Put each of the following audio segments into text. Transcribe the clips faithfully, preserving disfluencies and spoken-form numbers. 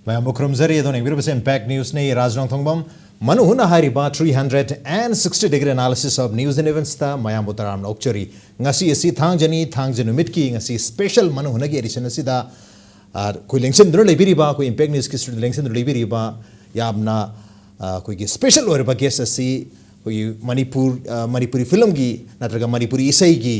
ꯃꯌꯥꯝꯕꯨ ꯈꯨꯔꯨꯝꯖꯔꯤ꯫ ꯑꯗꯣꯝꯅ ꯌꯦꯡꯕꯤꯔꯤꯕꯁꯤ Impact Newsꯅꯤ꯫ ꯔꯥꯖ ꯔꯣꯡꯊꯣꯡꯕꯝ ꯃꯅꯨ ꯍꯨꯅ ꯍꯥꯏꯔꯤꯕ three hundred and sixty degree analysis of news and eventsꯇ ꯃꯌꯥꯝꯕꯨ ꯇꯔꯥꯝꯅ ꯑꯣꯛꯆꯔꯤ꯫ ꯉꯁꯤ ꯑꯁꯤ ꯊꯥꯡꯖꯅꯤ, ꯊꯥꯡꯖ ꯅꯨꯃꯤꯠꯀꯤ ꯉꯁꯤ special ꯃꯅꯨ ꯍꯨꯅꯒꯤ edition ꯑꯁꯤꯗ, ꯑ, ꯑꯩꯈꯣꯏ ꯂꯦꯡꯁꯤꯟꯗꯨꯅ ꯂꯩꯕꯤꯔꯤꯕ, ꯑꯩꯈꯣꯏ Impact Newsꯀꯤ studio ꯂꯦꯡꯁꯤꯟꯗꯨꯅ ꯂꯩꯕꯤꯔꯤꯕ ꯌꯥꯝꯅ, ꯑ, ꯑꯩꯈꯣꯏꯒꯤ special ꯑꯣꯏꯔꯕ guest ꯑꯁꯤ ꯑꯩꯈꯣꯏꯒꯤ ꯃꯅꯤꯄꯨꯔ, ꯑ, ꯃꯅꯤꯄꯨꯔꯤ filmꯒꯤ ꯅꯠꯇ꯭ꯔꯒ ꯃꯅꯤꯄꯨꯔꯤ ꯏꯁꯩꯒꯤ,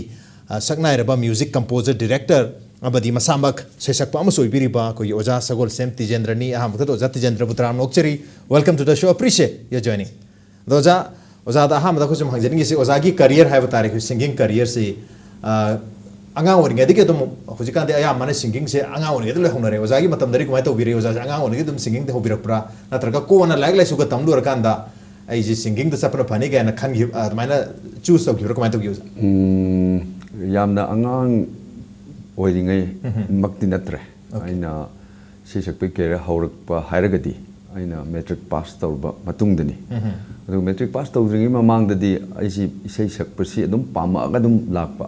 ꯑ, ꯁꯛꯅꯥꯏꯔꯕ music composer, director ꯑꯃꯗꯤ ꯃꯁꯥꯃꯛ ꯁꯩꯁꯛꯄ ꯑꯃꯁꯨ ꯑꯣꯏꯕꯤꯔꯤꯕ ꯑꯩꯈꯣꯏꯒꯤ ꯑꯣꯖꯥ ꯁꯒꯣꯜꯁꯦꯝ ꯇꯤꯖꯦꯟꯗ꯭ꯔꯅꯤ꯫ ꯑꯍꯥꯟꯕꯗ ꯑꯣꯖꯥ ꯇꯤꯖꯦꯟꯗ꯭ꯔꯕꯨ ꯇꯔꯥꯝꯅ ꯑꯣꯛꯆꯔꯤ꯫ Welcome to the show, appreciate your joining꯫ ꯑꯗꯣ ꯑꯣꯖꯥ, ꯑꯣꯖꯥꯗ ꯑꯍꯥꯟꯕꯗ ꯑꯩꯈꯣꯏ ꯁꯨꯝ ꯍꯪꯖꯅꯤꯡꯉꯤꯁꯤ, ꯑꯣꯖꯥꯒꯤ career ꯍꯥꯏꯕ ꯇꯥꯔꯦ, ꯑꯩꯈꯣꯏ singing careerꯁꯤ, ꯑ, ꯑꯉꯥꯡ ꯑꯣꯏꯔꯤꯉꯩꯗꯒꯤ ꯑꯗꯨꯝ, ꯍꯧꯖꯤꯛꯀꯥꯟꯗꯤ ꯑꯌꯥꯝꯕꯅ singingꯁꯦ ꯑꯉꯥꯡ ꯑꯣꯏꯔꯤꯉꯩꯗ ꯂꯣꯏ ꯍꯧꯅꯔꯦ꯫ ꯑꯣꯖꯥꯒꯤ ꯃꯇꯝꯗꯗꯤ ꯀꯃꯥꯏꯅ ꯇꯧꯕꯤꯔꯦ? ꯑꯣꯖꯥꯁꯦ ꯑꯉꯥꯡ ꯑꯣꯏꯔꯤꯉꯩꯗ ꯑꯗꯨꯝ singingꯗ ꯍꯧꯕꯤꯔꯛꯄ꯭ꯔꯥ? ꯅꯠꯇ꯭ꯔꯒ ꯀꯣꯟꯅ ꯂꯥꯏꯔꯤꯛ ꯂꯥꯏꯁꯨꯒ ꯇꯝ ꯂꯣꯏꯔꯀꯥꯟꯗ ꯑꯩꯁꯦ singingꯗ ꯆꯠꯄꯅ ꯐꯅꯤ ꯀꯥꯏꯅ ꯈꯟꯈꯤꯕ, ꯑꯗꯨꯃꯥꯏꯅ choose ꯇꯧꯈꯤꯕ꯭ꯔꯥ? ꯀꯃꯥꯏꯅ ꯇꯧꯈꯤ, ꯑꯣꯖꯥ? ꯎꯝ, ꯌꯥꯝꯅ ꯑꯉꯥꯡ ꯑꯣꯏꯔꯤꯉꯩ ꯎꯝꯍꯨꯝ꯫ ꯃꯛꯇꯤ ꯅꯠꯇ꯭ꯔꯦ꯫ Okay꯫ ꯑꯩꯅ ꯏꯁꯩ ꯁꯛꯄꯒꯤ career ꯍꯧꯔꯛꯄ ꯍꯥꯏꯔꯒꯗꯤ ꯑꯩꯅ matric pass ꯇꯧꯔꯕ ꯃꯇꯨꯡꯗꯅꯤ꯫ ꯎꯝꯍꯨꯝ꯫ ꯑꯗꯨꯒ matric pass ꯇꯧꯗ꯭ꯔꯤꯉꯩ ꯃꯃꯥꯡꯗꯗꯤ ꯑꯩꯁꯤ ꯏꯁꯩ ꯁꯛꯄꯁꯤ ꯑꯗꯨꯝ ꯄꯥꯝꯃꯛꯑꯒ ꯑꯗꯨꯝ ꯂꯥꯛꯄ꯫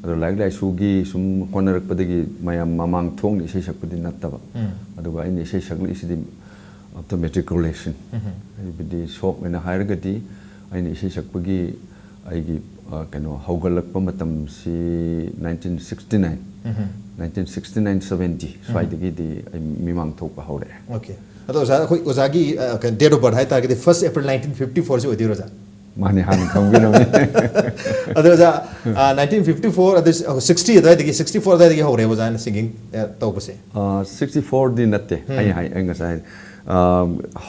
ꯑꯗꯣ ꯂꯥꯏꯔꯤꯛ ꯂꯥꯏꯁꯨꯒꯤ ꯁꯨꯝ ꯍꯣꯠꯅꯔꯛꯄꯗꯒꯤ ꯃꯌꯥꯝ ꯃꯃꯥꯡ ꯊꯣꯛꯅ ꯏꯁꯩ ꯁꯛꯄꯗꯤ ꯅꯠꯇꯕ꯫ ꯎꯝ꯫ ꯑꯗꯨꯒ ꯑꯩꯅ ꯏꯁꯩ ꯁꯛꯂꯛꯏꯁꯤꯗꯤ of the matriculation꯫ ꯎꯝꯍꯨꯝ꯫ ꯍꯥꯏꯕꯗꯤ ꯁꯣꯛ ꯑꯣꯏꯅ ꯍꯥꯏꯔꯒꯗꯤ ꯑꯩꯅ ꯏꯁꯩ ꯁꯛꯄꯒꯤ ꯑꯩꯒꯤ, ꯑ, ꯀꯩꯅꯣ ꯍꯧꯒꯠꯂꯛꯄ ꯃꯇꯝꯁꯤ nineteen sixty nine, ꯎꯝꯍꯨꯝ꯫ Nineteen sixty nine seventy ꯎꯝꯍꯨꯝ꯫ ꯁ꯭ꯋꯥꯏꯗꯒꯤꯗꯤ ꯑꯩ ꯃꯤꯃꯥꯡ ꯊꯣꯛꯄ ꯍꯧꯔꯛꯑꯦ꯫ Okay꯫ ꯑꯗꯣ ꯑꯣꯖꯥ, ꯑꯩꯈꯣꯏ ꯑꯣꯖꯥꯒꯤ, ꯑ, ꯀꯩꯅꯣ, date of birth ꯍꯥꯏꯇꯥꯔꯒꯗꯤ first April nineteen fifty fourꯁꯤ ꯑꯣꯏꯗꯣꯏꯔꯣ, ꯑꯣꯖꯥ? ꯃꯥꯅꯦ, ꯍꯥꯟꯅ ꯈꯪꯕꯤꯔꯝꯃꯤ꯫ ꯑꯗꯣ ꯑꯣꯖꯥ, ꯑ, nineteen fifty four, ꯑꯗꯨ, ꯑ, sixty ꯑꯗꯨꯋꯥꯏꯗꯒꯤ, sixty four ꯑꯗꯨꯋꯥꯏꯗꯒꯤ ꯍꯧꯔꯦ ꯑꯣꯖꯥꯅ singing, ꯑ, ꯇꯧꯕꯁꯦ? ꯑ, sixty four ꯗꯤ ꯅꯠꯇꯦ꯫ ꯎꯝ꯫ ꯑꯩ ꯍꯥꯏ-, ꯑꯩ ꯉꯁꯥꯏ ꯍꯥꯏ-, ꯑ,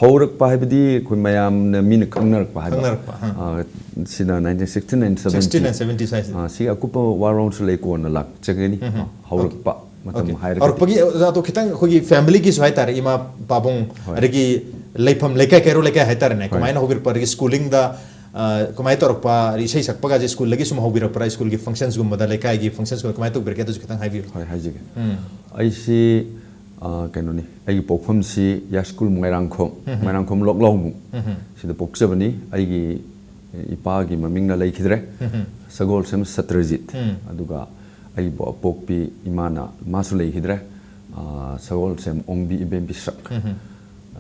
ꯍꯧꯔꯛꯄ ꯍꯥꯏꯕꯗꯤ ꯑꯩꯈꯣꯏ ꯃꯌꯥꯝꯅ ꯃꯤꯅ ꯈꯪꯅꯔꯛꯄ ꯍꯥꯏꯕ꯫ ꯈꯪꯅꯔꯛꯄ, ꯑ꯫ ꯑ, ꯁꯤꯅ nineteen sixty nine seventy꯫ Sixty nine seventy ꯁ꯭ꯋꯥꯏꯁꯤꯗ꯫ ꯑ, ꯁꯤꯒꯤ ꯑꯀꯨꯞꯄ ꯋꯥꯔꯣꯜꯁꯨ ꯂꯩ, ꯀꯣꯟꯅ ꯂꯥꯛꯆꯒꯅꯤ꯫ ꯎꯝ ꯍꯝ꯫ ꯑ, ꯍꯧꯔꯛꯄ Okay꯫ ꯃꯇꯝ Okay꯫ ꯍꯥꯏꯔꯒꯗꯤ꯫ ꯍꯧꯔꯛꯄꯒꯤ, ꯑꯣꯖꯥ, ꯑꯗꯣ ꯈꯤꯇꯪ ꯑꯩꯈꯣꯏꯒꯤ familyꯒꯤꯁꯨ ꯍꯥꯏꯇꯥꯔꯦ, ꯏꯃꯥ ꯄꯥꯕꯨꯡ, ꯍꯣꯏ꯫ ꯑꯗꯒꯤ ꯂꯩꯐꯝ ꯂꯩꯀꯥꯏ, ꯀꯩꯔꯣꯜ ꯂꯩꯀꯥꯏ ꯍꯥꯏꯇꯥꯔꯦꯅꯦ, ꯍꯣꯏ꯫ ꯀꯃꯥꯏꯅ ꯍꯧꯕꯤꯔꯛꯄ, ꯑꯗꯒꯤ schoolingꯗ, ꯑ, ꯀꯃꯥꯏꯅ ꯇꯧꯔꯛꯄ, ꯑꯗꯒꯤ ꯏꯁꯩ ꯁꯛꯄꯒꯁꯦ schoolꯗꯒꯤ ꯁꯨꯝ ꯍꯧꯕꯤꯔꯛꯄ꯭ꯔꯥ, schoolꯒꯤ functionsꯒꯨꯝꯕꯗ, ꯂꯩꯀꯥꯏꯒꯤ functionsꯀꯨꯝꯕ ꯀꯃꯥꯏꯅ ꯇꯧꯕꯤꯔꯛꯀꯦ, ꯑꯗꯨꯁꯨ ꯈꯤꯇꯪ ꯍꯥꯏꯕꯤꯌꯨ꯫ ꯍꯣꯏ, ꯍꯥꯏꯖꯒꯦ꯫ ꯎꯝ꯫ ꯑꯩꯁꯤ, ꯑ, ꯀꯩꯅꯣꯅꯤ, ꯑꯩꯒꯤ ꯄꯣꯛꯐꯝꯁꯤ ꯌꯥꯏꯁ꯭ꯀꯨꯜ ꯃꯣꯏꯔꯥꯡꯈꯣꯝ, ꯎꯝ ꯍꯝ꯫ ꯃꯣꯏꯔꯥꯡꯈꯣꯝ ꯂꯣꯛꯂꯥꯎꯕꯨꯡ ꯎꯝ ꯍꯝ꯫ ꯁꯤꯗ ꯄꯣꯛꯆꯕꯅꯤ꯫ ꯑꯩꯒꯤ ꯏꯄꯥꯒꯤ ꯃꯃꯤꯡꯅ ꯂꯩꯈꯤꯗ꯭ꯔꯦ, ꯎꯝ ꯍꯝ꯫ ꯁꯒꯣꯜꯁꯦꯝ ꯁꯇ꯭ꯔꯖꯤꯠ꯫ ꯎꯝ꯫ ꯑꯗꯨꯒ ꯑꯩꯕꯨ ꯑꯄꯣꯛꯄꯤ ꯏꯃꯥꯅ, ꯃꯥꯁꯨ ꯂꯩꯈꯤꯗ꯭ꯔꯦ, ꯑꯥ, ꯁꯒꯣꯜꯁꯦꯝ ꯑꯣꯡꯕꯤ ꯏꯕꯦꯝ ꯄꯤꯁꯛ꯫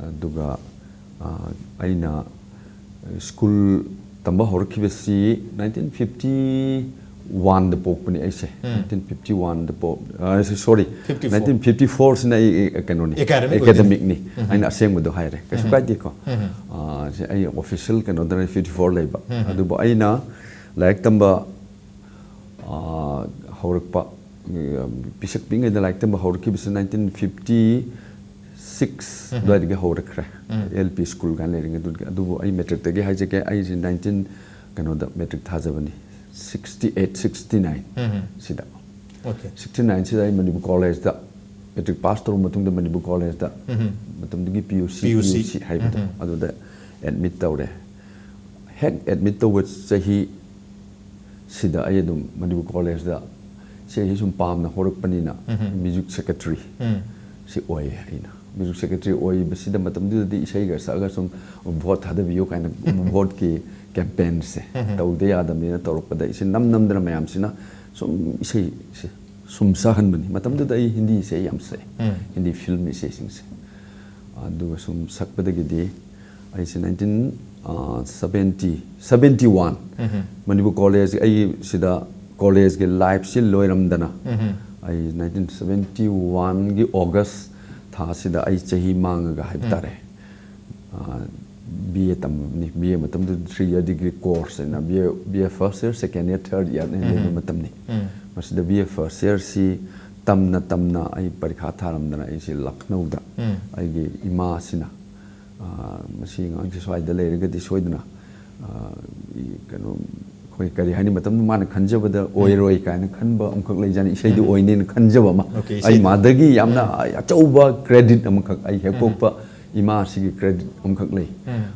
ꯑꯗꯨꯒ, ꯑꯥ, ꯑꯩꯅ ꯁ꯭ꯀꯨꯜ ꯇꯝꯕ ꯍꯧꯔꯛꯈꯤꯕꯁꯤ ꯅꯥꯏꯟꯇꯤꯟ ꯐꯤꯐꯇꯤ ꯋꯥꯟꯗ ꯄꯣꯛꯄꯅꯤ ꯑꯩꯁꯦ꯫ ꯅꯥꯏꯟꯇꯤꯟ ꯐꯤꯐꯇꯤ ꯋꯥꯟꯗ ꯄꯣꯛ, ꯑꯥ, ꯁꯣꯔꯤ, ꯐꯤꯐꯇꯤ ꯐꯣꯔ꯫ ꯅꯥꯏꯟꯇꯤꯟ ꯐꯤꯐꯇꯤ ꯐꯣꯔꯁꯤꯅ ꯑꯩ, ꯑꯩ ꯀꯩꯅꯣꯅꯤ, ꯑꯦꯀꯥꯗꯃꯤꯛ ꯑꯣꯏꯗꯣꯏꯅꯤ꯫ ꯑꯦꯀꯥꯗꯃꯤꯛꯅꯤ꯫ ꯑꯩꯅ ꯑꯁꯦꯡꯕꯗꯣ ꯍꯥꯏꯔꯦ, ꯀꯩꯁꯨ ꯀꯥꯏꯗꯦꯀꯣ꯫ ꯑꯥ, ꯁꯤ ꯑꯩ ꯑꯣꯐꯤꯁꯤꯌꯦꯜ ꯀꯩꯅꯣꯗꯅ ꯐꯤꯐꯇꯤ ꯐꯣꯔ ꯂꯩꯕ꯫ ꯑꯗꯨꯕꯨ ꯑꯩꯅ ꯂꯥꯏꯔꯤꯛ ꯇꯝꯕ, ꯑꯥ, ꯍꯧꯔꯛꯄ, ꯎꯝ, ꯄꯤꯁꯛ ꯄꯤꯛꯉꯩꯗ ꯂꯥꯏꯔꯤꯛ ꯇꯝꯕ ꯍꯧꯔꯛꯈꯤꯕꯁꯤ ꯅꯥꯏꯟꯇꯤꯟ ꯐꯤꯐꯇꯤ ꯁꯤꯛꯁ ꯑꯗꯨꯋꯥꯏꯗꯒꯤ ꯍꯧꯔꯛꯈ꯭ꯔꯦ꯫ ꯑꯦꯜ ꯄꯤ ꯁ꯭ꯀꯨꯜ ꯀꯥꯏꯅ ꯂꯩꯔꯤꯉꯩꯗꯨꯗꯒꯤ꯫ ꯑꯗꯨꯕꯨ ꯑꯩ ꯃꯦꯇ꯭ꯔꯤꯛꯇꯒꯤ ꯍꯥꯏꯖꯒꯦ, ꯑꯩꯁꯦ ꯅꯥꯏꯟꯇꯤꯟ ꯀꯩꯅꯣꯗ ꯃꯦꯇ꯭ꯔꯤꯛ ꯊꯥꯖꯕꯅꯤ, ꯁꯤꯛꯁꯇꯤ ꯑꯩꯠ ꯁꯤꯛꯁꯇꯤ ꯅꯥꯏꯟ ꯁꯤꯗ꯫ ꯑꯣꯀꯦ꯫ ꯁꯤꯛꯁꯇꯤ ꯅꯥꯏꯟꯁꯤꯗ ꯑꯩ ꯃꯅꯤꯄꯨꯔ ꯀꯣꯂꯦꯖꯇ, ꯃꯦꯇ꯭ꯔꯤꯛ ꯄꯥꯁ ꯇꯧꯔꯕ ꯃꯇꯨꯡꯗ ꯃꯅꯤꯄꯨꯔ ꯀꯣꯂꯦꯖꯇ, ꯃꯇꯝꯗꯨꯒꯤ ꯄꯤ ꯌꯨ ꯁꯤ, ꯄꯤ ꯌꯨ ꯁꯤ꯫ ꯄꯤ ꯌꯨ ꯁꯤ ꯍꯥꯏꯕꯗꯣ, ꯑꯗꯨꯗ ꯑꯦꯗꯃꯤꯠ ꯇꯧꯔꯦ꯫ ꯍꯦꯛ ꯑꯦꯗꯃꯤꯠ ꯇꯧꯕ ꯆꯍꯤ ꯁꯤꯗ ꯑꯩ ꯑꯗꯨꯝ ꯃꯅꯤꯄꯨꯔ ꯀꯣꯂꯦꯖꯇ ꯏꯁꯩꯁꯤ ꯁꯨꯝ ꯄꯥꯝꯅ ꯍꯧꯔꯛꯄꯅꯤꯅ, ꯃ꯭ꯌꯨꯖꯤꯛ ꯁꯦꯀ꯭ꯔꯦꯇꯔꯤ ꯁꯤ ꯑꯣꯏꯌꯦ ꯑꯩꯅ꯫ ꯃ꯭ꯌꯨꯖꯤꯛ ꯁꯦꯀ꯭ꯔꯦꯇꯔꯤ ꯑꯣꯏꯕꯁꯤꯗ ꯃꯇꯝꯗꯨꯗꯗꯤ ꯏꯁꯩꯒ ꯁꯛꯑꯒ ꯁꯨꯝ ꯚꯣꯠ ꯊꯥꯗꯕꯤꯌꯨ ꯀꯥꯏꯅ ꯚꯣꯠꯀꯤ ꯀꯦꯝꯄꯦꯟꯁꯦ ꯇꯧꯗ ꯌꯥꯗꯕꯅꯤꯅ ꯇꯧꯔꯛꯄꯗ ꯏꯁꯩ ꯅꯝ ꯅꯝꯗꯅ ꯃꯌꯥꯝꯁꯤꯅ ꯁꯨꯝ ꯏꯁꯩꯁꯦ ꯁꯨꯝ ꯁꯛꯍꯟꯕꯅꯤ꯫ ꯃꯇꯝꯗꯨꯗ ꯑꯩ ꯍꯤꯟꯗꯤ ꯏꯁꯩ ꯌꯥꯝ ꯁꯛꯑꯦ, ꯍꯤꯟꯗꯤ ꯐꯤꯜꯝ ꯏꯁꯩꯁꯤꯡꯁꯦ꯫ ꯑꯗꯨꯒ ꯁꯨꯝ ꯁꯛꯄꯗꯒꯤꯗꯤ ꯑꯩꯁꯦ nineteen seventy, seventy one Manipur college, ꯑꯩꯒꯤ ꯁꯤꯗ ꯀꯣꯂꯦꯖꯀꯤ ꯂꯥꯏꯐꯁꯤ ꯂꯣꯏꯔꯝꯗꯅ ꯑꯩ ꯅꯥꯏꯟꯇꯤꯟ ꯁꯕꯦꯟꯇꯤ ꯋꯥꯟꯒꯤ ꯑꯣꯒꯁ ꯊꯥꯁꯤꯗ ꯑꯩ ꯆꯍꯤ ꯃꯥꯡꯉꯒ ꯍꯥꯏꯕ ꯇꯥꯔꯦ, ꯕꯤ ꯑꯦ ꯇꯝꯕꯅꯤ꯫ ꯕꯤ ꯑꯦ ꯃꯇꯝꯗꯨꯗ ꯊ꯭ꯔꯤ ꯏꯌꯔ ꯗꯤꯒ꯭ꯔꯤ ꯀꯣꯔꯁ ꯍꯥꯏꯅ B A, B A first year, second year, third year ꯂꯩꯕ ꯃꯇꯝꯅꯤ꯫ ꯃꯁꯤꯗ ꯕꯤ ꯑꯦ ꯐꯥꯔꯁ ꯏꯌꯔꯁꯤ ꯇꯝꯅ ꯇꯝꯅ ꯑꯩ ꯄꯔꯤꯈꯥ ꯊꯥꯔꯝꯗꯅ ꯑꯩꯁꯦ ꯂꯈꯅꯧꯗ ꯑꯩꯒꯤ ꯏꯃꯥꯁꯤꯅ, ꯑꯥ, "ꯃꯁꯤ ꯑꯉꯥꯡꯁꯦ ꯁ꯭ꯋꯥꯏꯗ ꯂꯩꯔꯒꯗꯤ ꯁꯣꯏꯗꯅ, ꯑꯥ, ꯀꯩꯅꯣ, ꯑꯩꯈꯣꯏ ꯀꯔꯤ ꯍꯥꯏꯅꯤ, ꯃꯇꯝꯗꯨ ꯃꯥꯅ ꯈꯟꯖꯕꯗ ꯑꯣꯏꯔꯣꯏ ꯀꯥꯏꯅ ꯈꯟꯕ ꯑꯃꯈꯛ ꯂꯩꯖꯥꯠꯅꯤ, ꯏꯁꯩꯗꯨ ꯑꯣꯏꯅꯦꯅ ꯈꯟꯖꯕ ꯑꯃ꯫ ꯑꯣꯀꯦ, ꯑꯩ ꯏꯁꯩꯗ꯫ ꯃꯥꯗꯒꯤ ꯌꯥꯝꯅ ꯑꯆꯧꯕ ꯀ꯭ꯔꯦꯗꯤꯠ ꯑꯃꯈꯛ, ꯑꯩ ꯍꯦꯛ ꯄꯣꯛꯄ ꯏꯃꯥꯁꯤꯒꯤ ꯀ꯭ꯔꯦꯗꯤꯠ ꯑꯃꯈꯛ ꯂꯩ꯫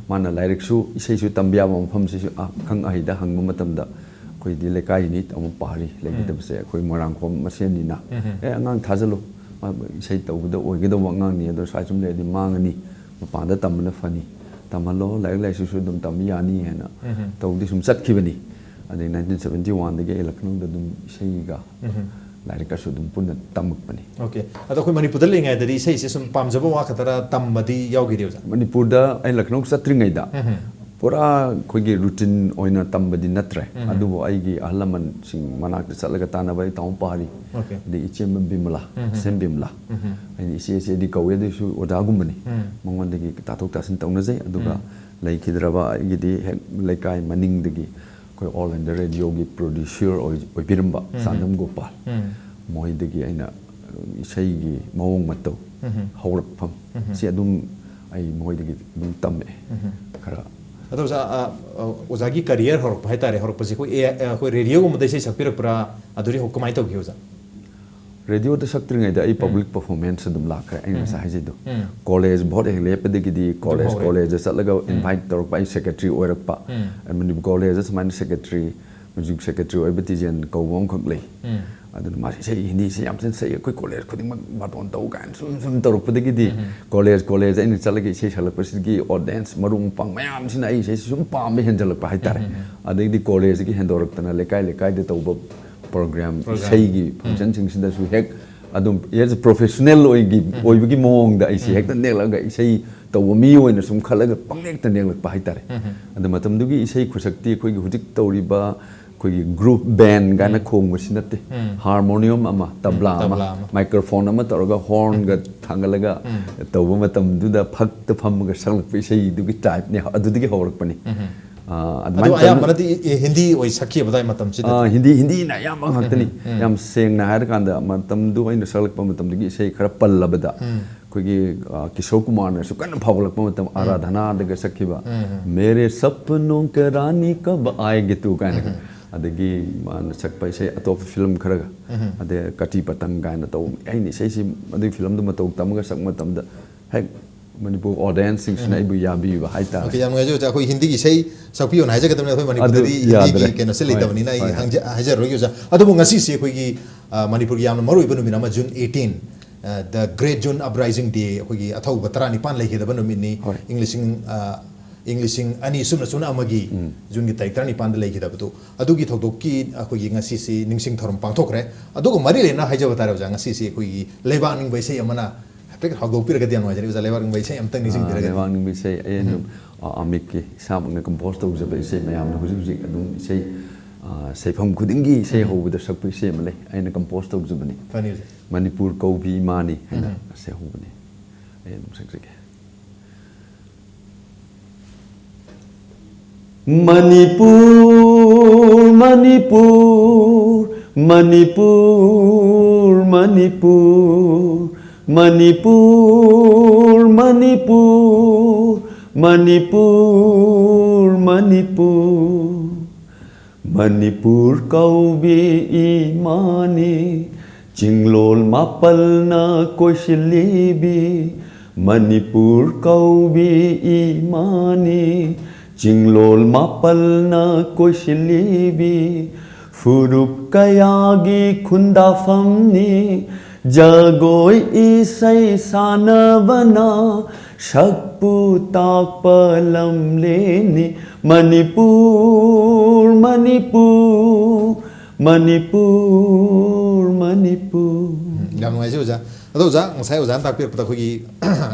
ꯃꯥꯅ ꯂꯥꯏꯔꯤꯛꯁꯨ, ꯏꯁꯩꯁꯨ ꯇꯝꯕ ꯌꯥꯕ ꯃꯐꯝꯁꯤꯁꯨ, ꯑꯈꯪ ꯑꯍꯩꯗ ꯍꯪꯕ ꯃꯇꯝꯗ ꯑꯩꯈꯣꯏꯗꯤ ꯂꯩꯀꯥꯏꯅꯤ ꯑꯃꯨꯛ ꯄꯥꯔꯤ ꯂꯩꯈꯤꯗꯕꯁꯦ, ꯑꯩꯈꯣꯏ ꯃꯣꯏꯔꯥꯡꯈꯣꯝ ꯃꯁꯦꯟꯅꯤꯅ, "ꯑꯦ, ꯑꯉꯥꯡ ꯊꯥꯖꯜꯂꯨ, ꯃꯥ ꯏꯁꯩ ꯇꯧꯒꯗꯕ ꯑꯣꯏꯒꯗꯧꯕ ꯑꯉꯥꯡꯅꯤ, ꯑꯗꯣ ꯁ꯭ꯋꯥꯏ ꯁꯨꯝ ꯂꯩꯔꯗꯤ ꯃꯥꯡꯉꯅꯤ, ꯃꯄꯥꯟꯗ ꯇꯝꯕꯅ ꯐꯅꯤ, ꯇꯝꯍꯜꯂꯣ, ꯂꯥꯏꯔꯤꯛ ꯂꯥꯏꯁꯨꯁꯨ ꯑꯗꯨꯝ ꯇꯝꯕ ꯌꯥꯅꯤ" ꯍꯥꯏꯅ ꯇꯧꯗꯤ ꯁꯨꯝ ꯆꯠꯈꯤꯕꯅꯤ꯫ ꯑꯗꯩ ꯅꯥꯏꯟꯇꯤꯟ ꯁꯕꯦꯟꯇꯤ ꯋꯥꯟꯗꯒꯤ ꯑꯩ ꯂꯈꯅꯧꯗ ꯑꯗꯨꯝ ꯏꯁꯩꯒ ꯂꯥꯏꯔꯤꯛꯀꯁꯨ ꯑꯗꯨꯝ ꯄꯨꯟꯅ ꯇꯝꯃꯛꯄꯅꯤ꯫ ꯑꯣꯀꯦ꯫ ꯑꯗꯣ ꯑꯩꯈꯣꯏ ꯃꯅꯤꯄꯨꯔꯗ ꯂꯩꯔꯤꯉꯩꯗꯗꯤ ꯏꯁꯩꯁꯦ ꯁꯨꯝ ꯄꯥꯝꯖꯕ ꯋꯥ ꯈꯛꯇꯔ, ꯇꯝꯕꯗꯤ ꯌꯥꯎꯈꯤꯗꯦ ꯑꯣꯖꯥ? ꯃꯅꯤꯄꯨꯔꯗ ꯑꯩ ꯂꯈꯅꯧ ꯆꯠꯇ꯭ꯔꯤꯉꯩꯗ ꯄꯨꯔꯥ ꯑꯩꯈꯣꯏꯒꯤ ꯔꯨꯇꯤꯟ ꯑꯣꯏꯅ ꯇꯝꯕꯗꯤ ꯅꯠꯇ꯭ꯔꯦ꯫ ꯑꯗꯨꯕꯨ ꯑꯩꯒꯤ ꯑꯍꯜ ꯂꯃꯟꯁꯤꯡ ꯃꯅꯥꯛꯇ ꯆꯠꯂꯒ ꯇꯥꯟꯅꯕ, ꯑꯩ ꯇꯥꯃꯣ ꯄꯥꯔꯤ, ꯑꯣꯀꯦ꯫ ꯑꯗꯩ ꯏꯆꯦ ꯕꯤꯃꯂꯥ, ꯁꯦꯝ ꯕꯤꯃꯂꯥ, ꯑꯩꯅ ꯏꯆꯦ, ꯏꯆꯦꯗꯤ ꯀꯧꯏ, ꯑꯗꯨꯏꯁꯨ ꯑꯣꯖꯥꯒꯨꯝꯕꯅꯤ꯫ ꯃꯉꯣꯟꯗꯒꯤ ꯇꯥꯊꯣꯛ ꯇꯥꯁꯤꯟ ꯇꯧꯅꯖꯩ꯫ ꯑꯗꯨꯒ ꯂꯩꯈꯤꯗ꯭ꯔꯕ ꯑꯩꯒꯤꯗꯤ ꯍꯦꯛ ꯂꯩꯀꯥꯏ ꯃꯅꯤꯡꯗꯒꯤ ꯑꯩꯈꯣꯏ ꯑꯣꯜ ꯏꯟꯗꯤꯌꯥ ꯔꯦꯗꯤꯑꯣꯒꯤ ꯄ꯭ꯔꯣꯗ꯭ꯌꯨꯁꯔ ꯑꯣꯏ-, ꯑꯣꯏꯕꯤꯔꯝꯕ ꯆꯥꯟꯗꯝ ꯒꯣꯄꯥꯜ, ꯃꯣꯏꯗꯒꯤ ꯑꯩꯅ ꯏꯁꯩꯒꯤ ꯃꯑꯣꯡ ꯃꯇꯧ, ꯍꯧꯔꯛꯐꯝ, ꯁꯤ ꯑꯗꯨꯝ ꯑꯩ ꯃꯣꯏꯗꯒꯤ ꯑꯗꯨꯝ ꯇꯝꯃꯛꯑꯦ ꯈꯔ꯫ ꯑꯗꯣ ꯑꯣꯖꯥ, ꯑ, ꯑ, ꯑꯣꯖꯥꯒꯤ ꯀꯔꯤꯌꯔ ꯍꯧꯔꯛꯄ ꯍꯥꯏꯇꯥꯔꯦ, ꯍꯧꯔꯛꯄꯁꯦ ꯑꯩꯈꯣꯏ ꯑꯦ-, ꯑ, ꯑꯩꯈꯣꯏ ꯔꯦꯗꯤꯑꯣꯒꯨꯝꯕꯗ ꯏꯁꯩ ꯁꯛꯄꯤꯔꯛꯄ꯭ꯔꯥ? ꯑꯗꯨꯗꯤ ꯍꯧ-, ꯀꯃꯥꯏꯅ ꯇꯧꯈꯤ ꯑꯣꯖꯥ? ꯔꯦꯗꯤꯑꯣꯗ ꯁꯛꯇ꯭ꯔꯤꯉꯩꯗ ꯑꯩ ꯄꯕ꯭ꯂꯤꯛ ꯄꯔꯐꯣꯔꯃꯦꯟꯁ ꯑꯗꯨꯝ ꯂꯥꯛꯈ꯭ꯔꯦ, ꯑꯩꯅ ꯉꯁꯥꯏ ꯍꯥꯏꯖꯩꯗꯣ꯫ ꯀꯣꯂꯦꯖ ꯚꯣꯠ ꯍꯦꯛ ꯂꯦꯞꯄꯗꯒꯤꯗꯤ ꯀꯣꯂꯦꯖ, ꯍꯧꯔꯦ꯫ ꯀꯣꯂꯦꯖꯇ ꯆꯠꯂꯒ ꯏꯟꯚꯥꯏꯠ ꯇꯧꯔꯛꯄ, ꯑꯩ ꯁꯦꯀ꯭ꯔꯦꯇꯔꯤ ꯑꯣꯏꯔꯛꯄ꯫ ꯃꯅꯤꯄꯨꯔ ꯀꯣꯂꯦꯖꯇ ꯁꯨꯃꯥꯏꯅ ꯁꯦꯀ꯭ꯔꯦꯇꯔꯤ, ꯃ꯭ꯌꯨꯖꯤꯛ ꯁꯦꯀ꯭ꯔꯦꯇꯔꯤ ꯑꯣꯏꯕ ꯇꯤꯖꯦꯟ ꯀꯧꯕ ꯑꯃꯈꯛ ꯂꯩ꯫ ꯑꯗꯨꯅ ꯃꯥꯁꯦ ꯏꯁꯩ, ꯍꯤꯟꯗꯤ ꯏꯁꯩ ꯌꯥꯝ ꯊꯤꯅ ꯁꯛꯏ, ꯑꯩꯈꯣꯏ ꯀꯣꯂꯦꯖ ꯈꯨꯗꯤꯡꯃꯛ ꯕꯥꯇꯣꯟ ꯇꯧ ꯀꯥꯏꯅ ꯁꯨꯝ ꯁꯨꯝ ꯇꯧꯔꯛꯄꯗꯒꯤꯗꯤ ꯀꯣꯂꯦꯖ, ꯀꯣꯂꯦꯖ ꯑꯩꯅ ꯆꯠꯂꯒ ꯏꯁꯩ ꯁꯛꯂꯛꯄꯁꯤꯗꯒꯤ ꯑꯣꯗꯤꯌꯦꯟꯁ ꯃꯔꯨꯞ ꯃꯄꯥꯡ ꯃꯌꯥꯝꯁꯤꯅ ꯑꯩ ꯏꯁꯩꯁꯤ ꯁꯨꯝ ꯄꯥꯝꯕ ꯍꯦꯟꯖꯜꯂꯛꯄ ꯍꯥꯏꯇꯥꯔꯦ꯫ ꯑꯗꯩꯗꯤ ꯀꯣꯂꯦꯖꯇꯒꯤ ꯍꯦꯟꯗꯣꯔꯛꯇꯅ ꯂꯩꯀꯥꯏ ꯂꯩꯀꯥꯏꯗ ꯇꯧꯕ ꯄ꯭ꯔꯣꯒ꯭ꯔꯥꯝ, ꯄ꯭ꯔꯣꯒ꯭ꯔꯥꯝ꯫ ꯏꯁꯩꯒꯤ ꯐꯪꯁꯟꯁꯤꯡꯁꯤꯗꯁꯨ ꯍꯦꯛ ꯑꯗꯨꯝ ꯑꯦꯖ ꯑꯦ ꯄ꯭ꯔꯣꯐꯦꯁꯅꯦꯜ ꯑꯣꯏꯒꯤ-, ꯑꯣꯏꯕꯒꯤ ꯃꯑꯣꯡꯗ ꯑꯩꯁꯦ ꯍꯦꯛꯇ ꯅꯦꯛꯂꯛꯑꯒ ꯏꯁꯩ ꯇꯧꯕ ꯃꯤ ꯑꯣꯏꯅ ꯁꯨꯝ ꯈꯜꯂꯒ ꯄꯪꯅꯦꯛꯇ ꯅꯦꯛꯂꯛꯄ ꯍꯥꯏꯇꯥꯔꯦ꯫ ꯑꯗꯣ ꯃꯇꯝꯗꯨꯒꯤ ꯏꯁꯩ ꯈꯨꯁꯛꯇꯤ ꯑꯩꯈꯣꯏꯒꯤ ꯍꯧꯖꯤꯛ ꯇꯧꯔꯤꯕ ꯑꯩꯈꯣꯏꯒꯤ ꯒ꯭ꯔꯨꯞ ꯕꯦꯟ ꯀꯥꯏꯅ ꯈꯣꯡꯕꯁꯤ ꯅꯠꯇꯦ꯫ ꯍꯥꯔꯃꯣꯅꯤꯌꯝ ꯑꯃ, ꯇꯕ꯭ꯂꯥ ꯑꯃ, ꯇꯕ꯭ꯂꯥ ꯑꯃ꯫ ꯃꯥꯏꯀ꯭ꯔꯣꯐꯣꯟ ꯑꯃ ꯇꯧꯔꯒ ꯍꯣꯔꯟꯒ ꯊꯥꯡꯒꯠꯂꯒ ꯇꯧꯕ ꯃꯇꯝꯗꯨꯗ ꯐꯛꯇ ꯐꯝꯃꯒ ꯁꯛꯂꯛꯄ ꯏꯁꯩꯗꯨꯒꯤ ꯇꯥꯏꯞꯅꯦ, ꯑꯗꯨꯗꯒꯤ ꯍꯧꯔꯛꯄꯅꯤ꯫ ꯑ, ꯑꯗꯨ ꯑꯗꯨꯃꯥꯏꯅ ꯇꯧꯅ- ꯑꯌꯥꯝꯕꯅꯗꯤ ꯍꯤꯟꯗꯤ ꯑꯣꯏ ꯁꯛꯈꯤꯕ ꯑꯗꯥꯏ ꯃꯇꯝꯁꯤꯗ? ꯑ, ꯍꯤꯟꯗꯤ, ꯍꯤꯟꯗꯤꯅ ꯑꯌꯥꯝꯕ ꯉꯥꯛꯇꯅꯤ꯫ ꯌꯥꯝ ꯁꯦꯡꯅ ꯍꯥꯏꯔꯀꯥꯟꯗ ꯃꯇꯝꯗꯨ ꯑꯩꯅ ꯁꯛꯂꯛꯄ ꯃꯇꯝꯗꯨꯒꯤ ꯏꯁꯩ ꯈꯔ ꯄꯜꯂꯕꯗ ꯑꯩꯈꯣꯏꯒꯤ, ꯑ, ꯀꯤꯁꯣꯔ ꯀꯨꯃꯥꯔꯅꯁꯨ ꯀꯟꯅ ꯐꯥꯎꯒꯠꯂꯛꯄ ꯃꯇꯝ, ꯑꯥꯔꯥꯙꯅꯥꯗꯒ ꯁꯛꯈꯤꯕ "ꯃꯦꯔꯦ ꯁꯞꯅꯣ ꯀ ꯔꯥꯅꯤ ꯀꯕ ꯑꯥꯌꯦꯒꯤ ꯇꯨ" ꯀꯥꯏꯅꯒ, ꯑꯗꯒꯤ ꯃꯥꯅ ꯁꯛꯄ ꯏꯁꯩ ꯑꯇꯣꯞꯄ ꯐꯤꯂꯝ ꯈꯔꯒ, ꯑꯗꯩ ꯀꯇꯤ ꯄꯇꯪ ꯀꯥꯏꯅ ꯇꯧꯕ, ꯑꯩꯅ ꯏꯁꯩꯁꯤ ꯑꯗꯨꯒꯤ ꯐꯤꯂꯝꯗꯨ ꯃꯇꯧ ꯇꯝꯃꯒ ꯁꯛꯄ ꯃꯇꯝꯗ ꯍꯦꯛ ꯃꯅꯤꯄꯨꯔ ꯑꯣꯗꯤꯌꯦꯟꯁꯁꯤꯡꯁꯤꯅ ꯑꯩꯕꯨ ꯌꯥꯕꯤꯕ ꯍꯥꯏꯇꯥꯔꯦ꯫ ꯑꯣꯀꯦ, ꯌꯥꯝ ꯅꯨꯡꯉꯥꯏꯖꯩ ꯑꯣꯖꯥ꯫ ꯑꯩꯈꯣꯏ ꯍꯤꯟꯗꯤꯒꯤ ꯏꯁꯩ ꯁꯛꯄꯤꯌꯣꯅ ꯍꯥꯏꯖꯒꯗꯕꯅꯤ, ꯑꯩꯈꯣꯏ ꯃꯅꯤꯄꯨꯔꯗꯗꯤ ꯑꯗꯨ ꯍꯤꯟꯗꯤꯒꯤ ꯌꯥꯗ꯭ꯔꯦ꯫ ꯀꯩꯅꯣꯁꯦ ꯍꯣꯏ, ꯂꯩꯇꯕꯅꯤꯅ ꯑꯩ ꯍꯣꯏ, ꯍꯣꯏ꯫ ꯍꯪꯖ-, ꯍꯥꯏꯖꯔꯔꯣꯏꯒꯦ ꯑꯣꯖꯥ꯫ ꯑꯗꯨꯕꯨ ꯉꯁꯤꯁꯦ ꯑꯩꯈꯣꯏꯒꯤ, ꯑ, ꯃꯅꯤꯄꯨꯔꯒꯤ ꯌꯥꯝꯅ ꯃꯔꯨꯑꯣꯏꯕ ꯅꯨꯃꯤꯠ ꯑꯃ, ꯖꯨꯟ ꯑꯩꯠꯇꯤꯟ, ꯑ, the great June uprising day, ꯑꯩꯈꯣꯏꯒꯤ ꯑꯊꯧꯕ ꯇꯔꯥꯅꯤꯄꯥꯟ ꯂꯩꯈꯤꯗꯕ ꯅꯨꯃꯤꯠꯅꯤ꯫ ꯍꯣꯏ꯫ ꯏꯪ ꯂꯤꯁꯤꯡ, ꯑ, ꯏꯪ ꯂꯤꯁꯤꯡ ꯑꯅꯤ ꯁꯨꯞꯅ ꯁꯨꯞꯅ ꯑꯃꯒꯤ ꯖꯨꯟꯒꯤ ꯇꯥꯔꯤꯛ ꯇꯔꯥꯅꯤꯄꯥꯟꯗ ꯂꯩꯈꯤꯗꯕꯗꯨ, ꯑꯗꯨꯒꯤ ꯊꯧꯗꯣꯛꯀꯤ ꯑꯩꯈꯣꯏꯒꯤ ꯉꯁꯤꯁꯤ ꯅꯤꯡꯁꯤꯡ ꯊꯧꯔꯝ ꯄꯥꯡꯊꯣꯛꯈ꯭ꯔꯦ꯫ ꯑꯗꯨꯒ ꯃꯔꯤ ꯂꯩꯅꯅ ꯍꯥꯏꯖꯕ ꯇꯥꯔꯦ ꯑꯣꯖꯥ, ꯉꯁꯤꯁꯤ ꯑꯩꯈꯣꯏꯒꯤ ꯂꯩꯕꯥꯛ ꯅꯤꯡꯕ ꯏꯁꯩ ꯑꯃꯅ ꯍꯥꯏꯐꯦꯠ ꯍꯧꯗꯣꯛꯄꯤꯔꯒꯗꯤ ꯌꯥꯝ ꯅꯨꯡꯉꯥꯏꯖꯔꯦ ꯑꯣꯖꯥ꯫ ꯂꯩꯕꯥꯛ ꯅꯤꯡꯕ ꯏꯁꯩ ꯑꯝꯇꯪ ꯑꯥ, ꯅꯤꯡꯁꯤꯡꯕꯤꯔꯒꯗꯤ꯫ ꯂꯩꯕꯥꯛ ꯅꯤꯡꯕ ꯏꯁꯩ ꯑꯩ ꯑꯗꯨꯝ, ꯑꯥ, ꯑꯃꯤꯛꯀꯤ ꯏꯁꯥꯃꯛꯅ ꯀꯝꯄꯣꯁ ꯇꯧꯖꯕ ꯏꯁꯩ ꯃꯌꯥꯝꯅ ꯍꯧꯖꯤꯛ ꯍꯧꯖꯤꯛ ꯑꯗꯨꯝ ꯏꯁꯩ, ꯑꯥ, ꯁꯩꯐꯝ ꯈꯨꯗꯤꯡꯒꯤ ꯏꯁꯩ ꯍꯧꯕꯗ ꯁꯛꯄ ꯏꯁꯩ ꯑꯃ ꯂꯩ, ꯑꯩꯅ ꯀꯝꯄꯣꯁ ꯇꯧꯖꯕꯅꯤ꯫ ꯐꯅꯤ ꯑꯣꯖꯥ꯫ ꯃꯅꯤꯄꯨꯔ ꯀꯧꯕꯤ ꯏꯃꯥꯅꯤ ꯍꯥꯏꯅ ꯏꯁꯩ ꯍꯧꯕꯅꯤ꯫ ꯑꯩ ꯑꯗꯨꯝ ꯁꯛꯆꯒꯦ꯫ ꯃꯅꯤꯄꯨꯔ, ꯃꯅꯤꯄꯨꯔ, ꯃꯅꯤꯄꯨꯔ, ꯃꯅꯤꯄꯨꯔ, ꯃꯅꯤꯄꯨꯔ, ꯃꯅꯤꯄꯨꯔ, ꯃꯅꯤꯄꯨꯔ, ꯃꯅꯤꯄꯨꯔ꯫ ꯃꯅꯤꯄꯨꯔ ꯀꯧꯕꯤ ꯏꯃꯥꯅꯤ, ꯆꯤꯡꯂꯣꯜ ꯃꯥꯄꯜꯅ ꯀꯣꯏꯁꯤꯜꯂꯤꯕꯤ꯫ ꯃꯅꯤꯄꯨꯔ ꯀꯧꯕꯤ ꯏꯃꯥꯅꯤ, ꯆꯤꯡꯂꯣꯜ ꯃꯥꯄꯜꯅ ꯀꯣꯏꯁꯤꯜꯂꯤꯕꯤ꯫ ꯐꯨꯔꯨꯞ ꯀꯌꯥꯒꯤ ꯈꯨꯟꯗꯥꯐꯝꯅꯤ, ꯖꯒꯣꯏ ꯏꯁꯩ ꯁꯥꯟꯅꯕꯅ ꯁꯛꯄꯨ ꯇꯥꯛꯄ ꯂꯝꯂꯦꯟꯅꯤ꯫ ꯃꯅꯤꯄꯨꯔ, ꯃꯅꯤꯄꯨꯔ, ꯃꯅꯤꯄꯨꯔ, ꯃꯅꯤꯄꯨꯔ꯫ ꯎꯝ, ꯌꯥꯝ ꯅꯨꯡꯉꯥꯏꯖꯩ ꯑꯣꯖꯥ꯫ ꯑꯗꯣ ꯑꯣꯖꯥ, ꯉꯁꯥꯏ ꯑꯣꯖꯥꯅ ꯇꯥꯛꯄꯤꯔꯛꯄꯗ ꯑꯩꯈꯣꯏꯒꯤ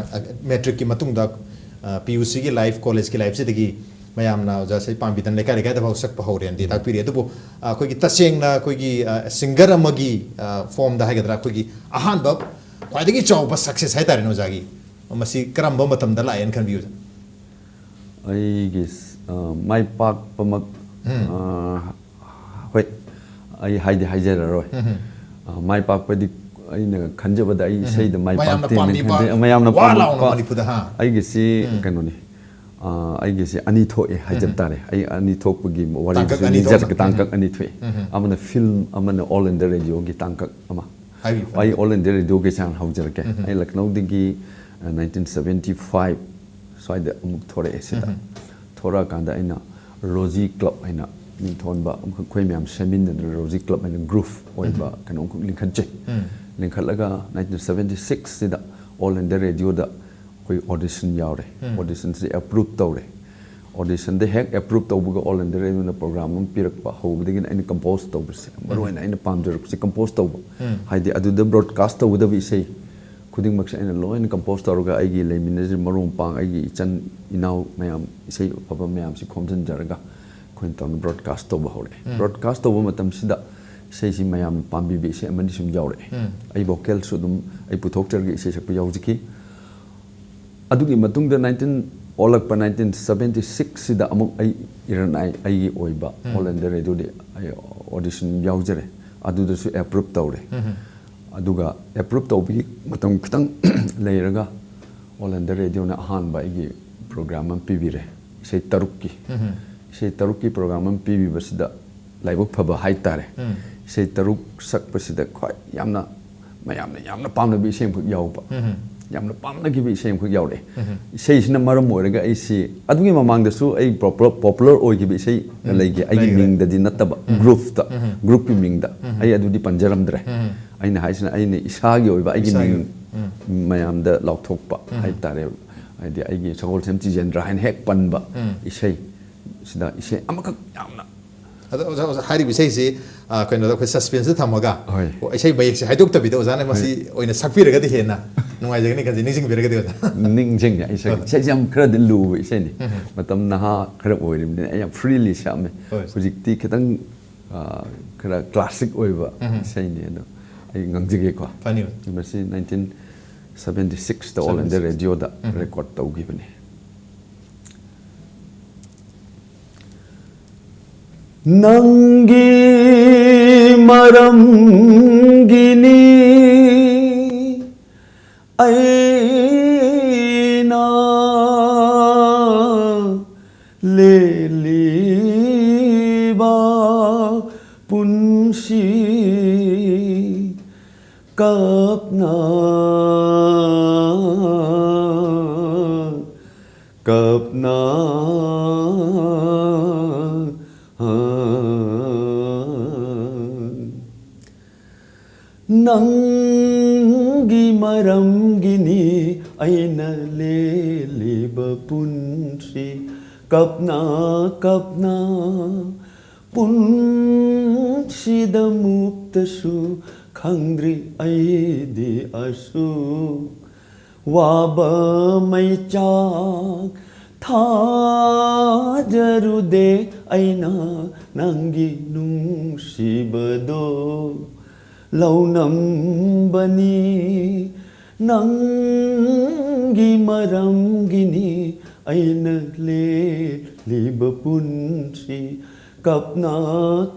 ꯃꯦꯇ꯭ꯔꯤꯛꯀꯤ ꯃꯇꯨꯡꯗ, ꯑ, ꯄꯤ ꯌꯨ ꯁꯤꯒꯤ ꯂꯥꯏꯐ, ꯀꯣꯂꯦꯖꯀꯤ ꯂꯥꯏꯐꯁꯤꯗꯒꯤ ꯃꯌꯥꯝꯅ ꯑꯣꯖꯥꯁꯦ ꯄꯥꯝꯕꯤꯗꯅ ꯂꯩꯀꯥꯏ ꯂꯩꯀꯥꯏꯗꯐꯥꯎ ꯁꯛꯄ ꯍꯧꯔꯦꯅꯗꯤ ꯇꯥꯛꯄꯤꯔꯤ꯫ ꯑꯗꯨꯕꯨ, ꯑ, ꯑꯩꯈꯣꯏꯒꯤ ꯇꯁꯦꯡꯅ ꯑꯩꯈꯣꯏꯒꯤ, ꯑ, ꯁꯤꯡꯒꯔ ꯑꯃꯒꯤ, ꯑ, ꯐꯣꯝꯗ ꯍꯥꯏꯒꯗ꯭ꯔꯥ, ꯑꯩꯈꯣꯏꯒꯤ ꯑꯍꯥꯟꯕ ꯈ꯭ꯋꯥꯏꯗꯒꯤ ꯆꯥꯎꯕ ꯁꯛꯁꯦꯁ ꯍꯥꯏꯇꯥꯔꯦꯅꯦ ꯑꯣꯖꯥꯒꯤ, ꯃꯁꯤ ꯀꯔꯝꯕ ꯃꯇꯝꯗ ꯂꯥꯛꯑꯦꯅ ꯈꯟꯕꯤ ꯑꯣꯖꯥ? ꯑꯩꯒꯤ ꯁ-, ꯑ, ꯃꯥꯏ ꯄꯥꯛꯄꯃꯛ, ꯎꯝ꯫ ꯑ, ꯍꯣꯏ, ꯑꯩ ꯍꯥꯏꯗꯤ ꯍꯥꯏꯖꯔꯔꯣꯏ꯫ ꯎꯝ꯫ ꯑ, ꯃꯥꯏ ꯄꯥꯛꯄꯗꯤ ꯑꯩꯅ ꯈꯟꯖꯕꯗ ꯑꯩ ꯎꯝ꯫ ꯏꯁꯩꯗ ꯃꯥꯏ ꯃꯌꯥꯝꯅ ꯄꯥꯛꯇꯦꯅ ꯄꯥꯝꯕꯤꯕ, ꯈꯟꯖꯩ꯫ ꯃꯌꯥꯝꯅ ꯋꯥ ꯄꯥꯝꯕ ꯂꯥꯎꯅ ꯄꯥ-, ꯃꯅꯤꯄꯨꯔꯗ, ꯍꯥ? ꯑꯩꯒꯤꯁꯤ ꯎꯝ꯫ ꯀꯩꯅꯣꯅꯤ꯫ ꯑ, ꯑꯩꯒꯤꯁꯤ ꯑꯅꯤ ꯊꯣꯛꯑꯦ ꯍꯥꯏꯖꯕ ꯎꯝ꯫ ꯇꯥꯔꯦ꯫ ꯑꯩ ꯑꯅꯤ ꯊꯣꯛꯄꯒꯤ ꯇꯥꯡꯀꯛ ꯋꯥꯔꯤꯁꯤ ꯑꯅꯤ ꯊꯣꯛꯅ꯫ ꯅꯤꯡꯖꯔꯒꯦ, ꯇꯥꯡꯀꯛ ꯎꯝ꯫ ꯑꯅꯤ ꯊꯣꯛꯑꯦ꯫ ꯎꯝ꯫ ꯑꯃꯅ ꯐꯤꯜꯝ, ꯑꯃꯅ All India Radioꯒꯤ ꯇꯥꯡꯀꯛ ꯑꯃ꯫ ꯍꯥꯏꯕꯤꯌꯨ, ꯑꯩ ꯍꯥꯏꯕꯤꯌꯨ꯫ All India Radioꯒꯤ ꯆꯥꯡ ꯍꯧꯖꯔꯛꯀꯦ꯫ ꯎꯝ꯫ ꯑꯩ ꯂꯈꯅꯧꯗꯒꯤ, ꯑ, nineteen seventy five ꯁ꯭ꯋꯥꯏꯗ ꯑꯃꯨꯛ ꯊꯣꯔꯛꯑꯦ ꯁꯤꯗ꯫ ꯎꯝ꯫ ꯊꯣꯔꯛꯑꯀꯥꯟꯗ ꯑꯩꯅ ꯔꯣꯖꯤ ꯀ꯭ꯂꯕ ꯍꯥꯏꯅ ꯃꯤꯡꯊꯣꯟꯕ ꯑꯃꯈꯛ ꯑꯩꯈꯣꯏ ꯃꯌꯥꯝ ꯁꯦꯝꯃꯤꯟꯅꯗꯅ ꯔꯣꯖꯤ ꯀ꯭ꯂꯕ ꯍꯥꯏꯅ ꯒ꯭ꯔꯨꯞ ꯑꯣꯏꯕ ꯎꯝ꯫ ꯀꯩꯅꯣ ꯑꯃꯈꯛ ꯂꯤꯡꯈꯠꯆꯩ꯫ ꯎꯝ꯫ ꯂꯤꯡꯈꯠꯂꯒ nineteen seventy sixꯁꯤꯗ All India Radioꯗ ꯑꯩꯈꯣꯏ audition ꯌꯥꯎꯔꯦ꯫ ꯎꯝ꯫ Auditionꯁꯤ approve ꯇꯧꯔꯦ꯫ ꯑꯣꯗꯤꯁꯟꯗ ꯍꯦꯛ ꯑꯦꯄ꯭ꯔꯨꯞ ꯇꯧꯕꯒ ꯑꯣꯜ ꯏꯟꯗꯤꯌꯥ ꯔꯦꯗꯤꯑꯣꯅ ꯄ꯭ꯔꯣꯒ꯭ꯔꯥꯝ ꯑꯃ ꯄꯤꯔꯛꯄ꯫ ꯍꯧꯕꯗꯒꯤꯅ ꯑꯩꯅ ꯀꯝꯄꯣꯖ ꯇꯧꯕꯁꯦ, ꯃꯔꯨ ꯑꯣꯏꯅ ꯑꯩꯅ ꯄꯥꯝꯖꯔꯛꯄꯁꯦ ꯀꯝꯄꯣꯖ ꯇꯧꯕ꯫ ꯍꯥꯏꯗꯤ ꯑꯗꯨꯗ ꯕ꯭ꯔꯣꯗꯀꯥꯁ ꯇꯧꯒꯗꯕ ꯏꯁꯩ ꯈꯨꯗꯤꯡꯃꯛꯁꯦ ꯑꯩꯅ ꯂꯣꯏꯅ ꯀꯝꯄꯣꯖ ꯇꯧꯔꯒ, ꯑꯩꯒꯤ ꯂꯩꯃꯤꯟꯅꯔꯤꯕ ꯃꯔꯨꯞ ꯃꯄꯥꯡ, ꯑꯩꯒꯤ ꯏꯆꯤꯟ ꯏꯅꯥꯎ ꯃꯌꯥꯝ, ꯏꯁꯩ ꯑꯐꯕ ꯃꯌꯥꯝꯁꯤ ꯈꯣꯝꯖꯤꯟꯖꯔꯒ ꯑꯩꯈꯣꯏꯅ ꯇꯧꯅ ꯕ꯭ꯔꯣꯗꯀꯥꯁ ꯇꯧꯕ ꯍꯧꯔꯛꯑꯦ꯫ ꯕ꯭ꯔꯣꯗꯀꯥꯁ ꯇꯧꯕ ꯃꯇꯝꯁꯤꯗ ꯏꯁꯩꯁꯤ ꯃꯌꯥꯝꯅ ꯄꯥꯝꯕꯤꯕ ꯏꯁꯩ ꯑꯃꯅꯤ ꯁꯨꯝ ꯌꯥꯎꯔꯛꯑꯦ꯫ ꯑꯩ ꯚꯣꯀꯦꯜꯁꯨ ꯑꯗꯨꯝ ꯑꯩ ꯄꯨꯊꯣꯛꯆꯔꯒ ꯏꯁꯩ ꯁꯛꯄ ꯌꯥꯎꯖꯈꯤ꯫ ꯑꯗꯨꯒꯤ ꯃꯇꯨꯡꯗ ꯅꯥꯏꯟꯇꯤꯟ ꯑꯣꯜꯂꯛꯄ ꯅꯥꯏꯟꯇꯤꯟ ꯁꯕꯦꯟꯇꯤ ꯁꯤꯛꯁꯁꯤꯗ ꯑꯃꯨꯛ ꯑꯩ ꯏꯔꯟ ꯑꯥꯏ ꯑꯩꯒꯤ ꯑꯣꯏꯕ ꯑꯣꯜ ꯏꯟꯗꯤꯌꯥ ꯔꯦꯗꯤꯑꯣꯗꯤ ꯑꯩ ꯑꯣꯗꯤꯁꯟ ꯌꯥꯎꯖꯔꯦ꯫ ꯑꯗꯨꯗꯁꯨ ꯑꯦꯄ꯭ꯔꯨꯞ ꯇꯧꯔꯦ꯫ ꯑꯗꯨꯒ ꯑꯦꯄ꯭ꯔꯨꯞ ꯇꯧꯕꯒꯤ ꯃꯇꯝ ꯈꯤꯇꯪ ꯂꯩꯔꯒ ꯑꯣꯜ ꯏꯟꯗꯤꯌꯥ ꯔꯦꯗꯤꯑꯣꯅ ꯑꯍꯥꯟꯕ ꯑꯩꯒꯤ ꯄ꯭ꯔꯣꯒ꯭ꯔꯥꯝ ꯑꯃ ꯄꯤꯕꯤꯔꯦ, ꯏꯁꯩ ꯇꯔꯨꯛꯀꯤ꯫ ꯏꯁꯩ ꯇꯔꯨꯛꯀꯤ ꯄ꯭ꯔꯣꯒ꯭ꯔꯥꯝ ꯑꯃ ꯄꯤꯕꯤꯕꯁꯤꯗ ꯂꯥꯏꯕꯛ ꯐꯕ ꯍꯥꯏꯇꯥꯔꯦ꯫ ꯏꯁꯩ ꯇꯔꯨꯛ ꯁꯛꯄꯁꯤꯗ ꯈ꯭ꯋꯥꯏ ꯌꯥꯝꯅ, ꯃꯌꯥꯝꯅ ꯌꯥꯝꯅ ꯄꯥꯝꯅꯕ ꯏꯁꯩ ꯑꯃꯈꯛ ꯌꯥꯎꯕ, ꯌꯥꯝꯅ ꯄꯥꯝꯅꯈꯤꯕ ꯏꯁꯩ ꯑꯃꯈꯛ ꯌꯥꯎꯔꯛꯑꯦ꯫ ꯏꯁꯩꯁꯤꯅ ꯃꯔꯝ ꯑꯣꯏꯔꯒ ꯑꯩꯁꯤ ꯑꯗꯨꯒꯤ ꯃꯃꯥꯡꯗꯁꯨ ꯑꯩ ꯄꯣꯄꯨꯂꯔ ꯑꯣꯏꯈꯤꯕ ꯏꯁꯩ ꯂꯩꯒꯦ, ꯑꯩꯒꯤ ꯂꯩꯈ꯭ꯔꯦ꯫ ꯃꯤꯡꯗꯗꯤ ꯅꯠꯇꯕ, ꯒ꯭ꯔꯨꯞꯇ, ꯒ꯭ꯔꯨꯞꯀꯤ ꯃꯤꯡꯗ꯫ ꯑꯩ ꯑꯗꯨꯗꯤ ꯄꯟꯖꯔꯝꯗ꯭ꯔꯦ꯫ ꯑꯩꯅ ꯍꯥꯏꯁꯤꯅ ꯑꯩꯅ ꯏꯁꯥꯒꯤ ꯑꯣꯏꯕ ꯑꯩꯒꯤ ꯏꯁꯥꯒꯤ꯫ ꯃꯤꯡ ꯃꯌꯥꯝꯗ ꯂꯥꯎꯊꯣꯛꯄ ꯍꯥꯏꯕ ꯇꯥꯔꯦ꯫ ꯍꯥꯏꯗꯤ ꯑꯩꯒꯤ ꯁꯒꯣꯜꯁꯦꯝ ꯇꯤꯖꯦꯟꯗ꯭ꯔ ꯍꯥꯏꯅ ꯍꯦꯛ ꯄꯟꯕ ꯏꯁꯩ ꯁꯤꯗ ꯏꯁꯩ ꯑꯃꯈꯛ ꯌꯥꯝꯅ꯫ ꯑꯗꯣ ꯑꯣꯖꯥ, ꯑꯣꯖꯥ, ꯍꯥꯏꯔꯤꯕ ꯏꯁꯩꯁꯤ, ꯑ, ꯀꯩꯅꯣꯗ ꯑꯩꯈꯣꯏ ꯁꯁꯄꯦꯟꯁꯇ ꯊꯝꯃꯒ, ꯍꯣꯏ꯫ ꯑꯣ, ꯏꯁꯩ ꯃꯌꯦꯛꯁꯦ ꯍꯥꯏꯗꯣꯛꯇꯕꯤꯗ ꯑꯣꯖꯥꯅ ꯃꯁꯤ ꯑꯣꯏꯅ ꯁꯛꯄꯤꯔꯒꯗꯤ ꯍꯦꯟꯅ ꯅꯨꯡꯉꯥꯏꯖꯒꯅꯤ ꯈꯟꯖꯩ, ꯅꯤꯡꯁꯤꯡꯕꯤꯔꯒꯗꯤ ꯑꯣꯖꯥ꯫ ꯅꯤꯡꯁꯤꯡꯉꯦ꯫ ꯏꯁꯩ, ꯏꯁꯩꯁꯦ ꯌꯥꯝ ꯈꯔꯗꯤ ꯂꯨꯕ ꯏꯁꯩꯅꯤ꯫ ꯃꯇꯝ ꯅꯍꯥ ꯈꯔ ꯑꯣꯏꯔꯤꯕꯅꯤꯅ ꯑꯩ ꯌꯥꯝ ꯐ꯭ꯔꯤꯂꯤ ꯁꯛꯑꯝꯃꯦ꯫ ꯍꯣꯏ꯫ ꯍꯧꯖꯤꯛꯇꯤ ꯈꯤꯇꯪ, ꯑ, ꯈꯔ ꯀ꯭ꯂꯥꯁꯤꯛ ꯑꯣꯏꯕ ꯏꯁꯩꯅꯤ꯫ ꯑꯗꯣ ꯑꯩ ꯉꯥꯡꯖꯒꯦꯀꯣ꯫ ꯐꯅꯤ, ꯑꯣꯖꯥ꯫ ꯃꯁꯤ ꯅꯥꯏꯟꯇꯤꯟ ꯁꯕꯦꯟꯇꯤ ꯁꯤꯛꯁꯇ ꯑꯣꯜ ꯏꯟꯗꯤꯌꯥ ꯔꯦꯗꯤꯑꯣꯗ ꯔꯦꯀꯣꯔꯗ ꯇꯧꯈꯤꯕꯅꯤ꯫ ꯅꯪꯒꯤ ꯃꯔꯝꯒꯤꯅꯤ ꯑꯩꯅ ꯂꯦꯜꯂꯤꯕ ꯄꯨꯟꯁꯤ꯫ ꯀꯞꯅ, ꯀꯞꯅ꯫ ꯅꯪꯒꯤ ꯃꯔꯝꯒꯤꯅꯤ ꯑꯩꯅ ꯂꯦꯜꯂꯤꯕ ꯄꯨꯟꯁꯤ꯫ ꯀꯞꯅ ꯀꯞꯅ ꯄꯨꯟꯁꯤꯗ ꯃꯨꯛꯇꯁꯨ ꯈꯪꯗ꯭ꯔꯤ ꯑꯩꯗꯤ ꯑꯁꯨꯛ ꯋꯥꯕ ꯃꯩꯆꯥꯛ ꯊꯥꯖꯔꯨꯗꯦ ꯑꯩꯅ ꯅꯪꯒꯤ ꯅꯨꯡꯁꯤꯕꯗꯣ ꯂꯧꯅꯝꯕꯅꯤ ꯅꯪꯒꯤ ꯃꯔꯝꯒꯤꯅꯤ ꯑꯩꯅ ꯂꯦꯜꯂꯤꯕ ꯄꯨꯟꯁꯤ ꯀꯞꯅ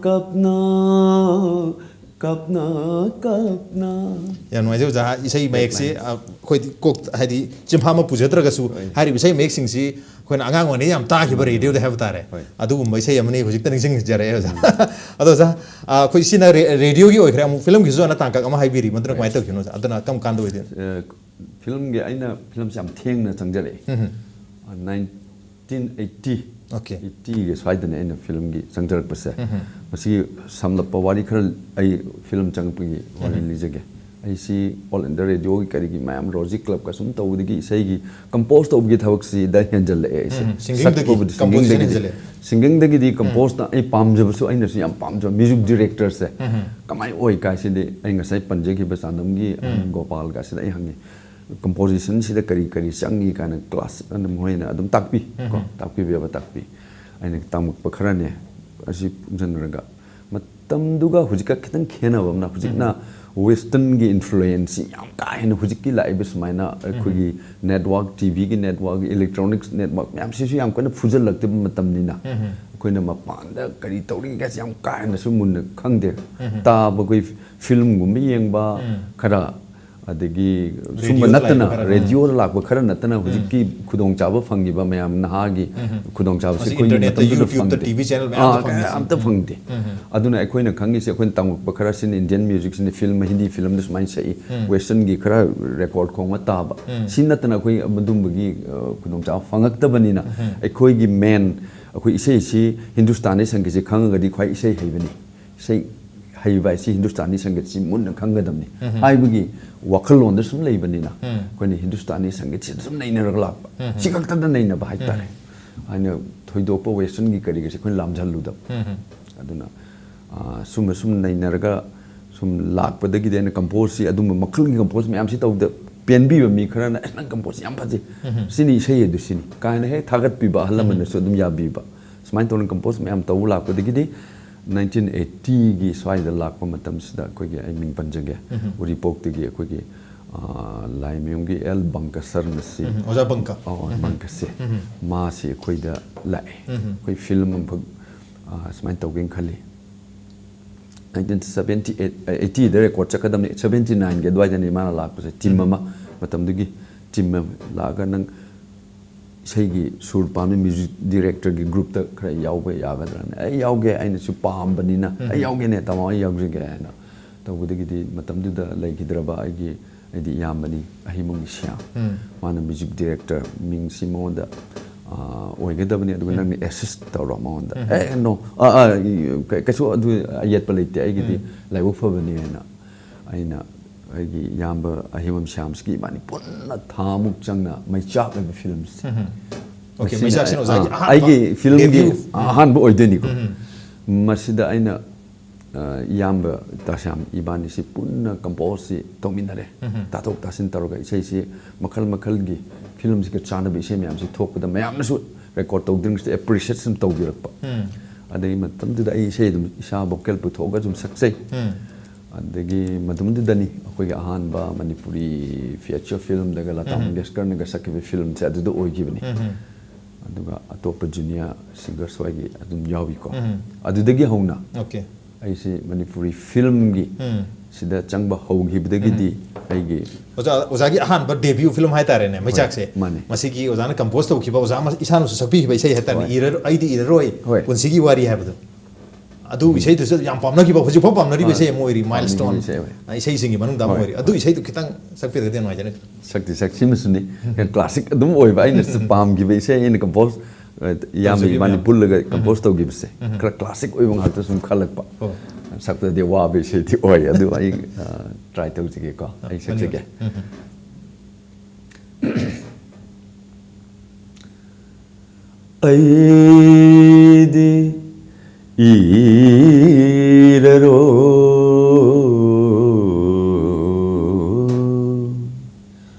ꯀꯞꯅ ꯀꯞꯅ ꯀꯞꯅ ꯌꯥꯝ ꯅꯨꯡꯉꯥꯏꯖꯩ ꯑꯣꯖꯥ꯫ ꯏꯁꯩ ꯃꯌꯦꯛꯁꯤ ꯑ, ꯑꯩꯈꯣꯏꯗꯤ ꯀꯣꯛ ꯍꯥꯏꯗꯤ ꯆꯤꯟꯐꯥ ꯑꯃ ꯄꯨꯖꯗ꯭ꯔꯒꯁꯨ ꯍꯥꯏꯔꯤꯕ ꯏꯁꯩ ꯃꯌꯦꯛꯁꯤꯡꯁꯤ ꯑꯩꯈꯣꯏꯅ ꯑꯉꯥꯡ ꯑꯣꯏꯔꯤꯉꯩ ꯌꯥꯝ ꯇꯥꯈꯤꯕ ꯔꯦꯗꯤꯑꯣꯗ ꯍꯥꯏꯕ ꯇꯥꯔꯦ꯫ ꯍꯣꯏ꯫ ꯑꯗꯨꯒꯨꯝꯕ ꯏꯁꯩ ꯑꯃꯅꯤ ꯍꯧꯖꯤꯛꯇ ꯅꯤꯡꯁꯤꯡꯖꯔꯛꯑꯦ ꯑꯣꯖꯥ꯫ ꯑꯗꯣ ꯑꯣꯖꯥ, ꯑ, ꯑꯩꯈꯣꯏ ꯁꯤꯅ ꯔꯦ- ꯔꯦꯗꯤꯑꯣꯒꯤ ꯑꯣꯏꯈ꯭ꯔꯦ꯫ ꯑꯃꯨꯛ ꯐꯤꯂꯝꯒꯤꯁꯨ ꯑꯅ ꯇꯥꯡꯀꯛ ꯑꯃ ꯍꯥꯏꯕꯤꯔꯤ, ꯃꯗꯨꯅ ꯀꯃꯥꯏꯅ ꯇꯧꯈꯤꯕꯅꯣ ꯑꯣꯖꯥ? ꯑꯗꯨꯅ ꯀꯔꯝ ꯀꯥꯟꯗ ꯑꯣꯏꯗꯣꯏꯅꯣ? ꯐꯤꯂꯝꯒꯤ ꯑꯩꯅ ꯐꯤꯂꯝꯁꯦ ꯌꯥꯝ ꯊꯦꯡꯅ ꯆꯪꯖꯔꯛꯑꯦ꯫ Nineteen eighty Okay. ꯑꯩꯠꯇꯤꯒꯤ ꯁ꯭ꯋꯥꯏꯗꯅꯦ ꯑꯩꯅ ꯐꯤꯂꯝꯒꯤ ꯆꯪꯖꯔꯛꯄꯁꯦ꯫ ꯃꯁꯤꯒꯤ ꯁꯝꯂꯞꯄ ꯋꯥꯔꯤ ꯈꯔ, ꯑꯩ ꯐꯤꯂꯝ ꯆꯪꯉꯛꯄꯒꯤ ꯋꯥꯔꯤ ꯂꯤꯖꯒꯦ꯫ ꯑꯩꯁꯤ ꯑꯣꯜ ꯏꯟꯗꯤꯌꯥ ꯔꯦꯗꯤꯑꯣꯒꯤ ꯀꯔꯤꯒꯤ ꯃꯌꯥꯝ ꯔꯣꯖꯤ ꯀ꯭ꯂꯕꯀ ꯁꯨꯝ ꯇꯧꯕꯗꯒꯤ ꯏꯁꯩꯒꯤ ꯀꯝꯄꯣꯖ ꯇꯧꯕꯒꯤ ꯊꯕꯛꯁꯤꯗ ꯍꯦꯟꯖꯜꯂꯛꯑꯦ ꯑꯩꯁꯦ꯫ ꯎꯝ, singingꯗꯒꯤ ꯁꯛꯄꯕꯨꯗꯤ composition singingꯗꯒꯤꯗꯤ ꯍꯦꯟꯖꯜꯂꯛꯑꯦ꯫ Singingꯗꯒꯤꯗꯤ ꯀꯝꯄꯣꯖꯅ ꯑꯩ ꯄꯥꯝꯖꯕꯁꯨ ꯑꯩꯅꯁꯨ ꯌꯥꯝ ꯄꯥꯝꯖꯕ ꯃ꯭ꯌꯨꯖꯤꯛ ꯗꯤꯔꯦꯛꯇꯔꯁꯦ ꯀꯃꯥꯏꯅ ꯑꯣꯏ ꯀꯥꯏꯁꯤꯗꯤ ꯑꯩ ꯉꯁꯥꯏ ꯄꯟꯖꯈꯤꯕ ꯆꯥꯟꯗꯝꯒꯤ ꯑꯍꯟ ꯒꯣꯄꯥꯜꯒꯁꯤꯗ ꯑꯩ ꯍꯪꯉꯤ꯫ ꯀꯝꯄꯣꯖꯤꯁꯟꯁꯤꯗ ꯀꯔꯤ ꯀꯔꯤ ꯆꯪꯉꯤ ꯀꯥꯏꯅ ꯀ꯭ꯂꯥꯁ ꯑꯗꯨꯝ ꯃꯣꯏꯅ ꯑꯗꯨꯝ ꯇꯥꯛꯄꯤ ꯀꯣ, ꯇꯥꯛꯄꯤꯕ ꯌꯥꯕ ꯇꯥꯛꯄꯤ꯫ ꯑꯩꯅ ꯇꯝꯃꯛꯄ ꯈꯔꯅꯦ ꯑꯁꯤ ꯄꯨꯟꯁꯤꯟꯅꯔꯒ ꯃꯇꯝꯗꯨꯒ ꯍꯧꯖꯤꯛꯀ ꯈꯤꯇꯪ ꯈꯦꯠꯅꯕ ꯑꯃꯅ ꯍꯧꯖꯤꯛꯅ ꯋꯦꯁꯇꯔꯟꯒꯤ ꯏꯟꯐ꯭ꯂꯨꯌꯦꯟꯁꯁꯤ ꯌꯥꯝ ꯀꯥ ꯍꯦꯟꯅ ꯍꯧꯖꯤꯛꯀꯤ ꯂꯥꯛꯏꯕ ꯁꯨꯃꯥꯏꯅ ꯑꯩꯈꯣꯏꯒꯤ ꯅꯦꯠꯋꯥꯛ, ꯇꯤ ꯚꯤꯒꯤ ꯅꯦꯠꯋꯥꯛ, ꯏꯂꯦꯛꯇ꯭ꯔꯣꯅꯤꯛꯁ ꯅꯦꯠꯋꯥꯛ ꯃꯌꯥꯝꯁꯤꯁꯨ ꯌꯥꯝ ꯀꯟꯅ ꯐꯨꯖꯜꯂꯛꯇꯕ ꯃꯇꯝꯅꯤꯅ ꯑꯩꯈꯣꯏꯅ ꯃꯄꯥꯟꯗ ꯀꯔꯤ ꯇꯧꯔꯤꯒꯦꯁꯦ ꯌꯥꯝ ꯀꯥ ꯍꯦꯟꯅꯁꯨ ꯃꯨꯟꯅ ꯈꯪꯗꯦ꯫ ꯇꯥꯕ ꯑꯩꯈꯣꯏ ꯐꯤꯂꯝꯒꯨꯝꯕ ꯌꯦꯡꯕ ꯈꯔ, ꯑꯗꯒꯤ ꯁꯨꯝꯕ ꯔꯦꯗꯤꯑꯣꯗ ꯅꯠꯇꯅ ꯂꯥꯛꯏꯕ ꯈꯔ, ꯔꯦꯗꯤꯑꯣꯗ ꯂꯥꯛꯄ ꯈꯔ ꯅꯠꯇꯅ ꯍꯧꯖꯤꯛꯀꯤ ꯈꯨꯗꯣꯡꯆꯥꯕ ꯐꯪꯉꯤꯕ ꯃꯌꯥꯝ ꯅꯍꯥꯒꯤ ꯈꯨꯗꯣꯡꯆꯥꯕꯁꯤ ꯍꯧꯖꯤꯛ ꯑꯩꯈꯣꯏꯒꯤ internetꯇ, ꯃꯇꯝꯗꯨꯗ YouTubeꯇ, ꯐꯪꯗꯦ꯫ TV channel ꯃꯌꯥꯝꯗ ꯑꯥ, ꯐꯪꯉꯤꯁꯦ꯫ ꯑꯝꯇ ꯐꯪꯗꯦ꯫ ꯑꯗꯨꯅ ꯑꯩꯈꯣꯏꯅ ꯈꯪꯉꯤꯁꯦ ꯑꯩꯈꯣꯏꯅ ꯇꯝꯃꯛꯄ ꯈꯔꯁꯤꯅ ꯏꯟꯗꯤꯌꯟ ꯃ꯭ꯌꯨꯖꯤꯛꯁꯤꯅ ꯐꯤꯂꯝ, ꯍꯤꯟꯗꯤ ꯐꯤꯂꯝꯗ ꯁꯨꯃꯥꯏꯅ ꯁꯛꯏ, ꯋꯦꯁꯇꯔꯟꯒꯤ ꯈꯔ ꯔꯦꯀꯣꯔꯗ ꯈꯣꯡꯕ ꯇꯥꯕ꯫ ꯁꯤ ꯅꯠꯇꯅ ꯑꯩꯈꯣꯏ ꯑꯗꯨꯝꯕꯒꯤ ꯑ, ꯈꯨꯗꯣꯡꯆꯥꯕ ꯐꯪꯉꯛꯇꯕꯅꯤꯅ ꯑꯩꯈꯣꯏꯒꯤ ꯃꯦꯟ ꯑꯩꯈꯣꯏ ꯏꯁꯩꯁꯤ ꯍꯤꯟꯗꯨꯁꯇꯥꯅꯤ ꯁꯪꯒꯤꯠꯁꯤ ꯈꯪꯉꯒꯗꯤ ꯈ꯭ꯋꯥꯏ ꯏꯁꯩ ꯍꯩꯕꯅꯤ꯫ ꯏꯁꯩ ꯍꯩꯕ ꯍꯥꯏꯁꯤ ꯍꯤꯟꯗꯨꯁꯇꯥꯅꯤ ꯁꯪꯒꯤꯠꯁꯤ ꯃꯨꯟꯅ ꯈꯪꯒꯗꯕꯅꯤ ꯍꯥꯏꯕꯒꯤ ꯋꯥꯈꯜꯂꯣꯟꯗ ꯁꯨꯝ ꯂꯩꯕꯅꯤꯅ ꯑꯩꯈꯣꯏꯅ ꯍꯤꯟꯗꯨꯁꯇꯥꯅꯤ ꯁꯪꯒꯤꯠꯁꯤꯗ ꯁꯨꯝ ꯅꯩꯅꯔꯒ ꯂꯥꯛꯄ꯫ ꯁꯤ ꯈꯛꯇꯗ ꯅꯩꯅꯕ ꯍꯥꯏꯇꯥꯔꯦ꯫ ꯍꯥꯏꯅ ꯊꯣꯏꯗꯣꯛꯄ ꯋꯦꯁꯇꯔꯟꯒꯤ ꯀꯔꯤꯒꯁꯦ ꯑꯩꯈꯣꯏꯅ ꯂꯥꯝꯖꯜꯂꯨꯗꯕ꯫ ꯑꯗꯨꯅ, ꯑ, ꯁꯨꯝꯕ ꯁꯨꯝ ꯅꯩꯅꯔꯒ ꯁꯨꯝ ꯂꯥꯛꯄꯗꯒꯤꯗꯤ ꯑꯩꯅ ꯀꯝꯄꯣꯖꯁꯤ, ꯑꯗꯨꯝꯕ ꯃꯈꯜꯒꯤ ꯀꯝꯄꯣꯖ ꯃꯌꯥꯝꯁꯤ ꯇꯧꯕꯗ ꯄꯦꯟꯕꯤꯕ ꯃꯤ ꯈꯔꯅ, "ꯑꯁ, ꯅꯪ ꯀꯝꯄꯣꯖ ꯌꯥꯝ ꯐꯖꯩ, ꯁꯤꯅꯤ ꯏꯁꯩ ꯑꯗꯨ ꯁꯤꯅꯤ" ꯀꯥꯏꯅ ꯍꯦꯛ ꯊꯥꯒꯠꯄꯤꯕ ꯑꯍꯜ ꯂꯃꯟꯅꯁꯨ ꯑꯗꯨꯝ ꯌꯥꯕꯤꯕ꯫ ꯁꯨꯃꯥꯏꯅ ꯇꯧꯅ ꯀꯝꯄꯣꯖ ꯃꯌꯥꯝ ꯇꯧꯕ ꯂꯥꯛꯄꯗꯒꯤꯗꯤ nineteen eightyꯒꯤ ꯁ꯭ꯋꯥꯏꯗ ꯂꯥꯛꯄ ꯃꯇꯝꯁꯤꯗ ꯑꯩꯈꯣꯏꯒꯤ, ꯑꯩ ꯃꯤꯡ ꯄꯟꯖꯒꯦ, ꯎꯔꯤꯄꯣꯛꯇꯒꯤ ꯑꯩꯈꯣꯏꯒꯤ, ꯑ, ꯂꯥꯏꯃꯌꯨꯝꯒꯤ ꯑꯦꯜ ꯕꯪꯀ ꯁꯔꯅꯁꯤ, ꯎꯝ, ꯑꯣꯖꯥ ꯕꯪꯀ꯫ ꯑꯣ, ꯕꯪꯀꯁꯦ꯫ ꯃꯥꯁꯤ ꯑꯩꯈꯣꯏꯗ ꯂꯥꯛꯑꯦ꯫ ꯑꯩꯈꯣꯏ ꯐꯤꯂꯝ ꯑꯃꯈꯛ, ꯑ, ꯁꯨꯃꯥꯏꯅ ꯇꯧꯒꯦꯅ ꯈꯜꯂꯤ꯫ Nineteen seventy eight, eightyꯗ ꯔꯦꯀꯣꯔꯗ ꯆꯠꯀꯗꯕꯅꯤ, seventy nineꯒꯤ ꯑꯗꯨꯋꯥꯏꯗꯅꯤ ꯃꯥꯅ ꯂꯥꯛꯄꯁꯦ꯫ ꯇꯤꯝ ꯑꯃ, ꯃꯇꯝꯗꯨꯒꯤ ꯇꯤꯝ ꯑꯃ ꯂꯥꯛꯑꯒ, "ꯅꯪ ꯏꯁꯩꯒꯤ ꯁꯨꯔ ꯄꯥꯝꯃꯤ, ꯃ꯭ꯌꯨꯖꯤꯛ ꯗꯤꯔꯦꯛꯇꯔꯒꯤ ꯒ꯭ꯔꯨꯞꯇ ꯈꯔ ꯌꯥꯎꯕ ꯌꯥꯒꯗ꯭ꯔꯥꯅ?" "ꯑꯩ ꯌꯥꯎꯒꯦ, ꯑꯩꯅꯁꯨ ꯄꯥꯝꯕꯅꯤꯅ ꯑꯩ ꯌꯥꯎꯒꯦꯅꯦ, ꯇꯥꯃꯣ, ꯑꯩ ꯌꯥꯎꯖꯒꯦ" ꯍꯥꯏꯅ ꯇꯧꯕꯗꯒꯤꯗꯤ, ꯃꯇꯝꯗꯨꯗ ꯂꯩꯈꯤꯗ꯭ꯔꯕ ꯑꯩꯒꯤ, ꯑꯩꯗꯤ ꯏꯌꯥꯝꯕꯅꯤ, ꯑꯍꯤꯃꯨꯡꯒꯤ ꯁ꯭ꯌꯥꯝ, ꯃꯥꯅ ꯃ꯭ꯌꯨꯖꯤꯛ ꯗꯤꯔꯦꯛꯇꯔ ꯃꯤꯡꯁꯤ ꯃꯉꯣꯟꯗ, ꯑꯥ, ꯑꯣꯏꯒꯗꯕꯅꯤ, ꯑꯗꯨꯒ ꯅꯪꯅ ꯑꯦꯁꯤꯁ ꯇꯧꯔꯣ ꯃꯉꯣꯟꯗ꯫ "ꯑꯦ, ꯅꯣ, ꯑꯥ, ꯑꯥ, ꯀꯩ-, ꯀꯩꯁꯨ ꯑꯗꯨ ꯑꯌꯦꯠꯄ ꯂꯩꯇꯦ, ꯑꯩꯒꯤꯗꯤ ꯂꯥꯏꯕꯛ ꯐꯕꯅꯤ" ꯍꯥꯏꯅ ꯑꯩꯅ ꯑꯩꯒꯤ ꯏꯌꯥꯝꯕ ꯑꯍꯤꯃꯝ ꯁ꯭ꯌꯥꯝꯁꯤꯒꯤ ꯏꯕꯥꯅꯤ ꯄꯨꯟꯅ ꯊꯥꯃꯨꯛ ꯆꯪꯅ ꯃꯩꯆꯥꯛ ꯍꯥꯏꯕ ꯐꯤꯂꯝꯁꯦ꯫ ꯑꯣꯀꯦ, ꯃꯁꯤꯅ, ꯃꯩꯆꯥꯛꯁꯤꯅ ꯑꯣꯖꯥꯒꯤ ꯑꯥ, ꯑꯍꯥꯟꯕ ꯑꯩꯒꯤ ꯐꯤꯂꯝꯒꯤ debut꯫ ꯑꯍꯥꯟꯕ ꯑꯣꯏꯗꯣꯏꯅꯤꯀꯣ꯫ ꯃꯁꯤꯗ ꯑꯩꯅ, ꯑ, ꯏꯌꯥꯝꯕ ꯇꯥꯁ꯭ꯌꯥꯝ ꯏꯕꯥꯅꯤꯁꯤ ꯄꯨꯟꯅ ꯀꯝꯄꯣꯖꯁꯤ ꯇꯧꯃꯤꯟꯅꯔꯦ꯫ ꯇꯥꯊꯣꯛ ꯇꯥꯁꯤꯟ ꯇꯧꯔꯒ ꯏꯁꯩꯁꯤ ꯃꯈꯜ ꯃꯈꯜꯒꯤ ꯐꯤꯂꯝꯁꯤꯒ ꯆꯥꯟꯅꯕ ꯏꯁꯩ ꯃꯌꯥꯝꯁꯤ ꯊꯣꯛꯄꯗ ꯃꯌꯥꯝꯅꯁꯨ ꯔꯦꯀꯣꯔꯗ ꯇꯧꯗ꯭ꯔꯤꯉꯩꯁꯤꯗ ꯑꯦꯄ꯭ꯔꯤꯁꯤꯌꯦꯁꯟ ꯇꯧꯕꯤꯔꯛꯄ꯫ ꯑꯗꯒꯤ ꯃꯇꯝꯗꯨꯗ ꯑꯩ ꯏꯁꯩ ꯑꯗꯨꯝ ꯏꯁꯥ ꯚꯣꯀꯦꯜ ꯄꯨꯊꯣꯛꯑꯒ ꯑꯗꯨꯝ ꯁꯛꯆꯩ꯫ ꯑꯗꯒꯤ ꯃꯇꯝꯗꯨꯗꯅꯤ ꯑꯩꯈꯣꯏꯒꯤ ꯑꯍꯥꯟꯕ ꯃꯅꯤꯄꯨꯔꯤ ꯐꯤꯆꯔ ꯐꯤꯂꯝꯗꯒ ꯂꯇꯥ ꯃꯪꯒꯦꯁꯀꯔꯅꯒ ꯁꯛꯈꯤꯕ ꯐꯤꯂꯝꯁꯦ ꯑꯗꯨꯗ ꯑꯣꯏꯈꯤꯕꯅꯤ꯫ ꯑꯗꯨꯒ ꯑꯇꯣꯞꯄ ꯖꯨꯅꯤꯌꯔ ꯁꯤꯡꯒꯔꯁꯨ ꯑꯩꯒꯤ ꯑꯗꯨꯝ ꯌꯥꯎꯏꯀꯣ꯫ ꯑꯗꯨꯗꯒꯤ ꯍꯧꯅ ꯑꯣꯀꯦ꯫ ꯑꯩꯁꯤ ꯃꯅꯤꯄꯨꯔꯤ ꯐꯤꯂꯝꯒꯤ ꯁꯤꯗ ꯆꯪꯕ ꯍꯧꯈꯤꯕꯗꯒꯤꯗꯤ ꯑꯩꯒꯤ ꯑꯣꯖꯥ, ꯑꯣꯖꯥꯒꯤ ꯑꯍꯥꯟꯕ debut film ꯍꯥꯏꯇꯥꯔꯦꯅꯦ, ꯃꯩꯆꯥꯛꯁꯦ꯫ ꯃꯥꯅꯦ꯫ ꯃꯁꯤꯒꯤ ꯑꯣꯖꯥꯅ ꯀꯝꯄꯣꯖ ꯇꯧꯈꯤꯕ, ꯑꯣꯖꯥ ꯑꯃ ꯏꯁꯥꯅꯁꯨ ꯁꯛꯄꯤꯈꯤꯕ ꯏꯁꯩ ꯍꯥꯏꯇꯥꯔꯦꯅꯦ, ꯍꯣꯏ꯫ "ꯏꯔꯔ-, ꯑꯩꯗꯤ ꯏꯔꯔꯣꯏ ꯍꯣꯏ꯫ ꯄꯨꯟꯁꯤꯒꯤ ꯋꯥꯔꯤ" ꯍꯥꯏꯕꯗꯣ꯫ ꯑꯗꯨ ꯏꯁꯩꯗꯨꯁꯨ ꯌꯥꯝ ꯄꯥꯝꯅꯈꯤꯕ, ꯍꯧꯖꯤꯛꯐꯥꯎ ꯄꯥꯝꯅꯔꯤꯕ ꯍꯣꯏ꯫ ꯏꯁꯩ ꯑꯃ ꯑꯣꯏꯔꯤ, ꯄꯥꯝꯅꯔꯤꯕ milestone꯫ ꯏꯁꯩ ꯑꯣꯏ꯫ ꯏꯁꯩꯁꯤꯡꯒꯤ ꯃꯅꯨꯡꯗ ꯑꯃ ꯍꯣꯏ꯫ ꯑꯣꯏꯔꯤ꯫ ꯑꯗꯨ ꯏꯁꯩꯗꯨ ꯈꯤꯇꯪ ꯁꯛꯄꯤꯔꯒꯗꯤ ꯌꯥꯝ ꯅꯨꯡꯉꯥꯏꯖꯅꯤ꯫ ꯁꯛꯇꯤ ꯁꯛ-, ꯁꯤꯃꯁꯨꯅꯤ꯫ ꯀ꯭ꯂꯥꯁꯤꯛ ꯑꯗꯨꯝ ꯑꯣꯏꯕ, ꯑꯩꯅꯁꯨ ꯄꯥꯝꯈꯤꯕ ꯏꯁꯩ, ꯑꯩꯅ ꯀꯝꯄꯣꯖ, ꯑ, ꯏꯌꯥꯝꯕ ꯇꯧꯖꯈꯤꯕ ꯏꯕꯥꯅꯤ ꯃꯌꯥꯝ꯫ ꯄꯨꯜꯂꯒ ꯀꯝꯄꯣꯖ ꯇꯧꯈꯤꯕꯁꯦ꯫ ꯈꯔ ꯀ꯭ꯂꯥꯁꯤꯛ ꯑꯣꯏꯕ ꯉꯥꯛꯇ ꯁꯨꯝ ꯈꯜꯂꯛꯄ꯫ ꯍꯣꯏ꯫ ꯁꯛꯄꯗꯗꯤ ꯋꯥꯕ ꯏꯁꯩꯗꯤ ꯑꯣꯏ, ꯑꯗꯨ ꯑꯩ, ꯑ, ꯇ꯭ꯔꯥꯏ ꯇꯧꯖꯒꯦꯀꯣ꯫ ꯑꯩ ꯃꯅꯤ ꯁꯛꯆꯒꯦ꯫ ꯑꯣꯏ꯫ ꯑꯩꯗꯤ ꯏꯔꯔꯣꯏ,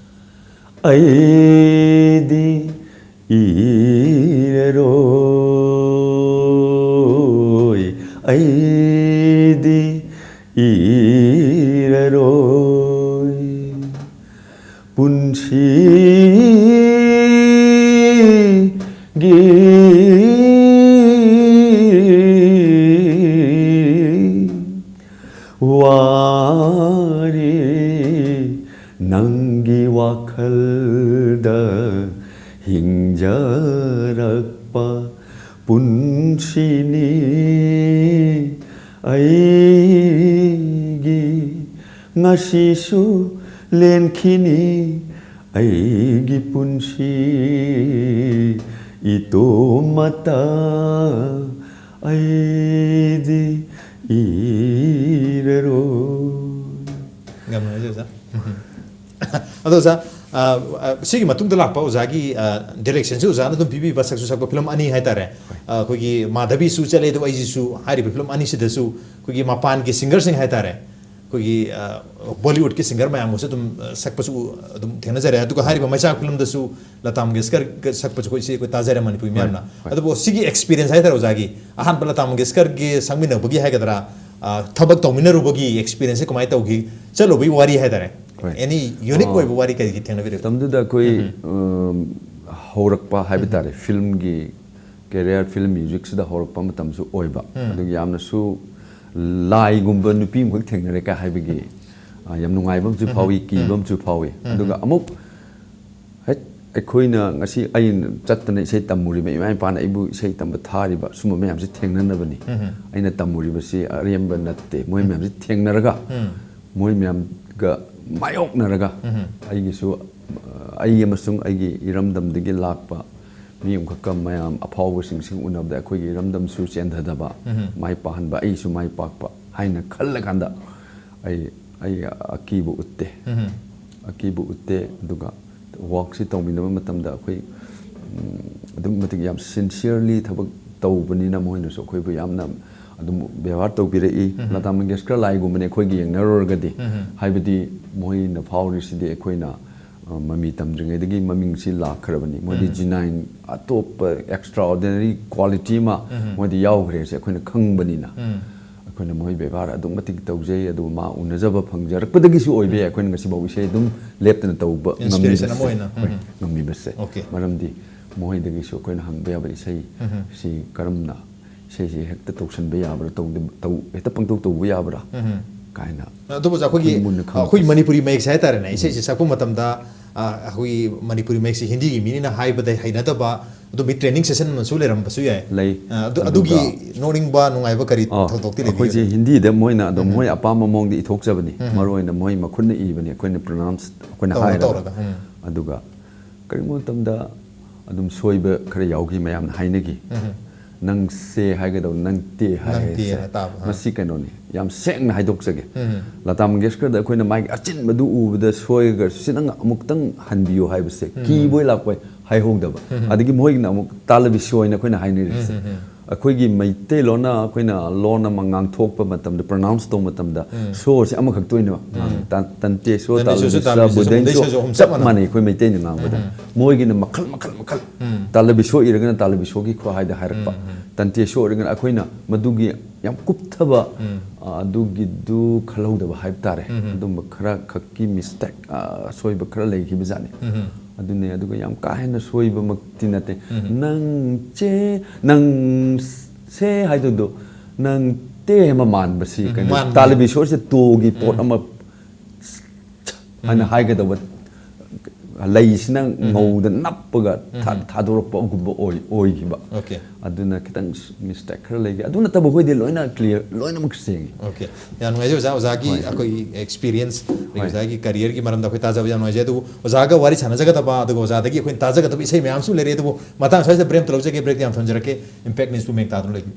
ꯑꯩꯗꯤ ꯏꯔꯔꯣꯏ, ꯑꯩꯗꯤ ꯏꯔꯔꯣꯏ꯫ ꯄꯨꯟꯁꯤꯒꯤ ꯋꯥꯔꯤ ꯅꯪꯒꯤ ꯋꯥꯈꯜꯗ ꯍꯤꯡꯖꯔꯛꯄ ꯄꯨꯟꯁꯤꯅꯤ ꯑꯩꯒꯤ꯫ ꯉꯁꯤꯁꯨ ꯂꯦꯟꯈꯤꯅꯤ ꯑꯩꯒꯤ ꯄꯨꯟꯁꯤ ꯏꯇꯣꯝꯃꯇ ꯑꯩꯗꯤ ꯏꯔꯔꯣꯏ꯫ ꯌꯥꯝ ꯅꯨꯡꯉꯥꯏꯖꯩ ꯑꯣꯖꯥ꯫ ꯑꯗꯣ ꯑꯣꯖꯥ, ꯑ, ꯑ, ꯁꯤꯒꯤ ꯃꯇꯨꯡꯗ ꯂꯥꯛꯄ ꯑꯣꯖꯥꯒꯤ ꯗꯥꯏꯔꯦꯛꯁꯟꯁꯨ ꯑꯣꯖꯥꯅ ꯑꯗꯨꯝ ꯄꯤꯕꯤꯕ, ꯁꯛꯁꯨ ꯁꯛꯄ ꯐꯤꯂꯝ ꯑꯅꯤ ꯍꯥꯏꯇꯥꯔꯦ꯫ ꯑ, ꯑꯩꯈꯣꯏꯒꯤ ꯃꯥꯙꯕꯤꯁꯨ ꯆꯠꯂꯦ, ꯑꯗꯨꯒ ꯑꯩꯁꯤꯁꯨ ꯍꯥꯏꯔꯤꯕ ꯐꯤꯂꯝ ꯑꯅꯤꯁꯤꯗꯁꯨ ꯑꯩꯈꯣꯏꯒꯤ ꯃꯄꯥꯟꯒꯤ ꯁꯤꯡꯒꯔꯁꯤꯡ ꯍꯥꯏꯇꯥꯔꯦ, ꯑꯩꯈꯣꯏꯒꯤ, ꯑ, ꯕꯣꯂꯤꯋꯨꯗꯀꯤ ꯁꯤꯡꯒꯔ ꯃꯌꯥꯝꯒꯁꯨ ꯑꯗꯨꯝ, ꯑ, ꯁꯛꯄꯁꯨ ꯑꯗꯨꯝ ꯊꯦꯡꯅꯖꯔꯦ꯫ ꯑꯗꯨꯒ ꯍꯥꯏꯔꯤꯕ ꯃꯩꯆꯥꯛ ꯐꯤꯂꯝꯗꯁꯨ ꯂꯇꯥ ꯃꯪꯒꯦꯁꯀꯔꯒ ꯁꯛꯄꯁꯨ ꯑꯩꯈꯣꯏ ꯁꯤ ꯑꯩꯈꯣꯏ ꯇꯥꯖꯔꯦ ꯃꯅꯤꯄꯨꯔꯤ ꯍꯣꯏ, ꯃꯤꯌꯥꯝꯅ꯫ ꯍꯣꯏ꯫ ꯑꯗꯨꯕꯨ ꯁꯤꯒꯤ ꯑꯦꯛꯁꯄꯤꯔꯤꯌꯦꯟꯁ ꯍꯥꯏꯇꯥꯔꯦ ꯑꯣꯖꯥꯒꯤ, ꯑꯍꯥꯟꯕ ꯂꯇꯥ ꯃꯪꯒꯦꯁꯀꯔꯒꯤ ꯁꯛꯃꯤꯟꯅꯕꯒꯤ ꯍꯥꯏꯒꯗ꯭ꯔꯥ, ꯑ, ꯊꯕꯛ ꯇꯧꯃꯤꯟꯅꯔꯨꯕꯒꯤ ꯑꯦꯛꯁꯄꯤꯔꯤꯌꯦꯟꯁꯁꯦ ꯀꯃꯥꯏꯅ ꯇꯧꯈꯤ? ꯆꯠꯂꯨꯕꯒꯤ ꯋꯥꯔꯤ ꯍꯥꯏꯇꯥꯔꯦ꯫ ꯍꯣꯏ꯫ ꯑꯦꯅꯤ ꯌꯨꯅꯤꯛ ꯑꯣ꯫ ꯑꯣꯏꯕ ꯋꯥꯔꯤ ꯀꯔꯤ ꯊꯦꯡꯅꯕꯤꯔꯛꯏ? ꯃꯇꯝꯗꯨꯗ ꯑꯩꯈꯣꯏ, ꯎꯝ, ꯍꯧꯔꯛꯄ ꯍꯥꯏꯕ ꯇꯥꯔꯦ, ꯐꯤꯂꯝꯒꯤ ꯀꯦꯔꯤꯌꯔ, ꯐꯤꯂꯝ ꯃ꯭ꯌꯨꯖꯤꯛꯁꯤꯗ ꯍꯧꯔꯛꯄ ꯃꯇꯝꯁꯨ ꯑꯣꯏꯕ꯫ ꯎꯝ꯫ ꯑꯗꯨꯒ ꯌꯥꯝꯅꯁꯨ ꯂꯥꯏꯒꯨꯝꯕ ꯅꯨꯄꯤ ꯑꯃꯈꯛ ꯊꯦꯡꯅꯔꯦ ꯀꯥꯏ ꯍꯥꯏꯕꯒꯤ, ꯑ, ꯌꯥꯝ ꯅꯨꯡꯉꯥꯏꯕ ꯑꯃꯁꯨ ꯐꯥꯎꯏ, ꯀꯤꯕ ꯑꯃꯁꯨ ꯐꯥꯎꯏ꯫ ꯑꯗꯨꯒ ꯑꯃꯨꯛ ꯍꯦꯛ ꯑꯩꯈꯣꯏꯅ ꯉꯁꯤ ꯑꯩꯅ ꯆꯠꯇꯅ ꯏꯁꯩ ꯇꯝꯃꯨꯔꯤꯕ, ꯏꯃꯥ ꯏꯄꯥꯅ ꯑꯩꯕꯨ ꯏꯁꯩ ꯇꯝꯕ ꯊꯥꯔꯤꯕ, ꯁꯨꯝꯕ ꯃꯌꯥꯝꯁꯤ ꯊꯦꯡꯅꯅꯕꯅꯤ꯫ ꯑꯩꯅ ꯇꯝꯃꯨꯔꯤꯕꯁꯤ ꯑꯔꯦꯝꯕ ꯅꯠꯇꯦ꯫ ꯃꯣꯏ ꯃꯌꯥꯝꯁꯤ ꯊꯦꯡꯅꯔꯒ, ꯃꯣꯏ ꯃꯌꯥꯝꯒ ꯃꯥꯌꯣꯛꯅꯔꯒ ꯑꯩꯒꯤꯁꯨ, ꯑ, ꯑꯩ ꯑꯃꯁꯨꯡ ꯑꯩꯒꯤ ꯏꯔꯝꯗꯝꯗꯒꯤ ꯂꯥꯛꯄ ꯃꯤ ꯑꯃꯈꯛꯀ ꯃꯌꯥꯝ ꯑꯐꯥꯎꯕꯁꯤꯡꯁꯤꯡ ꯎꯅꯕꯗ ꯑꯩꯈꯣꯏꯒꯤ ꯏꯔꯝꯗꯝꯁꯨ ꯆꯦꯟꯊꯗꯕ, ꯃꯥꯏ ꯄꯥꯛꯍꯟꯕ, ꯑꯩꯁꯨ ꯃꯥꯏ ꯄꯥꯛꯄ ꯍꯥꯏꯅ ꯈꯜꯂꯀꯥꯟꯗ ꯑꯩ, ꯑꯩ ꯑꯀꯤꯕ ꯎꯠꯇꯦ꯫ ꯑꯀꯤꯕ ꯎꯠꯇꯦ꯫ ꯑꯗꯨꯒ ꯋꯥꯛꯁꯤ ꯇꯧꯃꯤꯟꯅꯕ ꯃꯇꯝꯗ ꯑꯩꯈꯣꯏ, ꯎꯝ, ꯑꯗꯨꯛꯀꯤ ꯃꯇꯤꯛ ꯌꯥꯝ sincerely ꯊꯕꯛ ꯇꯧꯕꯅꯤꯅ ꯃꯣꯏꯅꯁꯨ ꯑꯩꯈꯣꯏꯕꯨ ꯌꯥꯝꯅ ꯑꯗꯨꯝ ꯕꯦꯕꯥꯔ ꯇꯧꯕꯤꯔꯛꯏ꯫ ꯂꯇꯥ ꯃꯪꯒꯦꯁꯀꯔ ꯂꯥꯏꯒꯨꯝꯕꯅꯤ ꯑꯩꯈꯣꯏꯒ ꯌꯦꯡꯅꯔꯨꯔꯒꯗꯤ꯫ ꯍꯥꯏꯕꯗꯤ ꯃꯣꯏꯅ ꯐꯥꯎꯔꯤꯁꯤꯗꯤ ꯑꯩꯈꯣꯏꯅ, ꯑ, ꯃꯃꯤ ꯇꯝꯗ꯭ꯔꯤꯉꯩꯗꯒꯤ ꯃꯃꯤꯡꯁꯤ ꯂꯥꯛꯈ꯭ꯔꯕꯅꯤ꯫ ꯃꯣꯏꯗꯤ genuine ꯑꯇꯣꯞꯄ extraordinary quality ꯑꯃ ꯃꯣꯏꯗ ꯌꯥꯎꯈ꯭ꯔꯦꯁꯦ ꯑꯩꯈꯣꯏꯅ ꯈꯪꯕꯅꯤꯅ꯫ ꯑꯩꯈꯣꯏꯅ ꯃꯣꯏ ꯕꯦꯕꯥꯔ ꯑꯗꯨꯛ ꯃꯇꯤꯛ ꯇꯧꯖꯩ, ꯑꯗꯨꯒ ꯃꯥ ꯎꯅꯖꯕ ꯐꯪꯖꯔꯛꯄꯗꯒꯤꯁꯨ ꯑꯣꯏꯕ ꯌꯥꯏ ꯑꯩꯈꯣꯏꯅ ꯉꯁꯤꯐꯥꯎ ꯏꯁꯩ ꯑꯗꯨꯝ ꯂꯦꯞꯇꯅ ꯇꯧꯕ Inspiration ꯑꯃ ꯉꯝꯃꯤꯕꯁꯦ꯫ ꯑꯣꯏꯅ꯫ ꯍꯣꯏ, ꯉꯝꯃꯤꯕꯁꯦ꯫ Okay. ꯃꯔꯝꯗꯤ ꯃꯣꯏꯗꯒꯤꯁꯨ ꯑꯩꯈꯣꯏꯅ ꯍꯪꯕ ꯌꯥꯕ ꯏꯁꯩ ꯁꯤ ꯀꯔꯝꯅ, ꯏꯁꯩꯁꯤ ꯍꯦꯛꯇ ꯇꯧꯁꯟꯕ ꯌꯥꯕ꯭ꯔꯥ, ꯇꯧꯗ-, ꯇꯧ-, ꯍꯦꯛꯇ ꯄꯪꯇꯧ ꯇꯧꯕ ꯌꯥꯕ꯭ꯔꯥ ꯀꯥꯏꯅ ꯑꯗꯨꯕꯨ ꯑꯩꯈꯣꯏꯒꯤ, ꯑꯩꯈꯣꯏ ꯃꯨꯟꯅ ꯈꯪꯕ ꯑꯩꯈꯣꯏ ꯃꯅꯤꯄꯨꯔꯤ ꯃꯌꯦꯛꯁꯦ ꯍꯥꯏꯇꯥꯔꯦꯅꯦ, ꯏꯁꯩꯁꯦ ꯁꯛꯄ ꯃꯇꯝꯗ, ꯑ, ꯑꯩꯈꯣꯏꯒꯤ ꯃꯅꯤꯄꯨꯔꯤ ꯃꯌꯦꯛꯁꯦ ꯍꯤꯟꯗꯤꯒꯤ ꯃꯤꯅꯤꯅ ꯍꯥꯏꯕꯗ ꯍꯩꯅꯗꯕ ꯑꯗꯨꯝꯕꯒꯤ training session ꯑꯃꯁꯨ ꯂꯩꯔꯝꯕꯁꯨ ꯌꯥꯏ꯫ ꯂꯩ꯫ ꯑ, ꯑꯗꯨ, ꯑꯗꯨꯒꯤ ꯑꯗꯨꯒ ꯅꯣꯛꯅꯤꯡꯕ ꯅꯨꯡꯉꯥꯏꯕ ꯀꯔꯤ ꯑ, ꯊꯧꯗꯣꯛꯇꯤ ꯑꯩꯈꯣꯏꯁꯦ ꯂꯩꯕꯤꯒꯦ? ꯍꯤꯟꯗꯤꯗ ꯃꯣꯏꯅ ꯑꯗꯨꯝ ꯃꯣꯏ ꯑꯄꯥꯝꯕ ꯃꯑꯣꯡꯗ ꯏꯊꯣꯛꯆꯕꯅꯤ꯫ ꯃꯔꯨ ꯑꯣꯏꯅ ꯃꯣꯏ ꯃꯈꯨꯠꯅ ꯏꯕꯅꯤ, ꯑꯩꯈꯣꯏꯅ pronounce ꯑꯩꯈꯣꯏꯅ ꯇꯧꯔ ꯍꯥꯏꯔꯒ꯫ ꯇꯧꯔꯒ, ꯎꯝ꯫ ꯑꯗꯨꯒ ꯀꯔꯤꯒꯨꯝꯕ ꯃꯇꯝꯗ ꯑꯗꯨꯝ ꯁꯣꯏꯕ ꯈꯔ ꯌꯥꯎꯈꯤ, ꯃꯌꯥꯝꯅ ꯍꯥꯏꯅꯈꯤ꯫ "ꯅꯪ ꯁꯦ ꯍꯥꯏꯒꯗꯧ, ꯅꯪ ꯇꯦ ꯍꯥꯏ ꯅꯪ ꯇꯦ ꯍꯥꯏꯁꯦ꯫" ꯍꯥꯏꯅ ꯇꯥꯕ, ꯑꯥ꯫ ꯃꯁꯤ ꯀꯩꯅꯣꯅꯤ, ꯌꯥꯝ ꯁꯦꯡꯅ ꯍꯥꯏꯗꯣꯛꯆꯒꯦ꯫ ꯂꯇꯥ ꯃꯪꯒꯦꯁꯀꯔꯗ ꯑꯩꯈꯣꯏꯅ ꯃꯥꯒꯤ ꯑꯆꯤꯟꯕꯗꯨ ꯎꯕꯗ ꯁꯣꯏꯔꯒ, "ꯁꯤ ꯅꯪ ꯑꯃꯨꯛꯇꯪ ꯍꯟꯕꯤꯌꯨ" ꯍꯥꯏꯕꯁꯦ ꯀꯤꯕꯣꯏ ꯂꯥꯛꯄꯣꯏ ꯍꯥꯏꯍꯧꯗꯕ꯫ ꯑꯗꯒꯤ ꯃꯣꯏꯒꯤꯅ ꯑꯃꯨꯛ ꯇꯥꯂꯕꯤꯁꯣꯏꯅ ꯑꯩꯈꯣꯏꯅ ꯍꯥꯏꯅꯔꯤꯁꯦ꯫ ꯑꯩꯈꯣꯏꯒꯤ ꯃꯩꯇꯩꯂꯣꯟꯅ ꯑꯩꯈꯣꯏꯅ ꯂꯣꯟ ꯑꯃ ꯉꯥꯡꯊꯣꯛꯄ ꯃꯇꯝꯗ, pronounce ꯇꯧꯕ ꯃꯇꯝꯗ, ꯁꯣꯁꯦ ꯑꯃꯈꯛꯇ ꯑꯣꯏꯅ ꯉꯥꯡꯉꯤ꯫ ꯇꯟ-, ꯇꯟꯇꯦ ꯁꯣ, ꯇꯟꯇꯦ ꯁꯣꯁꯨ, ꯇꯥꯂꯕꯤ ꯁꯣ, ꯇꯥꯂꯕꯤ ꯁꯣ, ꯕꯨꯗꯦꯟ ꯁꯣ, ꯁꯣ, ꯁꯣ ꯑꯍꯨꯝ ꯆꯞ ꯆꯞ ꯃꯥꯟꯅꯩ꯫ ꯃꯥꯟꯅꯩ ꯑꯩꯈꯣꯏ ꯃꯩꯇꯩꯅ ꯉꯥꯡꯕꯗ꯫ ꯃꯣꯏꯒꯤꯅ ꯃꯈꯜ, ꯃꯈꯜ, ꯃꯈꯜ꯫ ꯇꯥꯂꯕꯤ ꯁꯣ ꯏꯔꯒꯅ ꯇꯥꯂꯕꯤ ꯁꯣꯒꯤ ꯈꯨꯍꯥꯏꯗ ꯍꯥꯏꯔꯛꯄ꯫ ꯇꯟꯇꯦ ꯁꯣ ꯏꯔꯒꯅ ꯑꯩꯈꯣꯏꯅ ꯃꯗꯨꯒꯤ ꯌꯥꯝ ꯀꯨꯞꯊꯕ, ꯑ, ꯑꯗꯨꯒꯤꯗꯨ ꯈꯜꯍꯧꯗꯕ ꯍꯥꯏꯕ ꯇꯥꯔꯦ꯫ ꯑꯗꯨꯝꯕ ꯈꯔ ꯈꯛꯀꯤ mistake, ꯑ, ꯑꯁꯣꯏꯕ ꯈꯔ ꯂꯩꯈꯤꯕ ꯖꯥꯠꯅꯤ꯫ ꯑꯗꯨꯅꯦ, ꯑꯗꯨꯒ ꯌꯥꯝ ꯀꯥ ꯍꯦꯟꯅ ꯁꯣꯏꯕꯃꯛꯇꯤ ꯅꯠꯇꯦ꯫ "ꯅꯪ ꯆꯦ, ꯅꯪ ꯁꯦ" ꯍꯥꯏꯗꯨꯗꯣ, "ꯅꯪ ꯇꯦ" ꯑꯃ ꯃꯥꯟꯕꯁꯤ ꯀꯩꯅꯣ, ꯃꯥꯟꯕꯅꯦ꯫ ꯇꯥꯂꯕꯤ ꯁꯣꯁꯦ ꯇꯣꯒꯤ ꯄꯣꯠ ꯑꯃ ꯍꯥꯏꯅ ꯍꯥꯏꯒꯗꯧꯕ ꯂꯩꯁꯤꯅ ꯉꯧꯗ ꯅꯞꯄꯒ ꯊꯥ-, ꯊꯥꯗꯣꯔꯛꯄꯒꯨꯝꯕ ꯑꯣꯏ-, ꯑꯣꯏꯈꯤꯕ꯫ Okay꯫ ꯑꯗꯨꯅ ꯈꯤꯇꯪ mistake ꯈꯔ ꯂꯩꯈꯤ꯫ ꯑꯗꯨ ꯅꯠꯇꯕ ꯑꯩꯈꯣꯏꯗꯤ ꯂꯣꯏꯅ clear, ꯂꯣꯏꯅꯃꯛ ꯁꯦꯡꯉꯤ꯫ Okay꯫ ꯌꯥꯝ ꯅꯨꯡꯉꯥꯏꯖꯩ ꯑꯣꯖꯥ, ꯑꯣꯖꯥꯒꯤ ꯍꯣꯏ꯫ ꯑꯩꯈꯣꯏꯒꯤ experience, ꯑꯗꯒꯤ ꯍꯣꯏ꯫ ꯑꯣꯖꯥꯒꯤ career ꯒꯤ ꯃꯔꯝꯗ ꯑꯩꯈꯣꯏ ꯇꯥꯖꯕ ꯌꯥꯝ ꯅꯨꯡꯉꯥꯏꯖꯩ꯫ ꯑꯗꯨꯕꯨ ꯑꯣꯖꯥꯒ ꯋꯥꯔꯤ ꯁꯥꯟꯅꯖꯒꯗꯕ, ꯑꯗꯨꯒ ꯑꯣꯖꯥꯗꯒꯤ ꯑꯩꯈꯣꯏꯅ ꯇꯥꯖꯒꯗꯕ ꯏꯁꯩ ꯃꯌꯥꯝꯁꯨ ꯂꯩꯔꯦ꯫ ꯑꯗꯨꯕꯨ ꯃꯇꯥꯡ ꯑꯁ꯭ꯋꯥꯏꯗ break ꯑꯃ ꯂꯧꯖꯒꯦ, break ꯇ ꯌꯥꯝ ꯊꯝꯖꯔꯛꯀꯦ꯫ Impact News ꯄꯨ ꯃꯌꯦꯛ ꯇꯥꯗꯨꯅ ꯂꯩꯕꯤꯌꯨ꯫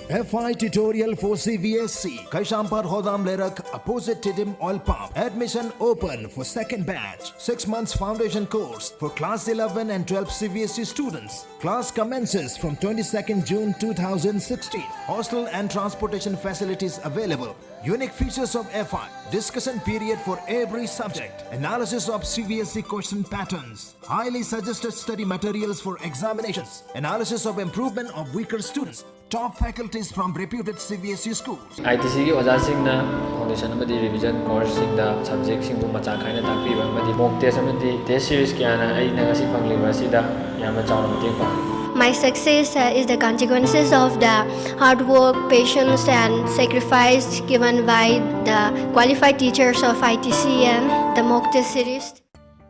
F I tutorial for C B S E. Kaisampat Hodam Lerak, opposite Tidim Oil Pump. Admission open for second batch. Six months foundation course for class eleven and twelve C B S E students. Class commences from twenty-second June two thousand sixteen. Hostel and transportation facilities available. Unique features of F I. Discussion period for every subject. Analysis of C B S E question patterns. Highly suggested study materials for examinations. Analysis of improvement of weaker students. Top faculties from reputed C B S E schools. I T C ꯒꯤ ꯑꯣꯖꯥꯁꯤꯡꯅ foundation ꯑꯃꯗꯤ revision course ꯁꯤꯡꯗ subject ꯁꯤꯡꯕꯨ ꯃꯆꯥ ꯈꯥꯏꯅ ꯇꯥꯛꯄꯤꯕ ꯑꯃꯗꯤ mock test ꯑꯃꯗꯤ test series ꯀꯌꯥꯅ ꯑꯩꯅ ꯉꯁꯤ ꯐꯪꯂꯤꯕ ꯑꯁꯤꯗ ꯌꯥꯝꯅ ꯆꯥꯎꯅ ꯃꯇꯦꯡ ꯄꯥꯡꯂꯤ꯫ My success uh, is the consequences of the hard work, patience, and sacrifice given by the qualified teachers of I T C and the mock test series.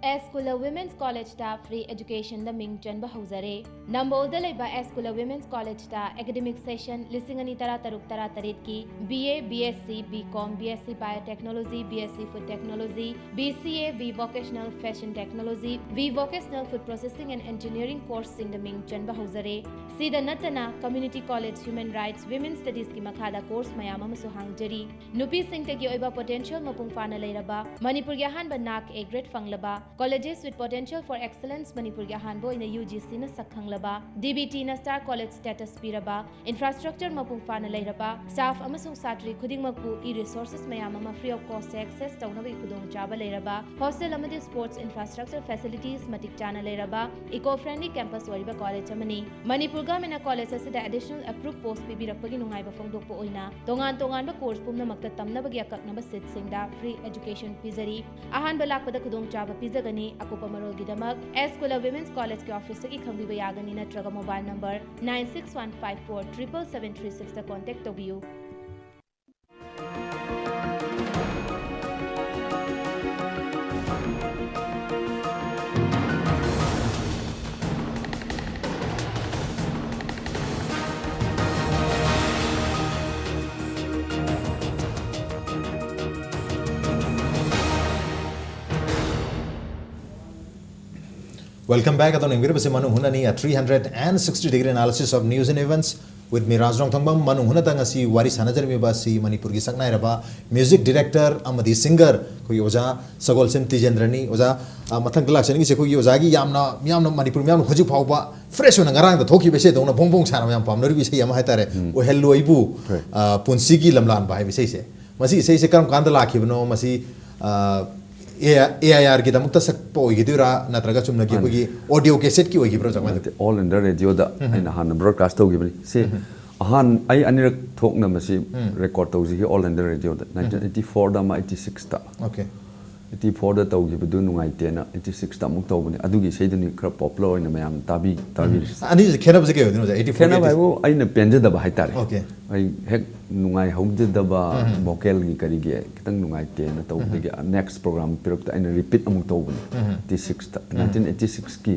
S ꯈꯨꯂ women's ꯀꯣꯂꯦꯖꯇ free ꯑꯦꯖꯨꯀꯦꯁꯟꯗ ꯃꯤꯡ ꯆꯟꯕ ꯍꯧꯖꯔꯦ꯫ ꯅꯝꯕꯣꯜꯗ ꯂꯩꯕ ꯑꯦꯁ ꯈꯨꯂ ꯋꯤꯃꯦꯟꯁ ꯀꯣꯂꯦꯖꯇ academic session ꯂꯤꯁꯤꯡ ꯑꯅꯤ ꯇꯔꯥ ꯇꯔꯨꯛ ꯇꯔꯥ ꯇꯔꯦꯠꯀꯤ B A, B S C, B Com, B S C Biotechnology, B S C Food Technology, B C A, V Vocational Fashion Technology, V Vocational Food Processing and Engineering course ꯁꯤꯡꯗ ꯃꯤꯡ ꯆꯟꯕ ꯍꯧꯖꯔꯦ꯫ ꯁꯤꯗ ꯅꯠꯇꯅ Community College Human Rights, Women Studies ꯀꯤ ꯃꯈꯥꯗ course ꯃꯌꯥꯝ ꯑꯃꯁꯨ ꯍꯥꯡꯖꯔꯤ꯫ ꯅꯨꯄꯤꯁꯤꯡꯇꯒꯤ ꯑꯣꯏꯕ potential ꯃꯄꯨꯡ ꯐꯥꯅ ꯂꯩꯔꯕ, ꯃꯅꯤꯄꯨꯔꯒꯤ ꯑꯍꯥꯟꯕ NAAC A grade ꯐꯪꯂꯕ, Colleges with Potential for Excellence ꯃꯅꯤꯄꯨꯔꯒꯤ ꯑꯍꯥꯟꯕ ꯑꯣꯏꯅ U G C ꯅ ꯁꯛꯈꯪꯂꯕ, D B T ꯅ star college status ꯄꯤꯔꯕ, infrastructure ꯃꯄꯨꯡ ꯐꯥꯅ ꯂꯩꯔꯕ, staff ꯑꯃꯁꯨꯡ ꯁꯥꯇ꯭ꯔꯤ ꯈꯨꯗꯤꯡꯃꯛꯄꯨ e-resources ꯃꯌꯥꯝ ꯑꯃ free of cost access ꯇꯧꯅꯕꯒꯤ ꯈꯨꯗꯣꯡꯆꯥꯕ ꯂꯩꯔꯕ, hostel ꯑꯃꯗꯤ sports infrastructure facilities ꯃꯇꯤꯛ ꯆꯥꯅ ꯂꯩꯔꯕ, eco friendly campus ꯑꯣꯏꯔꯤꯕ college ꯑꯃꯅꯤ꯫ ꯃꯅꯤꯄꯨꯔ government ꯅ college ꯑꯁꯤꯗ additional approved post ꯄꯤꯕꯤꯔꯛꯄꯒꯤ ꯅꯨꯡꯉꯥꯏꯕ ꯐꯣꯡꯗꯣꯛꯄ ꯑꯣꯏꯅ ꯇꯣꯉꯥꯟ ꯇꯣꯉꯥꯟꯕ course ꯄꯨꯝꯅꯃꯛꯇ ꯇꯝꯅꯕꯒꯤ ꯑꯀꯛꯅꯕ seat ꯁꯤꯡꯗ free education ꯄꯤꯖꯔꯤ꯫ ꯑꯍꯥꯟꯕ ꯂꯥꯛꯄꯗ ꯈꯨꯗꯣꯡꯆꯥꯕ ꯄꯤꯖꯒꯅꯤ꯫ ꯑꯀꯨꯞꯄ ꯃꯔꯣꯜꯒꯤꯗꯃꯛ ꯑꯦꯁ ꯈꯨꯂ ꯋꯤꯃꯦꯟꯁ ꯀꯣꯂꯦꯖꯀꯤ office ꯇꯒꯤ ꯈꯪꯕꯤꯕ ꯌꯥꯒꯅꯤ ꯅꯠꯇ꯭ꯔꯒ mobile number nine six one five four triple seven three six ꯇ contact ꯇꯧꯕꯤꯌꯨ꯫ Welcome back. ꯑꯗꯣ ꯌꯦꯡꯕꯤꯔꯤꯕꯁꯤ ꯃꯅꯨꯡ ꯍꯨꯠꯅꯅꯤ, a three hundred and sixty degree analysis of news and events. With me, ꯔꯥꯖ ꯔꯣꯡꯊꯪꯕꯝ꯫ ꯃꯅꯨꯡ ꯍꯨꯠꯅꯗ ꯉꯁꯤ ꯋꯥꯔꯤ ꯁꯥꯟꯅꯖꯔꯝꯃꯤꯕ ꯑꯁꯤ ꯃꯅꯤꯄꯨꯔꯒꯤ ꯁꯛꯅꯥꯏꯔꯕ music director ꯑꯃꯗꯤ singer ꯑꯩꯈꯣꯏꯒꯤ ꯑꯣꯖꯥ ꯁꯒꯣꯜꯁꯦꯝ ꯇꯤꯖꯦꯟꯗ꯭ꯔꯅꯤ꯫ ꯑꯣꯖꯥ, ꯑ, ꯃꯊꯪꯗ ꯂꯥꯛꯆꯅꯤꯡꯉꯤꯁꯦ ꯑꯩꯈꯣꯏꯒꯤ ꯑꯣꯖꯥꯒꯤ ꯌꯥꯝꯅ, ꯃꯤꯌꯥꯝꯅ, ꯃꯅꯤꯄꯨꯔ ꯃꯤꯌꯥꯝꯅ ꯍꯧꯖꯤꯛ ꯐꯥꯎꯕ fresh ꯑꯣꯏꯅ ꯉꯔꯥꯡꯗ ꯊꯣꯛꯈꯤꯕ ꯏꯁꯩꯗꯧꯅ ꯐꯣꯡ ꯐꯣꯡ ꯁꯥꯅ ꯃꯌꯥꯝ ꯄꯥꯝꯅꯔꯤꯕ ꯏꯁꯩ ꯑꯃ ꯍꯥꯏꯇꯥꯔꯦ, ꯑꯣꯏꯍꯜꯂꯨ ꯑꯩꯕꯨ, ꯍꯣꯏ꯫ ꯑ, ꯄꯨꯟꯁꯤꯒꯤ ꯂꯝꯂꯥꯟꯕ ꯍꯥꯏꯕ ꯏꯁꯩꯁꯦ꯫ ꯃꯁꯤ ꯏꯁꯩꯁꯦ ꯀꯔꯝ ꯀꯥꯟꯗ ꯂꯥꯛꯈꯤꯕꯅꯣ? ꯃꯁꯤ, ꯑ, ꯑꯦ ꯑꯥꯏ ꯑꯥꯔꯒꯤꯗꯃꯛꯇ ꯁꯛꯄ ꯑꯣꯏꯈꯤꯗꯣꯏꯔꯥ, ꯅꯠꯇ꯭ꯔꯒ ꯆꯨꯝꯅꯒꯤ ꯃꯥꯅꯦ꯫ ꯑꯩꯈꯣꯏꯒꯤ audio cassetteꯀꯤ ꯑꯣꯏꯈꯤꯕ꯭ꯔꯣ, ꯀꯃꯥꯏꯅ ꯇꯧ- ꯅꯠꯇꯦ, All India Radioꯗ ꯑꯩꯅ ꯍꯥꯟꯅ broadcast ꯇꯧꯈꯤꯕꯅꯤ꯫ ꯁꯤ ꯑꯍꯥꯟ-, ꯑꯩ ꯑꯅꯤꯔꯛ ꯊꯣꯛꯅ ꯃꯁꯤ record ꯇꯧꯖꯈꯤ All India Radioꯗ, nineteen eighty fourꯗ ꯑꯃ, eighty sixꯇ꯫ Okay. Eighty fourꯗ ꯇꯧꯈꯤꯕꯗꯨ ꯅꯨꯡꯉꯥꯏꯇꯦꯅ eighty sixꯇ ꯑꯃꯨꯛ ꯇꯧꯕꯅꯤ꯫ ꯑꯗꯨꯒꯤ ꯏꯁꯩꯗꯨꯅꯤ ꯈꯔ popular ꯑꯣꯏꯅ ꯃꯌꯥꯝ ꯇꯥꯕꯤ-, ꯇꯥꯕꯤꯔꯤꯁꯦ꯫ ꯑꯅꯤꯁꯦ ꯈꯦꯠꯅꯕꯁꯦ ꯀꯩ ꯑꯣꯏꯗꯣꯏꯅꯣ, ꯑꯣꯖꯥ? Eighty four, ꯈꯦꯠꯅꯕ eighty six? ꯍꯥꯏꯕꯨ ꯑꯩꯅ ꯄꯦꯟꯖꯗꯕ ꯍꯥꯏꯇꯥꯔꯦ꯫ Okay. ꯑꯩ ꯍꯦꯛ ꯅꯨꯡꯉꯥꯏꯍꯧꯗꯗꯕ, vocalꯒꯤ ꯀꯔꯤꯒꯤ ꯈꯤꯇꯪ ꯅꯨꯡꯉꯥꯏꯇꯦꯅ ꯇꯧꯕꯗꯒꯤ next program ꯄꯤꯔꯛꯇ ꯑꯩꯅ repeat ꯑꯃꯨꯛ ꯇꯧꯕꯅꯤ꯫ Eighty sixꯇ, nineteen eighty sixꯀꯤ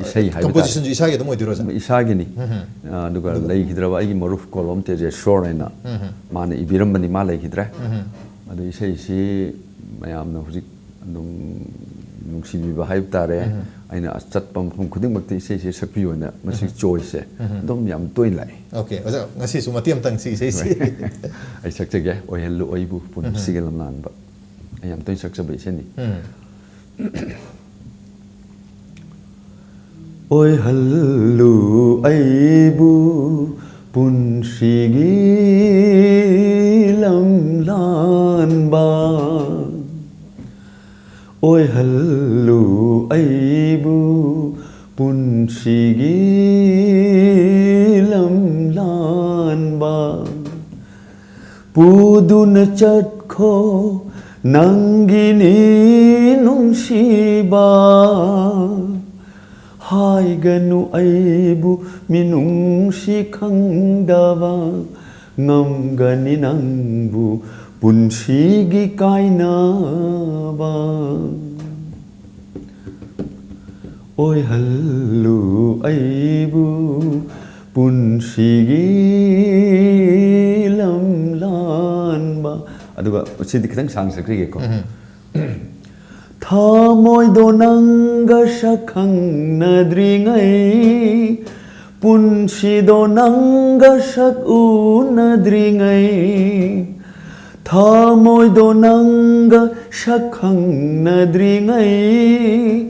ꯏꯁꯩ ꯍꯥꯏꯕ ꯇꯥꯔꯦ꯫ Compositionꯁꯨ ꯏꯁꯥꯒꯤ ꯑꯗꯨꯝ ꯑꯣꯏꯗꯣꯏꯔꯣ, ꯑꯣꯖꯥ? ꯏꯁꯥꯒꯤꯅꯤ꯫ ꯑꯗꯨꯒ ꯂꯩꯈꯤꯗ꯭ꯔꯕ ꯑꯩꯒꯤ ꯃꯔꯨꯞ ꯀꯣꯂꯣꯝ ꯇꯦꯖꯦꯁꯣꯔ ꯍꯥꯏꯅ ꯃꯥꯅ ꯏꯕꯤꯔꯝꯕꯅꯤ, ꯃꯥ ꯂꯩꯈꯤꯗ꯭ꯔꯦ꯫ ꯑꯗꯨ ꯏꯁꯩꯁꯤ ꯃꯌꯥꯝꯅ ꯍꯧꯖꯤꯛ ꯑꯗꯨꯝ ꯅꯨꯡꯁꯤꯕꯤꯕ ꯍꯥꯏꯕ ꯇꯥꯔꯦ꯫ ꯑꯩꯅ ꯆꯠꯄ ꯃꯐꯝ ꯈꯨꯗꯤꯡꯃꯛꯇ ꯏꯁꯩꯁꯦ ꯁꯛꯄꯤꯌꯣꯅ ꯃꯁꯤ choiceꯁꯦ ꯑꯗꯨꯝ ꯌꯥꯝ ꯇꯣꯏꯅ ꯂꯥꯛꯑꯦ꯫ Okay, ꯑꯣꯖꯥ, ꯉꯁꯤꯁꯨ ꯃꯇꯦꯛ ꯑꯃꯇꯪ ꯁꯤ ꯏꯁꯩꯁꯤ꯫ ꯑꯩ ꯁꯛꯆꯒꯦ, "ꯑꯣꯏꯍꯜꯂꯨ ꯑꯩꯕꯨ ꯄꯨꯟꯁꯤꯒꯤ ꯂꯝꯂꯥꯟꯕ"꯫ ꯑꯩ ꯌꯥꯝ ꯇꯣꯏꯅ ꯁꯛꯆꯕ ꯏꯁꯩꯅꯤ꯫ ꯑꯣꯏꯍꯜꯂꯨ ꯑꯩꯕꯨ ꯄꯨꯟꯁꯤꯒꯤ ꯂꯝꯂꯥꯟꯕ, ꯑꯣꯏꯍꯜꯂꯨ ꯑꯩꯕꯨ ꯄꯨꯟꯁꯤꯒꯤ ꯂꯝꯂꯥꯟꯕ꯫ ꯄꯨꯗꯨꯅ ꯆꯠꯈꯣ ꯅꯪꯒꯤꯅꯤ ꯅꯨꯡꯁꯤꯕ, ꯍꯥꯏꯒꯅꯨ ꯑꯩꯕꯨ ꯃꯤꯅꯨꯡꯁꯤ ꯈꯪꯗꯕ, ꯉꯝꯒꯅꯤ ꯅꯪꯕꯨ ꯄꯨꯟꯁꯤꯒꯤ ꯀꯥꯏꯅꯕ꯫ ꯑꯣꯏꯍꯜꯂꯨ ꯑꯩꯕꯨ ꯄꯨꯟꯁꯤꯒꯤ ꯂꯝꯂꯥꯟꯕ꯫ ꯑꯗꯨꯒ ꯁꯤꯗꯤ ꯈꯤꯇꯪ ꯁꯥꯡꯅ ꯁꯛꯆꯒꯦꯀꯣ꯫ ꯊꯃꯣꯏꯗꯣ ꯅꯪꯒ ꯁꯛꯈꯪꯅꯗ꯭ꯔꯤꯉꯩ ꯄꯨꯟꯁꯤꯗꯣ ꯅꯪꯒ ꯁꯛ ꯎꯅꯗ꯭ꯔꯤꯉꯩ, ꯊꯃꯣꯏꯗꯣ ꯅꯪꯒ ꯁꯛ ꯈꯪꯅꯗ꯭ꯔꯤꯉꯩ,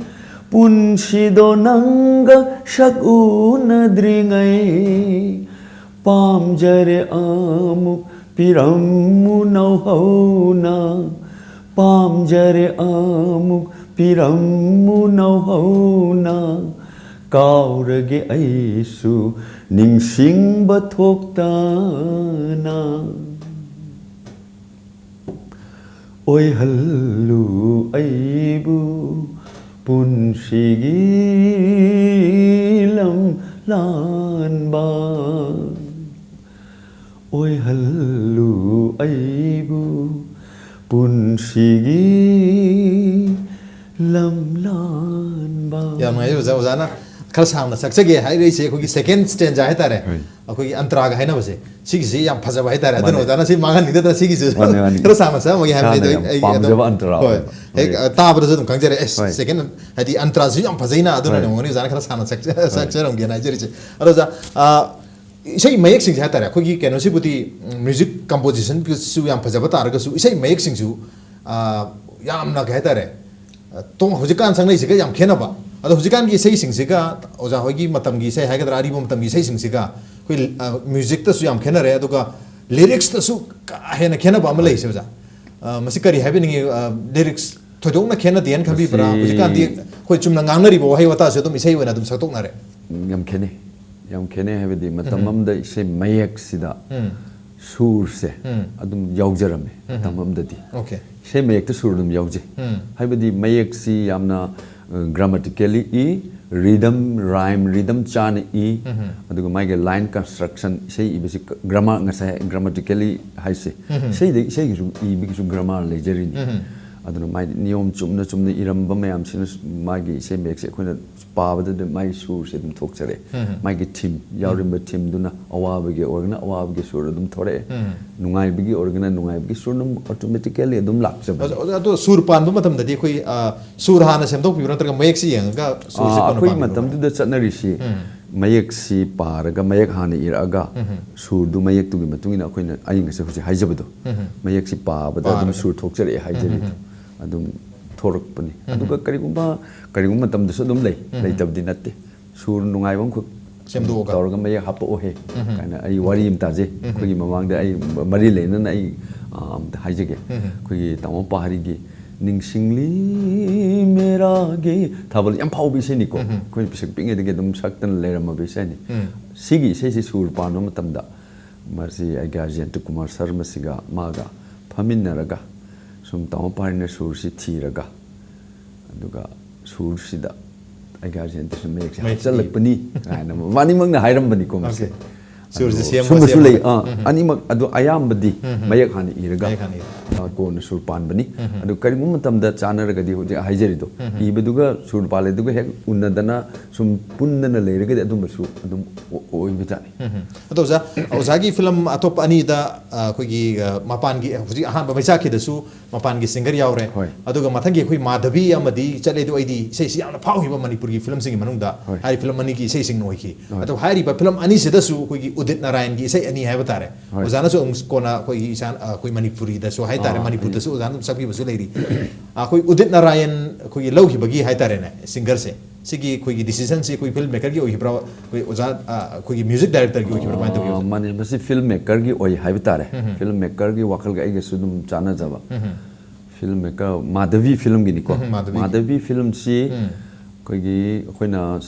ꯄꯨꯟꯁꯤꯗꯣ ꯅꯪꯒ ꯁꯛ ꯎꯅꯗ꯭ꯔꯤꯉꯩ, ꯄꯥꯝꯖꯔꯦ ꯑꯃꯨꯛ ꯄꯤꯔꯝꯃꯨ ꯅꯧꯍꯧꯅ, ꯄꯥꯝꯖꯔꯦ ꯑꯃꯨꯛ ꯄꯤꯔꯝꯃꯨ ꯅꯧꯍꯧꯅ, ꯀꯥꯎꯔꯒꯦ ꯑꯩꯁꯨ ꯅꯤꯡꯁꯤꯡꯕ ꯊꯣꯛꯇꯅ꯫ ꯑꯣꯏꯍꯜꯂꯨ ꯑꯩꯕꯨ ꯄꯨꯟꯁꯤꯒꯤ ꯂꯝ ꯂꯥꯟꯕ, ꯑꯣꯏꯍꯜꯂꯨ ꯑꯩꯕꯨ ꯄꯨꯟꯁꯤꯒꯤ ꯂꯝ ꯂꯥꯟꯕ꯫ ꯌꯥꯝ ꯅꯨꯡꯉꯥꯏꯖꯩ ꯑꯣꯖꯥ꯫ ꯑꯣꯖꯥꯅ ꯈꯔ ꯁꯥꯡꯅ ꯁꯛꯆꯒꯦ ꯍꯥꯏꯔꯛꯏꯁꯦ ꯑꯩꯈꯣꯏꯒꯤ second stanza ꯍꯥꯏꯇꯥꯔꯦ꯫ ꯍꯣꯏ꯫ ꯑꯩꯈꯣꯏꯒꯤ ꯑꯟꯇ꯭ꯔꯥꯒ ꯍꯥꯏꯅꯕꯁꯦ, ꯁꯤꯒꯤꯁꯤ ꯌꯥꯝ ꯐꯖꯕ ꯍꯥꯏꯇꯥꯔꯦ꯫ ꯑꯗꯨꯅ ꯃꯥꯅꯦ꯫ ꯑꯣꯖꯥꯅ ꯁꯤ ꯃꯥꯡꯍꯟꯅꯤꯡꯗꯗꯅ ꯁꯤꯒꯤꯁꯨ ꯃꯥꯅꯦ, ꯃꯥꯅꯦ꯫ ꯈꯔ ꯁꯥꯡꯅ ꯁꯛꯑꯝꯃꯒꯦ ꯍꯥꯏꯕꯅꯤ꯫ ꯏꯁꯥꯅ ꯑꯗꯣ ꯌꯥꯝ ꯑꯩ, ꯑꯩ ꯑꯗꯨꯝ, ꯄꯥꯝꯖꯕ ꯑꯟꯇ꯭ꯔꯥ ꯍꯣꯏ꯫ ꯑꯣꯏꯕ꯫ ꯍꯦꯛ, ꯍꯣꯏ꯫ ꯑ, ꯇꯥꯕꯗꯁꯨ ꯑꯗꯨꯝ ꯈꯪꯖꯔꯦ꯫ ꯑꯦꯁ, ꯍꯣꯏ꯫ Second, ꯍꯥꯏꯗꯤ ꯑꯟꯇ꯭ꯔꯥꯁꯨ ꯌꯥꯝ ꯐꯖꯩꯅ, ꯑꯗꯨꯅꯅꯦ ꯍꯣꯏ꯫ ꯑꯣꯖꯥꯅ ꯈꯔ ꯁꯥꯡꯅ ꯁꯛꯆ-, ꯍꯣꯏ꯫ ꯁꯛꯆꯔꯝꯒꯦꯅ ꯍꯥꯏꯖꯔꯤꯁꯦ꯫ ꯑꯗꯣ ꯑꯣꯖꯥ, ꯑ, ꯏꯁꯩ ꯃꯌꯦꯛꯁꯤꯡꯁꯦ ꯍꯥꯏꯇꯥꯔꯦ, ꯑꯩꯈꯣꯏꯒꯤ ꯀꯩꯅꯣꯁꯤꯕꯨꯗꯤ, ꯎꯝ, music compositionꯁꯨ ꯌꯥꯝ ꯐꯖꯕ ꯇꯥꯔꯒꯁꯨ, ꯏꯁꯩ ꯃꯌꯦꯛꯁꯤꯡꯁꯨ, ꯑ, ꯌꯥꯝꯅ, ꯀꯩ ꯍꯥꯏꯇꯥꯔꯦ, ꯑ, ꯇꯣꯡ-, ꯍꯧꯖꯤꯛꯀꯥꯟ ꯁꯛꯅꯩꯁꯤꯒ ꯌꯥꯝ ꯈꯦꯠꯅꯕ꯫ ꯑꯗꯣ ꯍꯧꯖꯤꯛꯀꯥꯟꯒꯤ ꯏꯁꯩꯁꯤꯡꯁꯤꯒ ꯑꯣꯖꯥ ꯍꯣꯏꯒꯤ ꯃꯇꯝꯒꯤ ꯏꯁꯩ ꯍꯥꯏꯒꯗ꯭ꯔꯥ, ꯑꯔꯤꯕ ꯃꯇꯝꯒꯤ ꯏꯁꯩꯁꯤꯡꯁꯤꯒ ꯑꯩꯈꯣꯏ, ꯑ, musicꯇꯁꯨ ꯌꯥꯝ ꯈꯦꯠꯅꯔꯦ, ꯑꯗꯨꯒ lyricsꯇꯁꯨ ꯀꯥ ꯍꯦꯟꯅ ꯈꯦꯠꯅꯕ ꯑꯃ ꯂꯩꯁꯦ ꯑꯣꯖꯥ꯫ ꯑ, ꯃꯁꯤ ꯀꯔꯤ ꯍꯥꯏꯕꯤꯅꯤꯡꯉꯤ? ꯑ, lyrics ꯊꯣꯏꯗꯣꯛꯅ ꯈꯦꯠꯅꯗꯦꯅ ꯈꯟꯕꯤꯕ꯭ꯔꯥ? ꯃꯁꯤ ꯍꯧꯖꯤꯛꯀꯥꯟꯗꯤ ꯑꯩꯈꯣꯏ ꯆꯨꯝꯅ ꯉꯥꯡꯅꯔꯤꯕ ꯋꯥꯍꯩ ꯋꯥꯇꯥꯁꯨ ꯑꯗꯨꯝ ꯏꯁꯩ ꯑꯣꯏꯅ ꯑꯗꯨꯝ ꯁꯛꯇꯣꯛꯅꯔꯦ꯫ ꯌꯥꯝ ꯈꯦꯠꯅꯩ꯫ ꯌꯥꯝ ꯈꯦꯠꯅꯩ ꯍꯥꯏꯕꯗꯤ ꯃꯇꯝ ꯎꯝ꯫ ꯑꯃꯗ ꯏꯁꯩ ꯃꯌꯦꯛꯁꯤꯗ ꯎꯝ꯫ ꯁꯨꯔꯁꯦ ꯎꯝ꯫ ꯑꯗꯨꯝ ꯌꯥꯎꯖꯔꯝꯃꯦ ꯎꯝ꯫ ꯃꯇꯝ ꯑꯃꯗꯗꯤ꯫ Okay꯫ ꯏꯁꯩ ꯃꯌꯦꯛꯇ ꯁꯨꯔ ꯑꯗꯨꯝ ꯌꯥꯎꯖꯩ꯫ ꯎꯝ꯫ ꯍꯥꯏꯕꯗꯤ ꯃꯌꯦꯛꯁꯤ ꯌꯥꯝꯅ, ꯑ, grammatically E, rhythm, rhyme, rhythm ꯆꯥꯅ ꯏ, ꯎꯝ꯫ ꯑꯗꯨꯒ ꯃꯥꯒꯤ line construction, ꯏꯁꯩ ꯏꯕꯁꯤ ꯒ-, grammar, ꯉꯁꯥꯏ grammatically ꯍꯥꯏꯁꯦ, ꯎꯝ꯫ ꯏꯁꯩꯗ, ꯏꯁꯩꯒꯤꯁꯨ ꯏꯕꯒꯤꯁꯨ grammar ꯂꯩꯖꯔꯤꯅꯤ꯫ ꯎꯝ꯫ ꯑꯗꯨꯅ ꯃꯥꯏꯗꯤ ꯅꯤꯌꯣꯝ ꯆꯨꯝꯅ ꯆꯨꯝꯅ ꯏꯔꯝꯕ ꯃꯌꯥꯝꯁꯤꯅ ꯃꯥꯒꯤ ꯏꯁꯩ ꯃꯌꯦꯛꯁꯦ ꯑꯩꯈꯣꯏꯅ ꯄꯥꯕꯗ ꯑꯗꯨꯝ ꯃꯥꯒꯤ ꯁꯨꯔꯁꯦ ꯑꯗꯨꯝ ꯊꯣꯛꯆꯔꯦ꯫ ꯎꯝ꯫ ꯃꯥꯒꯤ theme, ꯌꯥꯎꯔꯤꯕ themeꯗꯨꯅ ꯑꯋꯥꯕꯒꯤ ꯑꯣꯏꯔꯒꯅ ꯑꯋꯥꯕꯒꯤ ꯁꯨꯔ ꯑꯗꯨꯝ ꯊꯣꯔꯛꯑꯦ꯫ ꯎꯝ꯫ ꯅꯨꯡꯉꯥꯏꯕꯒꯤ ꯑꯣꯏꯔꯒꯅ ꯅꯨꯡꯉꯥꯏꯕꯒꯤ ꯁꯨꯔ ꯑꯗꯨꯝ automatically ꯑꯗꯨꯝ ꯂꯥꯛꯆꯕꯅꯦ꯫ ꯑꯗꯣ, ꯑꯗꯣ ꯁꯨꯔ ꯄꯥꯟꯕ ꯃꯇꯝꯗꯗꯤ ꯑꯩꯈꯣꯏ, ꯑ, ꯁꯨꯔ ꯍꯥꯟꯅ ꯁꯦꯝꯗꯣꯛꯄꯤꯕ꯭ꯔꯥ ꯅꯠꯇ꯭ꯔꯒ ꯃꯌꯦꯛꯁꯤ ꯌꯦꯡꯉꯒ ꯁꯨꯔꯁꯦ ꯑꯥ, ꯀꯣꯟꯅ ꯑꯩꯈꯣꯏ ꯄꯥꯟꯕꯤꯕ꯭ꯔꯥ? ꯃꯇꯝꯗꯨꯗ ꯆꯠꯅꯔꯤꯁꯤ ꯎꯝ꯫ ꯃꯌꯦꯛꯁꯤ ꯄꯥꯔꯒ, ꯃꯌꯦꯛ ꯍꯥꯟꯅ ꯏꯔꯛꯑꯒ, ꯁꯨꯔꯗꯨ ꯃꯌꯦꯛꯇꯨꯒꯤ ꯃꯇꯨꯡ ꯏꯟꯅ ꯑꯩꯈꯣꯏꯅ, ꯑꯩ ꯉꯁꯥꯏ ꯍꯧꯖꯤꯛ ꯍꯥꯏꯖꯕꯗꯣ, ꯃꯌꯦꯛꯁꯤ ꯄꯥꯕꯗ ꯑꯗꯨꯝ ꯄꯥꯔꯒ꯫ ꯁꯨꯔ ꯊꯣꯛꯆꯔꯛꯑꯦ ꯍꯥꯏꯖꯔꯤꯗꯣ, ꯑꯗꯨꯝ ꯊꯣꯔꯛꯄꯅꯤ꯫ ꯑꯗꯨꯒ ꯀꯔꯤꯒꯨꯝꯕ, ꯀꯔꯤꯒꯨꯝꯕ ꯃꯇꯝꯗꯁꯨ ꯑꯗꯨꯝ ꯂꯩ, ꯂꯩꯇꯕꯗꯤ ꯅꯠꯇꯦ꯫ ꯁꯨꯔ ꯅꯨꯡꯉꯥꯏꯕ ꯑꯃꯈꯛ ꯁꯦꯝꯗꯣꯛꯑꯒ꯫ ꯇꯧꯔꯒ ꯃꯌꯦꯛ ꯍꯥꯞꯄꯛꯑꯣꯍꯦ ꯀꯥꯏꯅ ꯑꯩ ꯋꯥꯔꯤ ꯑꯃ ꯇꯥꯖꯩ꯫ ꯑꯩꯈꯣꯏꯒꯤ ꯃꯃꯥꯡꯗ ꯑꯩ ꯃꯔꯤ ꯂꯩꯅꯅ ꯑꯩ, ꯑ, ꯑꯝꯇ ꯍꯥꯏꯖꯒꯦ꯫ ꯑꯩꯈꯣꯏꯒꯤ ꯇꯥꯃꯣ ꯄꯥꯔꯤꯒꯤ ꯅꯤꯡꯁꯤꯡꯂꯤ ꯃꯦꯔꯥꯒꯤ ꯊꯥꯕꯜ ꯌꯥꯝ ꯐꯥꯎꯕ ꯏꯁꯩꯅꯤꯀꯣ꯫ ꯑꯩꯈꯣꯏ ꯄꯤꯁꯛ ꯄꯤꯛꯉꯩꯗꯒꯤ ꯑꯗꯨꯝ ꯁꯛꯇꯅ ꯂꯩꯔꯝꯃꯕ ꯏꯁꯩꯅꯤ꯫ ꯁꯤꯒꯤ ꯏꯁꯩꯁꯤ ꯁꯨꯔ ꯄꯥꯟꯕ ꯃꯇꯝꯗ ꯃꯁꯤ ꯑꯩꯒꯤ ꯖꯌꯟꯇ ꯀꯨꯃꯥꯔ ꯁꯔꯃꯁꯤꯒ ꯃꯥꯒ ꯐꯝꯃꯤꯟꯅꯔꯒ ꯁꯨꯝ ꯇꯥꯃꯣ ꯄꯥꯔꯤꯅ ꯁꯨꯔꯁꯤ ꯊꯤꯔꯒ, ꯑꯗꯨꯒ ꯁꯨꯔꯁꯤꯗ ꯑꯩꯒꯤ ꯖꯌꯟꯇꯁꯨ ꯃꯌꯦꯛꯁꯦ ꯃꯌꯦꯛꯁꯦ ꯍꯥꯞꯆꯜꯂꯛꯄꯅꯤ ꯀꯥꯏꯅ ꯃꯕꯥꯅꯤꯃꯛꯅ ꯍꯥꯏꯔꯝꯕꯅꯤꯀꯣ ꯃꯁꯦ꯫ Okay꯫ ꯁꯨꯔꯁꯦ ꯑꯗꯣ ꯁꯦꯝꯃ ꯁꯨꯝꯕꯁꯨ ꯁꯦꯝꯃꯒ꯫ ꯂꯩ꯫ ꯑꯥ, ꯑꯅꯤꯃꯛ ꯑꯗꯣ ꯑꯌꯥꯝꯕꯗꯤ ꯃꯌꯦꯛ ꯍꯥꯟꯅ ꯏꯔꯒ, ꯃꯌꯦꯛ ꯍꯥꯟꯅ ꯏꯔꯒ꯫ ꯑ, ꯀꯣꯟꯅ ꯁꯨꯔ ꯄꯥꯟꯕꯅꯤ꯫ ꯑꯗꯨ ꯀꯔꯤꯒꯨꯝꯕ ꯃꯇꯝꯗ ꯆꯥꯟꯅꯔꯒꯗꯤ ꯍꯧꯖꯤꯛ ꯍꯥꯏꯖꯔꯤꯗꯣ, ꯏꯕꯗꯨꯒ ꯁꯨꯔ ꯄꯥꯜꯂꯤꯗꯨꯒ ꯍꯦꯛ ꯎꯅꯗꯅ ꯁꯨꯝ ꯄꯨꯟꯗꯅ ꯂꯩꯔꯒꯗꯤ ꯑꯗꯨꯝꯕꯁꯨ ꯑꯗꯨꯝ ꯑꯣ-, ꯑꯣꯏꯕꯖꯥꯠꯅꯤ꯫ ꯑꯗꯣ ꯑꯣꯖꯥ, ꯑꯣꯖꯥꯒꯤ ꯐꯤꯂꯝ ꯑꯇꯣꯞꯄ ꯑꯅꯤꯗ, ꯑ, ꯑꯩꯈꯣꯏꯒꯤ, ꯑ, ꯃꯄꯥꯟꯒꯤ ꯍꯧꯖꯤꯛ ꯑꯍꯥꯟꯕ ꯃꯩꯆꯥꯛꯀꯤꯗꯁꯨ ꯃꯄꯥꯟꯒꯤ singer ꯌꯥꯎꯔꯦ꯫ ꯍꯣꯏ꯫ ꯑꯗꯨꯒ ꯃꯊꯪꯒꯤ ꯑꯩꯈꯣꯏ ꯃꯥꯙꯕꯤ ꯑꯃꯗꯤ ꯆꯠꯂꯦ꯫ ꯑꯗꯨ ꯑꯩꯗꯤ ꯏꯁꯩꯁꯤ ꯌꯥꯝꯅ ꯐꯥꯎꯈꯤꯕ ꯃꯅꯤꯄꯨꯔꯒꯤ ꯐꯤꯂꯝꯁꯤꯡꯒꯤ ꯃꯅꯨꯡꯗ ꯍꯣꯏ꯫ ꯍꯥꯏꯔꯤꯕ ꯐꯤꯂꯝ ꯑꯅꯤꯒꯤ ꯏꯁꯩꯁꯤꯡꯅ ꯑꯣꯏꯈꯤ꯫ ꯍꯣꯏ꯫ ꯑꯗꯣ ꯍꯥꯏꯔꯤꯕ ꯐꯤꯂꯝ ꯑꯅꯤꯁꯤꯗꯁꯨ ꯑꯩꯈꯣꯏꯒꯤ ꯎꯗꯤꯠ ꯅꯥꯔꯥꯌꯟꯒꯤ ꯏꯁꯩ ꯑꯅꯤ ꯍꯥꯏꯕ ꯇꯥꯔꯦ꯫ ꯍꯣꯏ꯫ ꯑꯣꯖꯥꯅꯁꯨ ꯑꯃꯨꯛ ꯀꯣꯟꯅ ꯑꯩꯈꯣꯏꯒꯤ ꯏꯁꯥ, ꯑꯩꯈꯣꯏ ꯃꯅꯤꯄꯨꯔꯤꯗꯁꯨ ꯍꯥꯏ ꯇꯥꯔꯦ, ꯑꯥ, ꯃꯅꯤꯄꯨꯔꯗꯁꯨ ꯑꯣꯖꯥꯅ ꯑꯗꯨꯝ ꯁꯛꯄꯤꯕꯁꯨ ꯂꯩꯔꯤ꯫ ꯑꯩꯈꯣꯏ ꯎꯗꯤꯠ ꯅꯥꯔꯥꯌꯟ ꯑꯩꯈꯣꯏꯒꯤ ꯂꯧꯈꯤꯕꯒꯤ ꯍꯥꯏ ꯇꯥꯔꯦꯅꯦ, singerꯁꯦ, ꯁꯤꯒꯤ ꯑꯩꯈꯣꯏꯒꯤ decisionꯁꯤ ꯑꯩꯈꯣꯏ filmmakerꯒꯤ ꯑꯣꯏꯈꯤꯕ꯭ꯔꯥ, ꯑꯩꯈꯣꯏ ꯑꯣꯖꯥ, ꯑ, ꯑꯩꯈꯣꯏꯒꯤ music directorꯒꯤ ꯑꯣꯏꯈꯤꯕ꯭ꯔꯥ, ꯀꯃꯥꯏꯅ ꯇꯧꯒꯦ? ꯑ, ꯃꯥꯅꯦ, ꯃꯁꯤ filmmakerꯒꯤ ꯑꯣꯏ ꯍꯥꯏꯕ ꯇꯥꯔꯦ꯫ Filmmakerꯒꯤ ꯋꯥꯈꯜꯒ ꯑꯩꯒꯁꯨ ꯑꯗꯨꯝ ꯆꯥꯟꯅꯖꯕ꯫ Filmmaker ꯃꯥꯙꯕꯤ filmꯒꯤꯅꯤꯀꯣ꯫ ꯎꯝ, ꯃꯥꯙꯕꯤꯒꯤ꯫ ꯃꯥꯙꯕꯤ filmꯁꯤ ꯑꯩꯈꯣꯏꯒꯤ, ꯑꯩꯈꯣꯏꯅ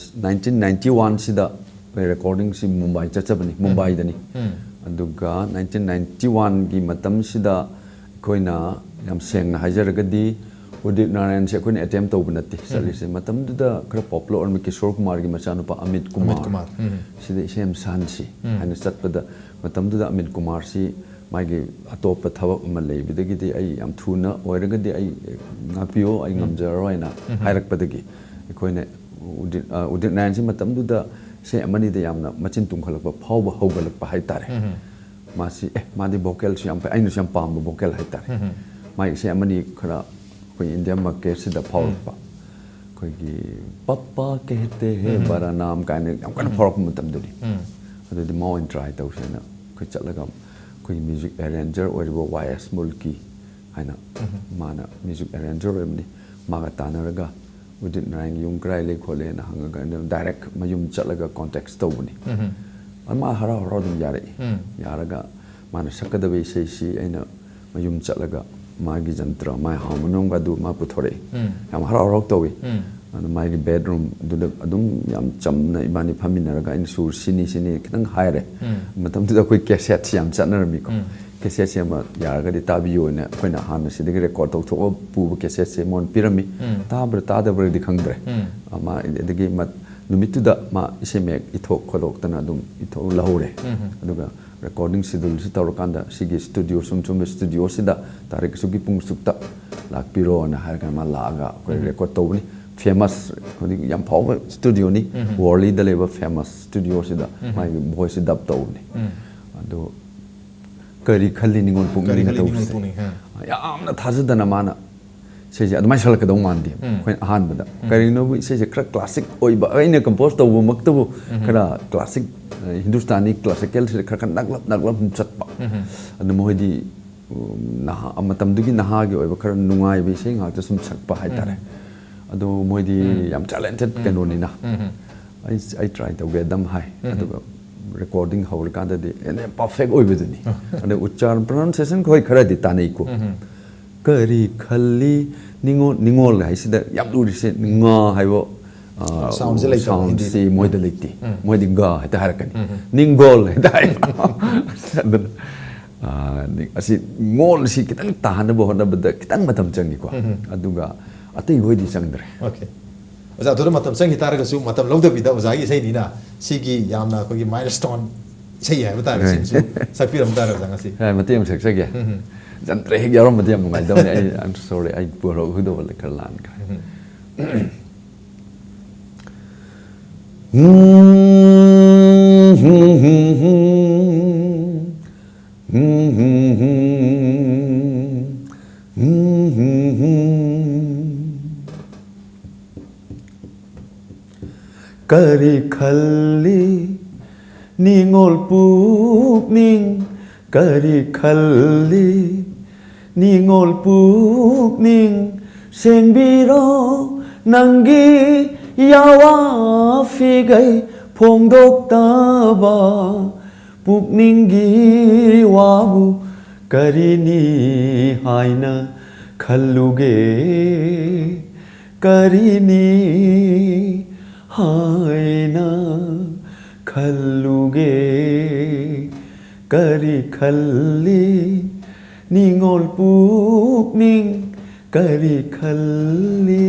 nineteen ninety oneꯁꯤꯗ ꯑꯩꯈꯣꯏ recordingꯁꯤ ꯃꯨꯝꯕꯥꯏ ꯆꯠꯆꯕꯅꯤ, ꯃꯨꯝꯕꯥꯏꯗꯅꯤ꯫ ꯑꯗꯨꯒ nineteen ninety oneꯒꯤ ꯃꯇꯝꯁꯤꯗ ꯑꯩꯈꯣꯏꯅ, ꯌꯥꯝ ꯁꯦꯡꯅ ꯍꯥꯏꯖꯔꯒꯗꯤ, ꯎꯗꯤꯠ ꯅꯥꯔꯥꯌꯟꯁꯦ ꯑꯩꯈꯣꯏꯅ attempt ꯇꯧꯕ ꯅꯠꯇꯦ ꯆꯠꯂꯤꯁꯦ꯫ ꯃꯇꯝꯗꯨꯗ ꯈꯔ popular ꯑꯣꯏꯔꯝꯕ ꯀꯤꯁꯣꯔ ꯀꯨꯃꯥꯔꯒꯤ ꯃꯆꯥꯅꯨꯄꯥ ꯑꯃꯤꯠ ꯀꯨꯃꯥꯔ, ꯑꯃꯤꯠ ꯀꯨꯃꯥꯔ꯫ ꯁꯤꯗ ꯏꯁꯩ ꯑꯃ ꯁꯥꯍꯟꯁꯤ ꯍꯥꯏꯅ ꯆꯠꯄꯗ, ꯃꯇꯝꯗꯨꯗ ꯑꯃꯤꯠ ꯀꯨꯃꯥꯔꯁꯤ ꯃꯥꯒꯤ ꯑꯇꯣꯞꯄ ꯊꯕꯛ ꯑꯃ ꯂꯩꯕꯗꯒꯤꯗꯤ, "ꯑꯩ ꯌꯥꯝ ꯊꯨꯅ ꯑꯣꯏꯔꯒꯗꯤ ꯑꯩ ꯉꯥꯛꯄꯤꯌꯣ, ꯑꯩ ꯉꯝꯖꯔꯔꯣꯏꯅ" ꯍꯥꯏꯔꯛꯄꯗꯒꯤ, ꯑꯩꯈꯣꯏꯅ ꯎꯗꯤꯠ, ꯑ, ꯎꯗꯤꯠ ꯅꯥꯔꯥꯌꯟꯁꯤ ꯃꯇꯝꯗꯨꯗ ꯏꯁꯩ ꯑꯃꯅꯤꯗ ꯌꯥꯝꯅ ꯃꯆꯤꯟ ꯇꯨꯝꯈꯠꯂꯛꯄ, ꯐꯥꯎꯕ ꯍꯧꯒꯠꯂꯛꯄ ꯍꯥꯏꯇꯥꯔꯦ꯫ ꯃꯥꯁꯤ, "ꯑꯦ, ꯃꯥꯗꯤ vocalꯁꯨ ꯌꯥꯝ ꯐꯩ, ꯑꯩꯅꯁꯨ ꯌꯥꯝ ꯄꯥꯝꯕ vocal ꯍꯥꯏꯇꯥꯔꯦ"꯫ ꯃꯥꯒꯤ ꯏꯁꯩ ꯑꯃꯅꯤ ꯈꯔ ꯑꯩꯈꯣꯏ India marketꯁꯤꯗ ꯐꯥꯎꯔꯛꯄ꯫ ꯑꯩꯈꯣꯏꯒꯤ "ꯄꯞꯄꯥ ꯀꯦꯍꯇꯦ ꯍꯦ ꯕꯔꯥ ꯅꯥꯝ" ꯀꯥꯏꯅ ꯌꯥꯝ ꯀꯟꯅ ꯐꯥꯎꯔꯛꯄ ꯃꯇꯝꯗꯨꯅꯤ꯫ ꯑꯗꯨꯗꯤ ꯃꯥ ꯑꯣꯏꯅ ꯇ꯭ꯔꯥꯏ ꯇꯧꯁꯦꯅ ꯑꯩꯈꯣꯏ ꯆꯠꯂꯒ, ꯑꯩꯈꯣꯏꯒꯤ ꯃ꯭ꯌꯨꯖꯤꯛ ꯑꯦꯔꯦꯟꯖꯔ ꯑꯣꯏꯔꯤꯕ ꯋꯥꯏ ꯑꯦꯁ ꯃꯨꯜꯀꯤ ꯍꯥꯏꯅ, ꯃꯥꯅ ꯃ꯭ꯌꯨꯖꯤꯛ ꯑꯦꯔꯦꯟꯖꯔ ꯑꯣꯏꯕꯅꯤ꯫ ꯃꯥꯒ ꯇꯥꯟꯅꯔꯒ "ꯎꯗꯤꯠ ꯅꯥꯔꯥꯌꯟꯒꯤ ꯌꯨꯝ ꯀꯗꯥꯏ ꯂꯩ ꯈꯣꯠꯂꯦꯅ" ꯍꯪꯉꯒ ꯑꯩꯅ ꯗꯥꯏꯔꯦꯛ ꯃꯌꯨꯝ ꯆꯠꯂꯒ ꯀꯣꯟꯇꯦꯛꯁ ꯇꯧꯕꯅꯤ꯫ ꯑꯗꯨ ꯃꯥ ꯍꯔꯥꯎ ꯍꯔꯥꯎ ꯑꯗꯨꯝ ꯌꯥꯔꯛꯏ꯫ ꯌꯥꯔꯒ ꯃꯥꯅ ꯁꯛꯀꯗꯕ ꯏꯁꯩꯁꯤ ꯑꯩꯅ ꯃꯌꯨꯝ ꯆꯠꯂꯒ ꯃꯥꯒꯤ ꯖꯟꯇ꯭ꯔ, ꯃꯥꯒꯤ ꯍꯥꯔꯃꯣꯅꯤꯌꯝꯒ ꯑꯗꯨ ꯃꯥ ꯄꯨꯊꯣꯔꯛꯏ꯫ ꯌꯥꯝ ꯍꯔꯥꯎ ꯍꯔꯥꯎ ꯇꯧꯏ꯫ ꯑꯗꯨ ꯃꯥꯒꯤ ꯕꯦꯗꯔꯨꯝ ꯑꯗꯨꯗ ꯑꯗꯨꯝ ꯌꯥꯝ ꯆꯝꯅ ꯏꯕꯥꯅꯤ ꯐꯝꯃꯤꯟꯅꯔꯒ ꯑꯩꯅ ꯁꯨꯔ ꯁꯤꯅꯤ ꯁꯤꯅꯤ ꯈꯤꯇꯪ ꯍꯥꯏꯔꯦ꯫ ꯃꯇꯝꯗꯨꯗ ꯑꯩꯈꯣꯏ ꯀꯦꯁꯦꯠꯁꯤ ꯌꯥꯝ ꯆꯠꯅꯔꯝꯃꯤꯀꯣ꯫ ꯀꯦꯁꯦꯠꯁꯤ ꯑꯃ ꯌꯥꯔꯒꯗꯤ ꯇꯥꯕꯤꯌꯣꯅ ꯑꯩꯈꯣꯏꯅ ꯍꯥꯟꯅ ꯁꯤꯗꯒꯤ ꯔꯦꯀꯣꯔꯗ ꯇꯧꯊꯣꯛꯑꯒ ꯄꯨꯕ ꯀꯦꯁꯦꯠꯁꯦ ꯃꯉꯣꯟꯗ ꯄꯤꯔꯝꯃꯤ꯫ ꯇꯥꯕ꯭ꯔꯥ ꯇꯥꯗꯕ꯭ꯔꯥꯗꯤ ꯈꯪꯗ꯭ꯔꯦ꯫ ꯑꯃ ꯑꯗꯒꯤ ꯃ-, ꯅꯨꯃꯤꯠꯇꯨꯗ ꯃꯥ ꯏꯁꯩ ꯃꯌꯦꯛ ꯏꯊꯣꯛ ꯈꯣꯠꯇꯣꯛꯇꯅ ꯑꯗꯨꯝ ꯏꯊꯣꯛ ꯂꯧꯍꯧꯔꯦ꯫ ꯑꯗꯨꯒ ꯔꯦꯀꯣꯔꯗꯤꯡ ꯁꯦꯗꯨꯜꯁꯤ ꯇꯧꯔꯀꯥꯟꯗ ꯁꯤꯒꯤ ꯁ꯭ꯇꯨꯗꯤꯑꯣ ꯁꯨꯝ ꯁꯨꯝꯕ ꯁ꯭ꯇꯨꯗꯤꯑꯣꯁꯤꯗ ꯇꯥꯔꯤꯛ ꯑꯁꯨꯛꯀꯤ ꯄꯨꯡ ꯑꯁꯨꯛꯇ ꯂꯥꯛꯄꯤꯔꯣꯅ ꯍꯥꯏꯔꯒ ꯃꯥ ꯂꯥꯛꯑꯒ ꯑꯩꯈꯣꯏ ꯔꯦꯀꯣꯔꯗ ꯇꯧꯕꯅꯤ꯫ ꯐꯦꯃꯁ, ꯍꯧꯖꯤꯛ ꯌꯥꯝ ꯐꯥꯎꯕ ꯁ꯭ꯇꯨꯗꯤꯑꯣꯅꯤ꯫ ꯋꯥꯔꯂꯤꯗ ꯂꯩꯕ ꯐꯦꯃꯁ ꯁ꯭ꯇꯨꯗꯤꯑꯣꯁꯤꯗ ꯃꯥꯒꯤ ꯚꯣꯏꯁꯁꯤ ꯗꯕ ꯇꯧꯕꯅꯤ꯫ ꯑꯗꯣ "ꯀꯔꯤ ꯈꯜꯂꯤ ꯅꯤꯉꯣꯜ ꯄꯨꯛꯅꯤꯡꯅ" ꯇꯧꯕꯁꯦ꯫ ꯌꯥꯝꯅ ꯊꯥꯖꯗꯅ ꯃꯥꯅ ꯏꯁꯩꯁꯦ ꯑꯗꯨꯃꯥꯏꯅ ꯁꯛꯂꯛꯀꯗꯧ ꯃꯥꯟꯗꯦ ꯑꯩꯈꯣꯏꯅ ꯑꯍꯥꯟꯕꯗ꯫ ꯀꯔꯤꯒꯤꯅꯣꯕꯨ ꯏꯁꯩꯁꯦ ꯈꯔ ꯀ꯭ꯂꯥꯁꯤꯛ ꯑꯣꯏꯕ, ꯑꯩꯅ ꯀꯝꯄꯣꯖ ꯇꯧꯕꯃꯛꯇꯕꯨ ꯈꯔ ꯀ꯭ꯂꯥꯁꯤꯛ, ꯑ, ꯍꯤꯟꯗꯨꯁꯇꯥꯅꯤ ꯀ꯭ꯂꯥꯁꯤꯀꯦꯜꯁꯤꯗ ꯈꯔ ꯈꯔ ꯅꯛꯂꯞ ꯅꯛꯂꯞ ꯁꯨꯝ ꯆꯠꯄ꯫ ꯑꯗꯨ ꯃꯣꯏꯗꯤ, ꯎꯝ, ꯅꯍꯥ, ꯃꯇꯝꯗꯨꯒꯤ ꯅꯍꯥꯒꯤ ꯑꯣꯏꯕ ꯈꯔ ꯅꯨꯡꯉꯥꯏꯕ ꯏꯁꯩ ꯉꯥꯛꯇ ꯁꯨꯝ ꯁꯛꯄ ꯍꯥꯏꯇꯥꯔꯦ꯫ ꯑꯗꯣ ꯃꯣꯏꯗꯤ ꯌꯥꯝ ꯇꯦꯂꯦꯟꯇꯦꯠ ꯀꯩꯅꯣꯅꯤꯅ꯫ ꯑꯩ, ꯑꯩ ꯇ꯭ꯔꯥꯏ ꯇꯧꯒꯦ ꯑꯗꯨꯝ ꯍꯥꯏ꯫ ꯑꯗꯨꯒ ꯔꯦꯀꯣꯔꯗꯤꯡ ꯍꯧꯔꯀꯥꯟꯗꯗꯤ ꯍꯦꯟꯅ ꯄꯔꯐꯦꯛ ꯑꯣꯏꯕꯗꯨꯅꯤ꯫ ꯑꯗ ꯎꯆꯥꯔ, ꯄ꯭ꯔꯣꯅꯥꯎꯟꯁꯤꯌꯦꯁꯟ ꯍꯣꯏ ꯈꯔꯗꯤ ꯇꯥꯟꯅꯩꯀꯣ꯫ "ꯀꯔꯤ ꯈꯜꯂꯤ ꯅꯤꯉꯣꯜ", ꯅꯤꯉꯣꯜ ꯍꯥꯏꯁꯤꯗ ꯌꯥꯝ ꯂꯨꯔꯤꯁꯦ ꯉꯥ ꯍꯥꯏꯕ, ꯑ, ꯁꯥꯎꯟꯁꯦ ꯂꯩꯇꯕ ꯁꯥꯎꯟꯁꯤ ꯍꯤꯟꯗꯤꯗ꯫ ꯃꯣꯏꯗ ꯂꯩꯇꯦ꯫ ꯃꯣꯏꯗꯤ "ꯒ" ꯍꯦꯛꯇ ꯍꯥꯏꯔꯛꯀꯅꯤ꯫ "ꯅꯤꯡꯒꯣꯜ" ꯍꯦꯛꯇ ꯍꯥꯏ꯫ ꯑꯗꯨꯅ, ꯑ, ꯅꯤ-, ꯑꯁꯤ ꯉꯣꯜꯁꯤ ꯈꯤꯇꯪ ꯇꯥꯍꯟꯅꯕ ꯍꯣꯠꯅꯕꯗ ꯈꯤꯇꯪ ꯃꯇꯝ ꯆꯪꯉꯤꯀꯣ꯫ ꯑꯗꯨꯒ ꯑꯇꯩ ꯍꯣꯏꯗꯤ ꯆꯪꯗ꯭ꯔꯦ꯫ ꯑꯣꯀꯦ꯫ ꯑꯣꯖꯥ, ꯑꯗꯨꯗ ꯃꯇꯝ ꯆꯪꯈꯤ ꯇꯥꯔꯒꯁꯨ ꯃꯇꯝ ꯂꯧꯗꯕꯤꯗ ꯑꯣꯖꯥꯒꯤ ꯏꯁꯩꯅꯤꯅ ꯁꯤꯒꯤ ꯌꯥꯝꯅ ꯑꯩꯈꯣꯏꯒꯤ ꯃꯥꯏꯜꯁ꯭ꯇꯣꯟ ꯏꯁꯩ ꯍꯥꯏꯕ ꯇꯥꯔꯦ, ꯁꯤꯃꯁꯨ ꯁꯛꯄꯤꯔꯝꯕ ꯇꯥꯔꯦ ꯑꯣꯖꯥ ꯉꯁꯤ꯫ ꯑꯦ, ꯃꯇꯦꯛ ꯑꯃ ꯁꯛꯆꯒꯦ꯫ ꯖꯟꯇ꯭ꯔ ꯍꯦꯛ ꯌꯥꯎꯔꯝꯃꯗꯤ ꯌꯥꯝ ꯅꯨꯡꯉꯥꯏꯗꯧꯅꯦ꯫ ꯑꯩ, I'm sorry, ꯑꯩ ꯄꯨꯔꯛꯎꯗꯧꯕ ꯈꯔ ꯂꯥꯟꯈ꯭ꯔꯦ꯫ ꯀꯔꯤ ꯈꯜꯂꯤ ꯅꯤꯡꯉꯣꯜ ꯄꯨꯛꯅꯤꯡ, ꯀꯔꯤ ꯈꯜꯂꯤ ꯅꯤꯡꯉꯣꯜ ꯄꯨꯛꯅꯤꯡ? ꯁꯦꯡꯕꯤꯔꯣ ꯅꯪꯒꯤ ꯌꯥꯋꯥ ꯐꯤꯒꯩ ꯐꯣꯡꯗꯣꯛꯇꯕ ꯄꯨꯛꯅꯤꯡꯒꯤ ꯋꯥꯕꯨ ꯀꯔꯤꯅꯤ ꯍꯥꯏꯅ ꯈꯜꯂꯨꯒꯦ? ꯀꯔꯤꯅꯤ ꯍꯥꯏꯅ ꯈꯜꯂꯨꯒꯦ? ꯀꯔꯤ ꯈꯜꯂꯤ ꯅꯤꯡꯉꯣꯜ ꯄꯨꯛꯅꯤꯡ, ꯀꯔꯤ ꯈꯜꯂꯤ?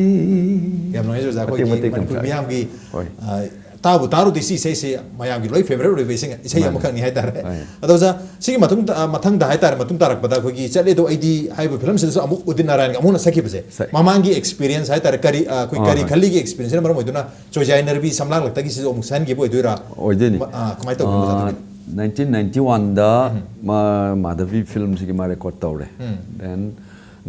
ꯌꯥꯝ ꯅꯨꯡꯉꯥꯏꯖꯩ ꯑꯣꯖꯥ꯫ ꯃꯇꯦꯛ ꯑꯩꯈꯣꯏꯒꯤ ꯃꯇꯦꯛ ꯃꯅꯤꯄꯨꯔ ꯇꯝꯖꯔꯛꯀꯦ꯫ ꯃꯤꯌꯥꯝꯒꯤ ꯍꯣꯏ꯫ ꯑ, ꯇꯥꯕꯨ ꯇꯥꯔꯨꯗꯤ ꯁꯤ ꯏꯁꯩꯁꯦ ꯃꯌꯥꯝꯒꯤ ꯂꯣꯏ ꯐꯦꯕꯔꯦꯠ ꯑꯣꯏꯕ ꯏꯁꯩ, ꯏꯁꯩ ꯃꯥꯅꯦ꯫ ꯑꯃꯈꯛꯅꯤ ꯍꯥꯏꯇꯥꯔꯦ꯫ ꯍꯣꯏ꯫ ꯑꯗꯣ ꯑꯣꯖꯥ, ꯁꯤꯒꯤ ꯃꯇꯨꯡ ꯇ-, ꯃꯊꯪꯗ ꯍꯥꯏꯇꯥꯔꯦ, ꯃꯇꯨꯡ ꯇꯥꯔꯛꯄꯗ ꯑꯩꯈꯣꯏꯒꯤ ꯆꯠꯂꯦꯗꯣ ꯑꯩꯗꯤ ꯍꯥꯏꯕ ꯐꯤꯂꯝꯁꯤꯗꯁꯨ ꯑꯃꯨꯛ ꯎꯗꯤꯠ ꯅꯥꯔꯥꯌꯟꯒ ꯑꯃꯨꯛ ꯍꯟꯅ ꯁꯛꯈꯤꯕꯁꯦ, ꯁꯛꯑꯦ꯫ ꯃꯃꯥꯡꯒꯤ ꯑꯦꯛꯁꯄꯤꯔꯤꯌꯦꯟꯁ ꯍꯥꯏꯇꯥꯔꯦ, ꯀꯔꯤ, ꯑ, ꯑꯩꯈꯣꯏ ꯑꯥ, ꯀꯔꯤ ꯍꯣꯏ꯫ ꯈꯜꯂꯤꯒꯤ ꯑꯦꯛꯁꯄꯤꯔꯤꯌꯦꯟꯁꯅ ꯃꯔꯝ ꯑꯣꯏꯗꯨꯅ ꯆꯣꯏꯖꯥꯏ ꯅꯔꯕꯤ ꯁꯝꯂꯥꯡꯂꯛꯇꯒꯤ ꯁꯤꯁꯨ ꯑꯃꯨꯛ ꯁꯛꯍꯟꯈꯤꯕ ꯑꯣꯏꯗꯣꯏꯔꯥ? ꯑꯣꯏꯗꯣꯏꯅꯤ꯫ ꯃ-, ꯑ, ꯀꯃꯥꯏꯅ ꯇꯧꯒꯦ ꯑꯣꯖꯥ? ꯅꯥꯏꯟꯇꯤꯟ ꯅꯥꯏꯟꯇꯤ ꯋꯥꯟꯗ ꯃꯥ ꯃꯥꯙꯕꯤ ꯐꯤꯂꯝꯁꯤꯒꯤ ꯃꯥ ꯔꯦꯀꯣꯔꯠ ꯇꯧꯔꯦ꯫ ꯎꯝ꯫ ꯗꯦꯟ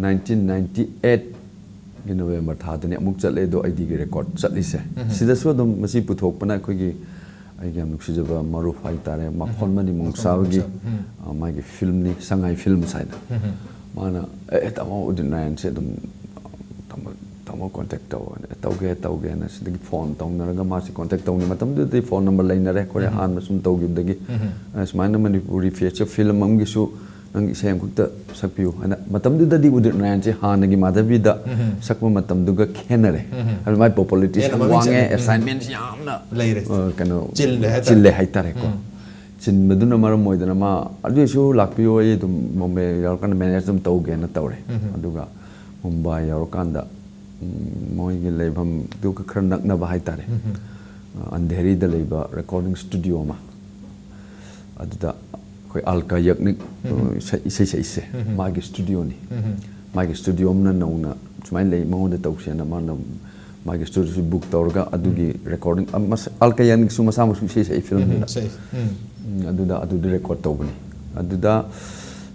ꯅꯥꯏꯟꯇꯤꯟ ꯅꯥꯏꯟꯇꯤ ꯑꯩꯠꯀꯤ ꯅꯣꯕꯦꯝꯕꯔ ꯊꯥꯗꯅꯤ ꯑꯃꯨꯛ ꯆꯠꯂꯦ ꯑꯗꯣ ꯑꯩꯗꯤꯒꯤ ꯔꯦꯀꯣꯔꯠ ꯆꯠꯂꯤꯁꯦ꯫ ꯁꯤꯗꯁꯨ ꯑꯗꯨꯝ ꯃꯁꯤ ꯄꯨꯊꯣꯛꯄꯅ ꯑꯩꯈꯣꯏꯒꯤ, ꯑꯩꯒꯤ ꯌꯥꯝ ꯅꯨꯡꯁꯤꯖꯕ ꯃꯔꯨꯞ ꯍꯥꯏꯇꯥꯔꯦ, ꯃꯈꯣꯟꯃꯅꯤ ꯃꯣꯡꯁꯥꯕꯒꯤ, ꯎꯝ꯫ ꯑ, ꯃꯥꯒꯤ ꯐꯤꯂꯝꯅꯤ, ꯁꯉꯥꯏ ꯐꯤꯂꯝꯁ ꯍꯥꯏꯅ꯫ ꯃꯥꯅ, "ꯑꯦ, ꯇꯥꯃꯣ ꯎꯗꯤꯠ ꯅꯥꯔꯥꯌꯟꯁꯦ ꯑꯗꯨꯝ ꯇꯥꯃꯣ, ꯇꯥꯃꯣ ꯀꯣꯟꯇꯦꯛ ꯇꯧ", "ꯇꯧꯒꯦ, ꯇꯧꯒꯦꯅ" ꯁꯤꯗꯒꯤ ꯐꯣꯟ ꯇꯧꯅꯔꯒ ꯃꯥꯁꯦ ꯀꯣꯟꯇꯦꯛ ꯇꯧꯅꯤ꯫ ꯃꯇꯝꯗꯨꯗꯗꯤ ꯐꯣꯟ ꯅꯝꯕꯔ ꯂꯩꯅꯔꯦ, ꯑꯩꯈꯣꯏ ꯑꯍꯥꯟꯕ ꯁꯨꯝ ꯇꯧꯈꯤꯕꯗꯒꯤ꯫ ꯑ, ꯁꯨꯃꯥꯏꯅ ꯃꯅꯤꯄꯨꯔꯤ ꯐꯤꯌꯦꯆꯔ ꯐꯤꯂꯝ ꯑꯃꯒꯤꯁꯨ ꯅꯪ ꯏꯁꯩ ꯑꯃꯈꯛꯇ ꯁꯛꯄꯤꯌꯨ ꯍꯥꯏꯅ꯫ ꯃꯇꯝꯗꯨꯗꯗꯤ ꯎꯗꯤꯠ ꯅꯥꯔꯥꯌꯟꯁꯦ ꯍꯥꯟꯅꯒꯤ ꯃꯥꯙꯕꯤꯗ ꯁꯛꯄ ꯃꯇꯝꯗꯨꯒ ꯈꯦꯠꯅꯔꯦ꯫ ꯍꯥꯏꯕꯗꯤ ꯃꯥꯏ ꯄꯣꯄꯨꯂꯔꯤꯇꯤꯁꯨ ꯍꯦꯟꯅ ꯃꯃꯤꯡ ꯋꯥꯡꯉꯦ, ꯆꯠꯂꯦ꯫ ꯎꯝ꯫ ꯑꯦꯁꯥꯏꯟꯃꯦꯟꯁꯨ ꯌꯥꯝꯅ, ꯂꯩꯔꯦ꯫ ꯑ, ꯀꯩꯅꯣ, ꯆꯤꯜꯂꯦ ꯍꯥꯏꯇꯥꯔꯦ꯫ ꯆꯤꯜꯂꯦ ꯍꯥꯏꯇꯥꯔꯦꯀꯣ꯫ ꯆꯤꯟꯕꯗꯨꯅ ꯃꯔꯝ ꯑꯣꯏꯗꯅ ꯃꯥ, "ꯑꯗꯨꯏꯁꯨ ꯂꯥꯛꯄꯤꯌꯨ, ꯑꯩ ꯑꯗꯨꯝ ꯕꯣꯝꯕꯦ ꯌꯧꯔꯀꯥꯟꯗ ꯃꯦꯅꯦꯖ ꯑꯗꯨꯝ ꯇꯧꯒꯦꯅ" ꯇꯧꯔꯦ꯫ ꯑꯗꯨꯒ ꯃꯨꯝꯕꯥꯏ ꯌꯧꯔꯀꯥꯟꯗ, ꯎꯝ, ꯃꯣꯏꯒꯤ ꯂꯩꯐꯝꯗꯨꯒ ꯈꯔ ꯅꯛꯅꯕ ꯍꯥꯏꯇꯥꯔꯦ, ꯑ, ꯑꯟꯙꯦꯔꯤꯗ ꯂꯩꯕ ꯔꯦꯀꯣꯔꯗꯤꯡ ꯁ꯭ꯇꯨꯗꯤꯑꯣ ꯑꯃ, ꯑꯗꯨꯗ ꯑꯩꯈꯣꯏ ꯑꯜꯀꯥ ꯌꯛꯅꯤꯛ, ꯑ, ꯏꯁꯩ, ꯏꯁꯩ ꯁꯛꯏꯁꯦ ꯃꯥꯒꯤ ꯁ꯭ꯇꯨꯗꯤꯑꯣꯅꯤ꯫ ꯃꯥꯒꯤ ꯁ꯭ꯇꯨꯗꯤꯑꯣ ꯑꯃꯅ ꯅꯧꯅ ꯁꯨꯃꯥꯏꯅ ꯂꯩ, ꯃꯉꯣꯟꯗ ꯇꯧꯁꯦꯅ ꯃꯥꯅ ꯃꯥꯒꯤ ꯁ꯭ꯇꯨꯗꯤꯑꯣꯁꯤ ꯕꯨꯛ ꯇꯧꯔꯒ ꯑꯗꯨꯒꯤ ꯔꯦꯀꯣꯔꯗꯤꯡ, ꯑ, ꯃꯁ-, ꯑꯜꯀꯥ ꯌꯛꯅꯤꯛꯁꯨ ꯃꯁꯥꯃꯛꯁꯨ ꯏꯁꯩ ꯁꯛꯏ ꯐꯤꯂꯝꯗꯨꯗ꯫ ꯁꯛꯏ꯫ ꯎꯝ꯫ ꯎꯝ, ꯑꯗꯨꯗ, ꯑꯗꯨꯗ ꯔꯦꯀꯣꯔꯗ ꯇꯧꯕꯅꯤ꯫ ꯑꯗꯨꯗ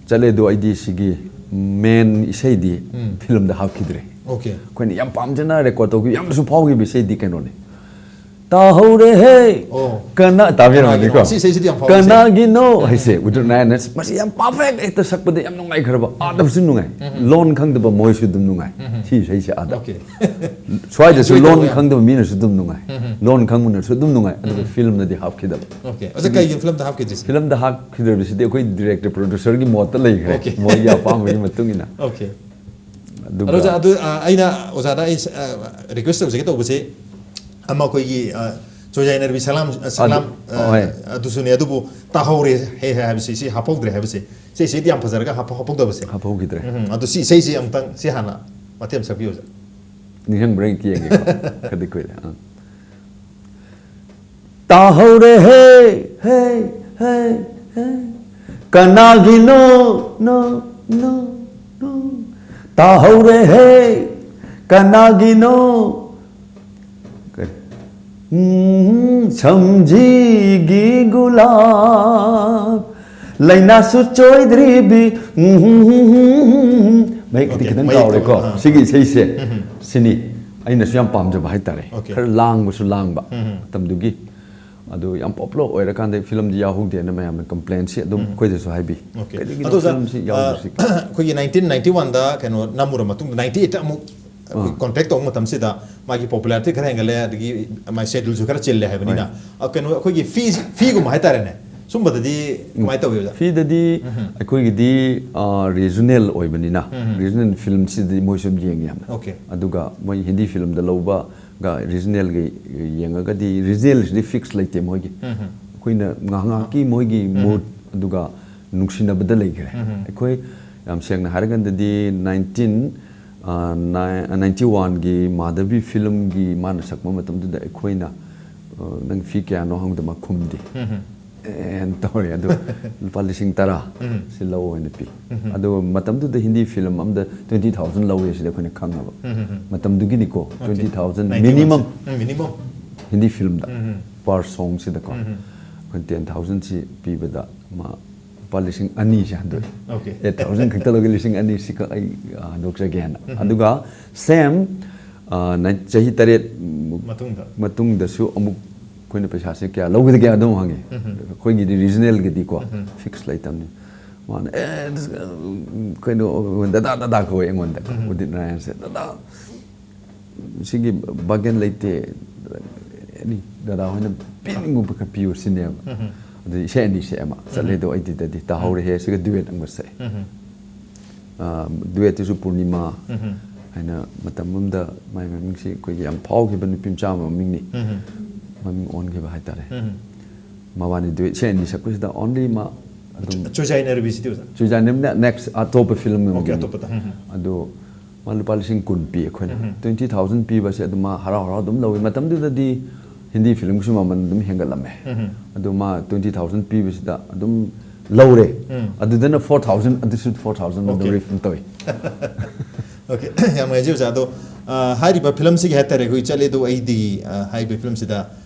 ꯆꯠꯂꯦ꯫ ꯑꯗꯣ ꯑꯩꯗꯤ ꯁꯤꯒꯤ ꯃꯦꯟ ꯏꯁꯩꯗꯤ ꯐꯤꯂꯝꯗ ꯍꯥꯞꯈꯤꯗ꯭ꯔꯦ꯫ ꯑꯣꯀꯦ꯫ ꯑꯩꯈꯣꯏꯅ ꯌꯥꯝ ꯄꯥꯝꯖꯅ ꯔꯦꯀꯣꯔꯗ ꯇꯧꯈꯤꯕ, ꯌꯥꯝꯅꯁꯨ ꯐꯥꯎꯈꯤꯕ ꯏꯁꯩꯗꯤ ꯀꯩꯅꯣꯅꯦ, ꯇꯥꯍꯧꯔꯦꯍꯦ꯫ ꯑꯣ꯫ ꯀꯅꯥ ꯇꯥꯕꯤꯔꯝꯃꯅꯤꯀꯣ? ꯀꯅꯥꯒꯤꯅꯣ? ꯁꯤ ꯏꯁꯩꯁꯤꯗꯤ ꯌꯥꯝ ꯐꯥꯎꯕ ꯏꯁꯩ꯫ ꯀꯅꯥꯒꯤꯅꯣ ꯍꯥꯏꯁꯦ ꯎꯗ꯭ꯔ ꯅꯥꯌꯥꯅ ꯃꯁꯤ ꯌꯥꯝ ꯄꯔꯐꯦꯛ, ꯍꯦꯛꯇ ꯁꯛꯄꯗ ꯌꯥꯝ ꯅꯨꯡꯉꯥꯏꯈ꯭ꯔꯕ, ꯑꯥꯗꯕꯁꯨ ꯅꯨꯡꯉꯥꯏ꯫ ꯂꯣꯟ ꯈꯪꯗꯕ ꯃꯣꯏꯁꯨ ꯑꯗꯨꯝ ꯅꯨꯡꯉꯥꯏ꯫ ꯁꯤ ꯏꯁꯩꯁꯦ ꯑꯥꯗ꯫ Okay꯫ ꯁ꯭ꯋꯥꯏꯗꯁꯨ Enjoy ꯂꯣꯟ ꯇꯧꯕ ꯌꯥꯝ꯫ ꯈꯪꯗꯕ ꯃꯤꯅꯁꯨ ꯑꯝ ꯅꯨꯡꯉꯥꯏ꯫ ꯂꯣꯟ ꯈꯪꯕꯅꯁꯨ ꯑꯗꯨꯝ ꯅꯨꯡꯉꯥꯏ꯫ ꯑꯗꯨꯒ ꯐꯤꯂꯝꯗꯗꯤ ꯍꯥꯞꯈꯤꯗꯕ꯫ Okay꯫ ꯑꯗ ꯀꯩꯒꯤ ꯐꯤꯂꯝꯗ ꯍꯥꯞꯈꯤꯗ꯭ꯔꯤꯁꯦ? ꯐꯤꯂꯝꯗ ꯍꯥꯞꯈꯤꯗ꯭ꯔꯕꯁꯤꯗꯤ ꯑꯩꯈꯣꯏ ꯗꯤꯔꯦꯛꯇꯔ ꯄ꯭ꯔꯣꯗ꯭ꯌꯨꯁꯔꯒꯤ ꯃꯣꯠꯇ ꯂꯩꯈ꯭ꯔꯦ꯫ Okay꯫ ꯃꯣꯏꯒꯤ ꯑꯄꯥꯝꯕꯒꯤ ꯃꯇꯨꯡ ꯏꯟꯅ꯫ Okay꯫ ꯑꯗꯨꯒ ꯑꯗꯣ ꯑꯣꯖꯥ, ꯑꯗꯨ ꯑ, ꯑꯩꯅ ꯑꯣꯖꯥꯗ ꯑꯩ ꯑ, request ꯇꯧꯖꯒꯦ ꯇꯧꯕꯁꯦ, ꯑꯃ ꯑꯩꯈꯣꯏꯒꯤ ꯑ, ꯆꯣꯏꯖꯥꯏꯅꯔꯕꯤ ꯁꯂꯥꯝ, ꯑ, ꯁꯂꯥꯝ, ꯑꯗꯨ, ꯑ, ꯍꯣꯏ꯫ ꯑꯗꯨꯁꯨꯅꯦ, ꯑꯗꯨꯕꯨ ꯇꯥꯍꯧꯔꯦ ꯍꯦ ꯍꯦ ꯍꯥꯏꯕꯁꯤ, ꯁꯤ ꯍꯥꯞꯍꯧꯗ꯭ꯔꯦ ꯍꯥꯏꯕꯁꯦ, ꯁꯤ ꯏꯁꯩꯗꯤ ꯌꯥꯝ ꯐꯖꯔꯒ ꯍꯥꯞ-, ꯍꯥꯞꯍꯧꯗꯕꯁꯦ꯫ ꯍꯥꯞꯍꯧꯈꯤꯗ꯭ꯔꯦ꯫ ꯎꯝ, ꯑꯗꯨ ꯁꯤ ꯏꯁꯩꯁꯤ ꯑꯃꯨꯛꯇꯪ ꯁꯤ ꯍꯥꯟꯅ ꯃꯇꯦꯛ ꯑꯃ ꯁꯛꯄꯤꯌꯨ ꯑꯣꯖꯥ꯫ ꯅꯤꯡꯁꯤꯡꯕ꯭ꯔꯥ ꯌꯦꯡꯒꯦꯀꯣ꯫ ꯈꯔꯗꯤ ꯀꯨꯏꯔꯦ꯫ ꯑꯥ꯫ ꯇꯥꯍꯧꯔꯦ ꯍꯦ, ꯍꯦ, ꯍꯦ, ꯍꯦ꯫ ꯀꯅꯥꯒꯤꯅꯣ, ꯅꯣ, ꯅꯣ, ꯅꯣ? ꯇꯥꯍꯧꯔꯦ ꯍꯦ, ꯀꯅꯥꯒꯤꯅꯣ? ꯀꯔꯤ? ꯎꯝ, ꯁꯝꯖꯤꯒꯤ ꯒꯨꯂꯥꯞ, ꯂꯥꯏꯅꯥꯁꯨ ꯆꯣꯏꯗ꯭ꯔꯤꯕꯤ꯫ ꯎꯝ, ꯃꯌꯦꯛꯇꯤ Okay, ꯈꯤꯇꯪ ꯃꯌꯦꯛꯇꯣ, ꯀꯥꯎꯔꯦꯀꯣ꯫ ꯑꯥ꯫ ꯁꯤꯒꯤ ꯏꯁꯩꯁꯦ, ꯁꯤꯅꯤ ꯑꯩꯅꯁꯨ ꯌꯥꯝ ꯄꯥꯝꯖꯕ ꯍꯥꯏꯇꯥꯔꯦ꯫ Okay꯫ ꯈꯔ ꯂꯥꯡꯕꯁꯨ ꯂꯥꯡꯕ ꯎꯝ꯫ ꯃꯇꯝꯗꯨꯒꯤ꯫ ꯑꯗꯨ ꯌꯥꯝ ꯄꯣꯄꯨꯂꯔ ꯑꯣꯏꯔꯀꯥꯟꯗ ꯐꯤꯂꯝꯗꯤ ꯌꯥꯎꯍꯧꯗꯦꯅ ꯃꯌꯥꯝꯅ ꯀꯝꯄ꯭ꯂꯦꯟꯁꯤ ꯑꯗꯨꯝ ꯑꯩꯈꯣꯏꯗꯁꯨ ꯍꯥꯏꯕꯤ꯫ Okay꯫ "ꯀꯔꯤꯒꯤꯅꯣ ꯑꯗꯣ ꯑꯣꯖꯥ, ꯐꯤꯂꯝꯁꯤ ꯑ, ꯌꯥꯎꯗ꯭ꯔꯤꯁꯤ?" ꯑꯩꯈꯣꯏꯒꯤ ꯅꯥꯏꯟꯇꯤꯟ ꯅꯥꯏꯟꯇꯤ ꯋꯥꯟꯗ ꯀꯩꯅꯣ ꯅꯝꯃꯨꯔ ꯃꯇꯨꯡꯗ, ꯅꯥꯏꯟꯇꯤ ꯑꯩꯠꯇ ꯑꯃꯨꯛ ꯑꯩꯈꯣꯏ ꯑꯥ꯫ ꯀꯣꯟꯇꯦꯛ ꯇꯧꯕ ꯃꯇꯝꯁꯤꯗ ꯃꯥꯒꯤ ꯄꯣꯄꯨꯂꯔꯤꯇꯤ ꯈꯔ ꯍꯦꯟꯒꯠꯂꯦ, ꯑꯗꯒꯤ ꯃꯥꯏ ꯁꯦꯗ꯭ꯌꯨꯜꯁꯨ ꯈꯔ ꯆꯤꯜꯂꯦ ꯍꯥꯏꯕꯅꯤꯅ꯫ ꯑ, ꯀꯩꯅꯣ, ꯑꯩꯈꯣꯏꯒꯤ ꯐꯤ, ꯐꯤꯒꯨꯝꯕ ꯍꯥꯏꯇꯥꯔꯦꯅꯦ, ꯁꯨꯝꯕꯗꯗꯤ ꯀꯃꯥꯏꯅ ꯇꯧꯋꯤ ꯑꯣꯖꯥ? ꯐꯤꯗꯗꯤ ꯑꯩꯈꯣꯏꯒꯤꯗꯤ, ꯑ, ꯔꯤꯖꯅꯦꯜ ꯑꯣꯏꯕꯅꯤꯅ, ꯔꯤꯖꯅꯦꯜ ꯐꯤꯂꯝꯁꯤꯗꯤ ꯃꯣꯏꯁꯨ ꯑꯗꯨꯝ ꯌꯦꯡꯉꯤ ꯌꯥꯝꯅ꯫ Okay꯫ ꯑꯗꯨꯒ ꯃꯣꯏ ꯍꯤꯟꯗꯤ ꯐꯤꯂꯝꯗ ꯂꯧꯕꯒ ꯔꯤꯖꯅꯦꯜꯒꯤ ꯌꯦꯡꯉꯒꯗꯤ, ꯔꯤꯖꯅꯦꯜꯁꯤꯗꯤ ꯐꯤꯛꯁ ꯂꯩꯇꯦ ꯃꯣꯏꯒꯤ꯫ ꯑꯩꯈꯣꯏꯅ ꯉꯥꯏꯍꯥꯛ ꯉꯥꯏꯍꯥꯛꯀꯤ ꯃꯣꯏꯒꯤ ꯃꯨꯗ, ꯑꯗꯨꯒ ꯅꯨꯡꯁꯤꯅꯕꯗ ꯂꯩꯈ꯭ꯔꯦ꯫ ꯑꯩꯈꯣꯏ ꯌꯥꯝ ꯁꯦꯡꯅ ꯍꯥꯏꯔꯀꯥꯟꯗꯗꯤ ꯅꯥꯏꯟꯇꯤꯟ, ꯑ, ꯅꯥꯏ-, ꯅꯥꯏꯟꯇꯤ ꯋꯥꯟꯒꯤ ꯃꯥꯙꯕꯤ ꯐꯤꯂꯝꯒꯤ ꯃꯥꯅ ꯁꯛꯄ ꯃꯇꯝꯗꯨꯗ ꯑꯩꯈꯣꯏꯅ, ꯑ, "ꯅꯪ ꯐꯤ ꯀꯌꯥꯅꯣ?" ꯍꯪꯕꯗ ꯃꯥ ꯈꯨꯝꯗꯦ꯫ ꯑꯦꯟ ꯇꯧꯔꯦ꯫ ꯑꯗꯨ ꯂꯨꯄꯥ ꯂꯤꯁꯤꯡ ꯇꯔꯥ ꯁꯤ ꯂꯧ ꯍꯥꯏꯅ ꯄꯤ꯫ ꯑꯗꯨꯒ ꯃꯇꯝꯗꯨꯗ ꯍꯤꯟꯗꯤ ꯐꯤꯂꯝ ꯑꯃꯗ ꯇ꯭ꯋꯦꯟꯇꯤ ꯊꯥꯎꯖꯟ ꯂꯧꯋꯦ ꯁꯤꯗ ꯑꯩꯈꯣꯏꯅ ꯈꯪꯉꯕ꯫ ꯃꯇꯝꯗꯨꯒꯤꯅꯤꯀꯣ, ꯇ꯭ꯋꯦꯟꯇꯤ ꯊꯥꯎꯖꯟ ꯃꯤꯅꯤꯃꯝ꯫ ꯎꯝ, ꯃꯤꯅꯤꯃꯝ꯫ ꯍꯤꯟꯗꯤ ꯐꯤꯂꯝꯗ per songꯁꯤꯗꯀꯣ꯫ ꯑꯩꯈꯣꯏꯅ ꯇꯦꯟ ꯊꯥꯎꯖꯟꯁꯤ ꯄꯤꯕꯗ ꯃꯥ ꯂꯨꯄꯥ ꯂꯤꯁꯤꯡ ꯑꯅꯤꯁꯦ ꯍꯟꯗꯣꯛꯑꯦ꯫ Okay꯫ ꯑꯩꯠ ꯊꯥꯎꯖꯟ ꯈꯛꯇ ꯂꯧꯒꯦ, ꯂꯤꯁꯤꯡ ꯑꯅꯤ ꯁꯤꯈꯛ ꯑꯩ, ꯑ, ꯍꯟꯗꯣꯛꯆꯒꯦꯅ꯫ ꯑꯗꯨꯒ ꯁꯦꯝ, ꯑ, ꯅꯥꯏꯟ-, ꯆꯍꯤ ꯇꯔꯦꯠ ꯃꯇꯨꯡꯗ ꯃꯇꯨꯡꯗꯁꯨ ꯑꯃꯨꯛ ꯑꯩꯈꯣꯏꯅ ꯄꯩꯁꯥꯁꯦ ꯀꯌꯥ ꯂꯧꯒꯗꯒꯦ ꯑꯗꯨꯝ ꯍꯪꯉꯤ꯫ ꯎꯝ꯫ ꯑꯩꯈꯣꯏꯒꯤꯗꯤ ꯔꯤꯖꯅꯦꯜꯒꯤꯗꯤꯀꯣ ꯎꯝ꯫ ꯐꯤꯛꯁ ꯂꯩꯇꯕꯅꯤ꯫ ꯃꯥꯅ ꯑꯦ, this, ꯎꯝ, ꯀꯩꯅꯣ, ꯗꯗꯥ ꯗꯗꯥ ꯀꯧꯋꯦ ꯑꯩꯉꯣꯟꯗ꯫ ꯎꯝ꯫ ꯎꯗꯤꯠ ꯅꯥꯔꯥꯌꯟꯁꯦ, "ꯗꯗꯥ, ꯁꯤꯒꯤ ꯕꯥꯒꯦꯟ ꯂꯩꯇꯦ, ꯑꯦꯅꯤ ꯗꯗꯥ ꯍꯣꯏꯅ ꯄꯤꯅꯤꯡꯕ ꯈꯔ ꯄꯤꯌꯨ" ꯁꯤꯅꯦꯕ꯫ ꯎꯝ꯫ ꯑꯗꯨ ꯏꯁꯩ ꯑꯅꯤ ꯁꯛꯑꯦ ꯃꯥ꯫ ꯆꯠꯂꯦ ꯑꯗꯣ ꯑꯩꯗꯤ ꯗꯗꯤ ꯇꯥꯍꯧꯔꯦꯍꯦ, ꯁꯤꯒ ꯗꯨꯋꯦꯠ ꯑꯃꯒ ꯁꯛꯑꯦ꯫ ꯎꯝ꯫ ꯑ, ꯗꯨꯋꯦꯠꯇꯨꯁꯨ ꯄꯨꯔꯅꯤꯃꯥ ꯎꯝ꯫ ꯍꯥꯏꯅ ꯃꯇꯝ ꯑꯃꯗ ꯃꯥꯏ ꯃꯃꯤꯡꯁꯤ ꯑꯩꯈꯣꯏꯒꯤ ꯌꯥꯝ ꯐꯥꯎꯈꯤꯕ ꯅꯨꯄꯤ ꯃꯆꯥ ꯑꯃ ꯃꯃꯤꯡꯅꯤ꯫ ꯎꯝ꯫ ꯃꯃꯤꯡ ꯑꯣꯟꯈꯤꯕ ꯍꯥꯏꯇꯥꯔꯦ꯫ ꯎꯝ꯫ ꯃꯕꯥꯅꯤ ꯗꯨꯋꯦꯠ ꯏꯁꯩ ꯑꯅꯤ ꯁꯛꯄꯁꯤꯗ only ꯃꯥ ꯑꯗꯨꯝ ꯆꯨꯖꯥꯏꯅꯔꯕꯤꯁꯤꯗꯤ ꯑꯣꯖꯥ꯫ ꯆꯨꯖꯥꯏꯅꯔꯕꯤꯅ next ꯑꯇꯣꯞꯄ ꯐꯤꯂꯝ ꯑꯣꯀꯦ, ꯑꯃꯒꯤꯅꯤ꯫ ꯑꯇꯣꯞꯄꯗ꯫ ꯎꯝ꯫ ꯑꯗꯣ ꯃꯥ ꯂꯨꯄꯥ ꯂꯤꯁꯤꯡ ꯀꯨꯟ ꯄꯤ ꯑꯩꯈꯣꯏꯅ꯫ ꯎꯝ꯫ Twenty thousand ꯄꯤꯕꯁꯦ ꯑꯗꯨꯝ ꯃꯥ ꯍꯔꯥꯎ ꯍꯔꯥꯎ ꯑꯗꯨꯝ ꯂꯧꯋꯤ꯫ ꯃꯇꯝꯗꯨꯗꯗꯤ ꯍꯤꯟꯗꯤ ꯐꯤꯂꯝꯒꯤꯁꯨ ꯃꯃꯜ ꯑꯗꯨꯝ ꯍꯦꯟꯒꯠꯂꯝꯃꯦ꯫ ꯎꯝ꯫ ꯑꯗꯣ ꯃꯥ twenty thousand ꯄꯤꯕꯁꯤꯗ ꯑꯗꯨꯝ ꯂꯧꯔꯦ꯫ ꯎꯝ꯫ ꯑꯗꯨꯗꯅ four thousand, ꯑꯗꯨꯁꯨ four thousand ꯑꯗꯨꯝ ꯑꯣꯀꯦ꯫ refund ꯇꯧꯋꯤ꯫ ꯑꯣꯀꯦ꯫ ꯌꯥꯝ ꯅꯨꯡꯉꯥꯏꯖꯩ ꯑꯣꯖꯥ꯫ ꯑꯗꯣ, ꯑ, ꯍꯥꯏꯔꯤꯕ ꯐꯤꯂꯝꯁꯤꯒꯤ ꯍꯥꯏꯇꯥꯔꯦ, ꯑꯩꯈꯣꯏ ꯆꯠꯂꯦꯗꯣ ꯑꯩꯗꯤ, ꯑ, ꯍꯥꯏꯔꯤꯕ ꯐꯤꯂꯝꯁꯤꯗ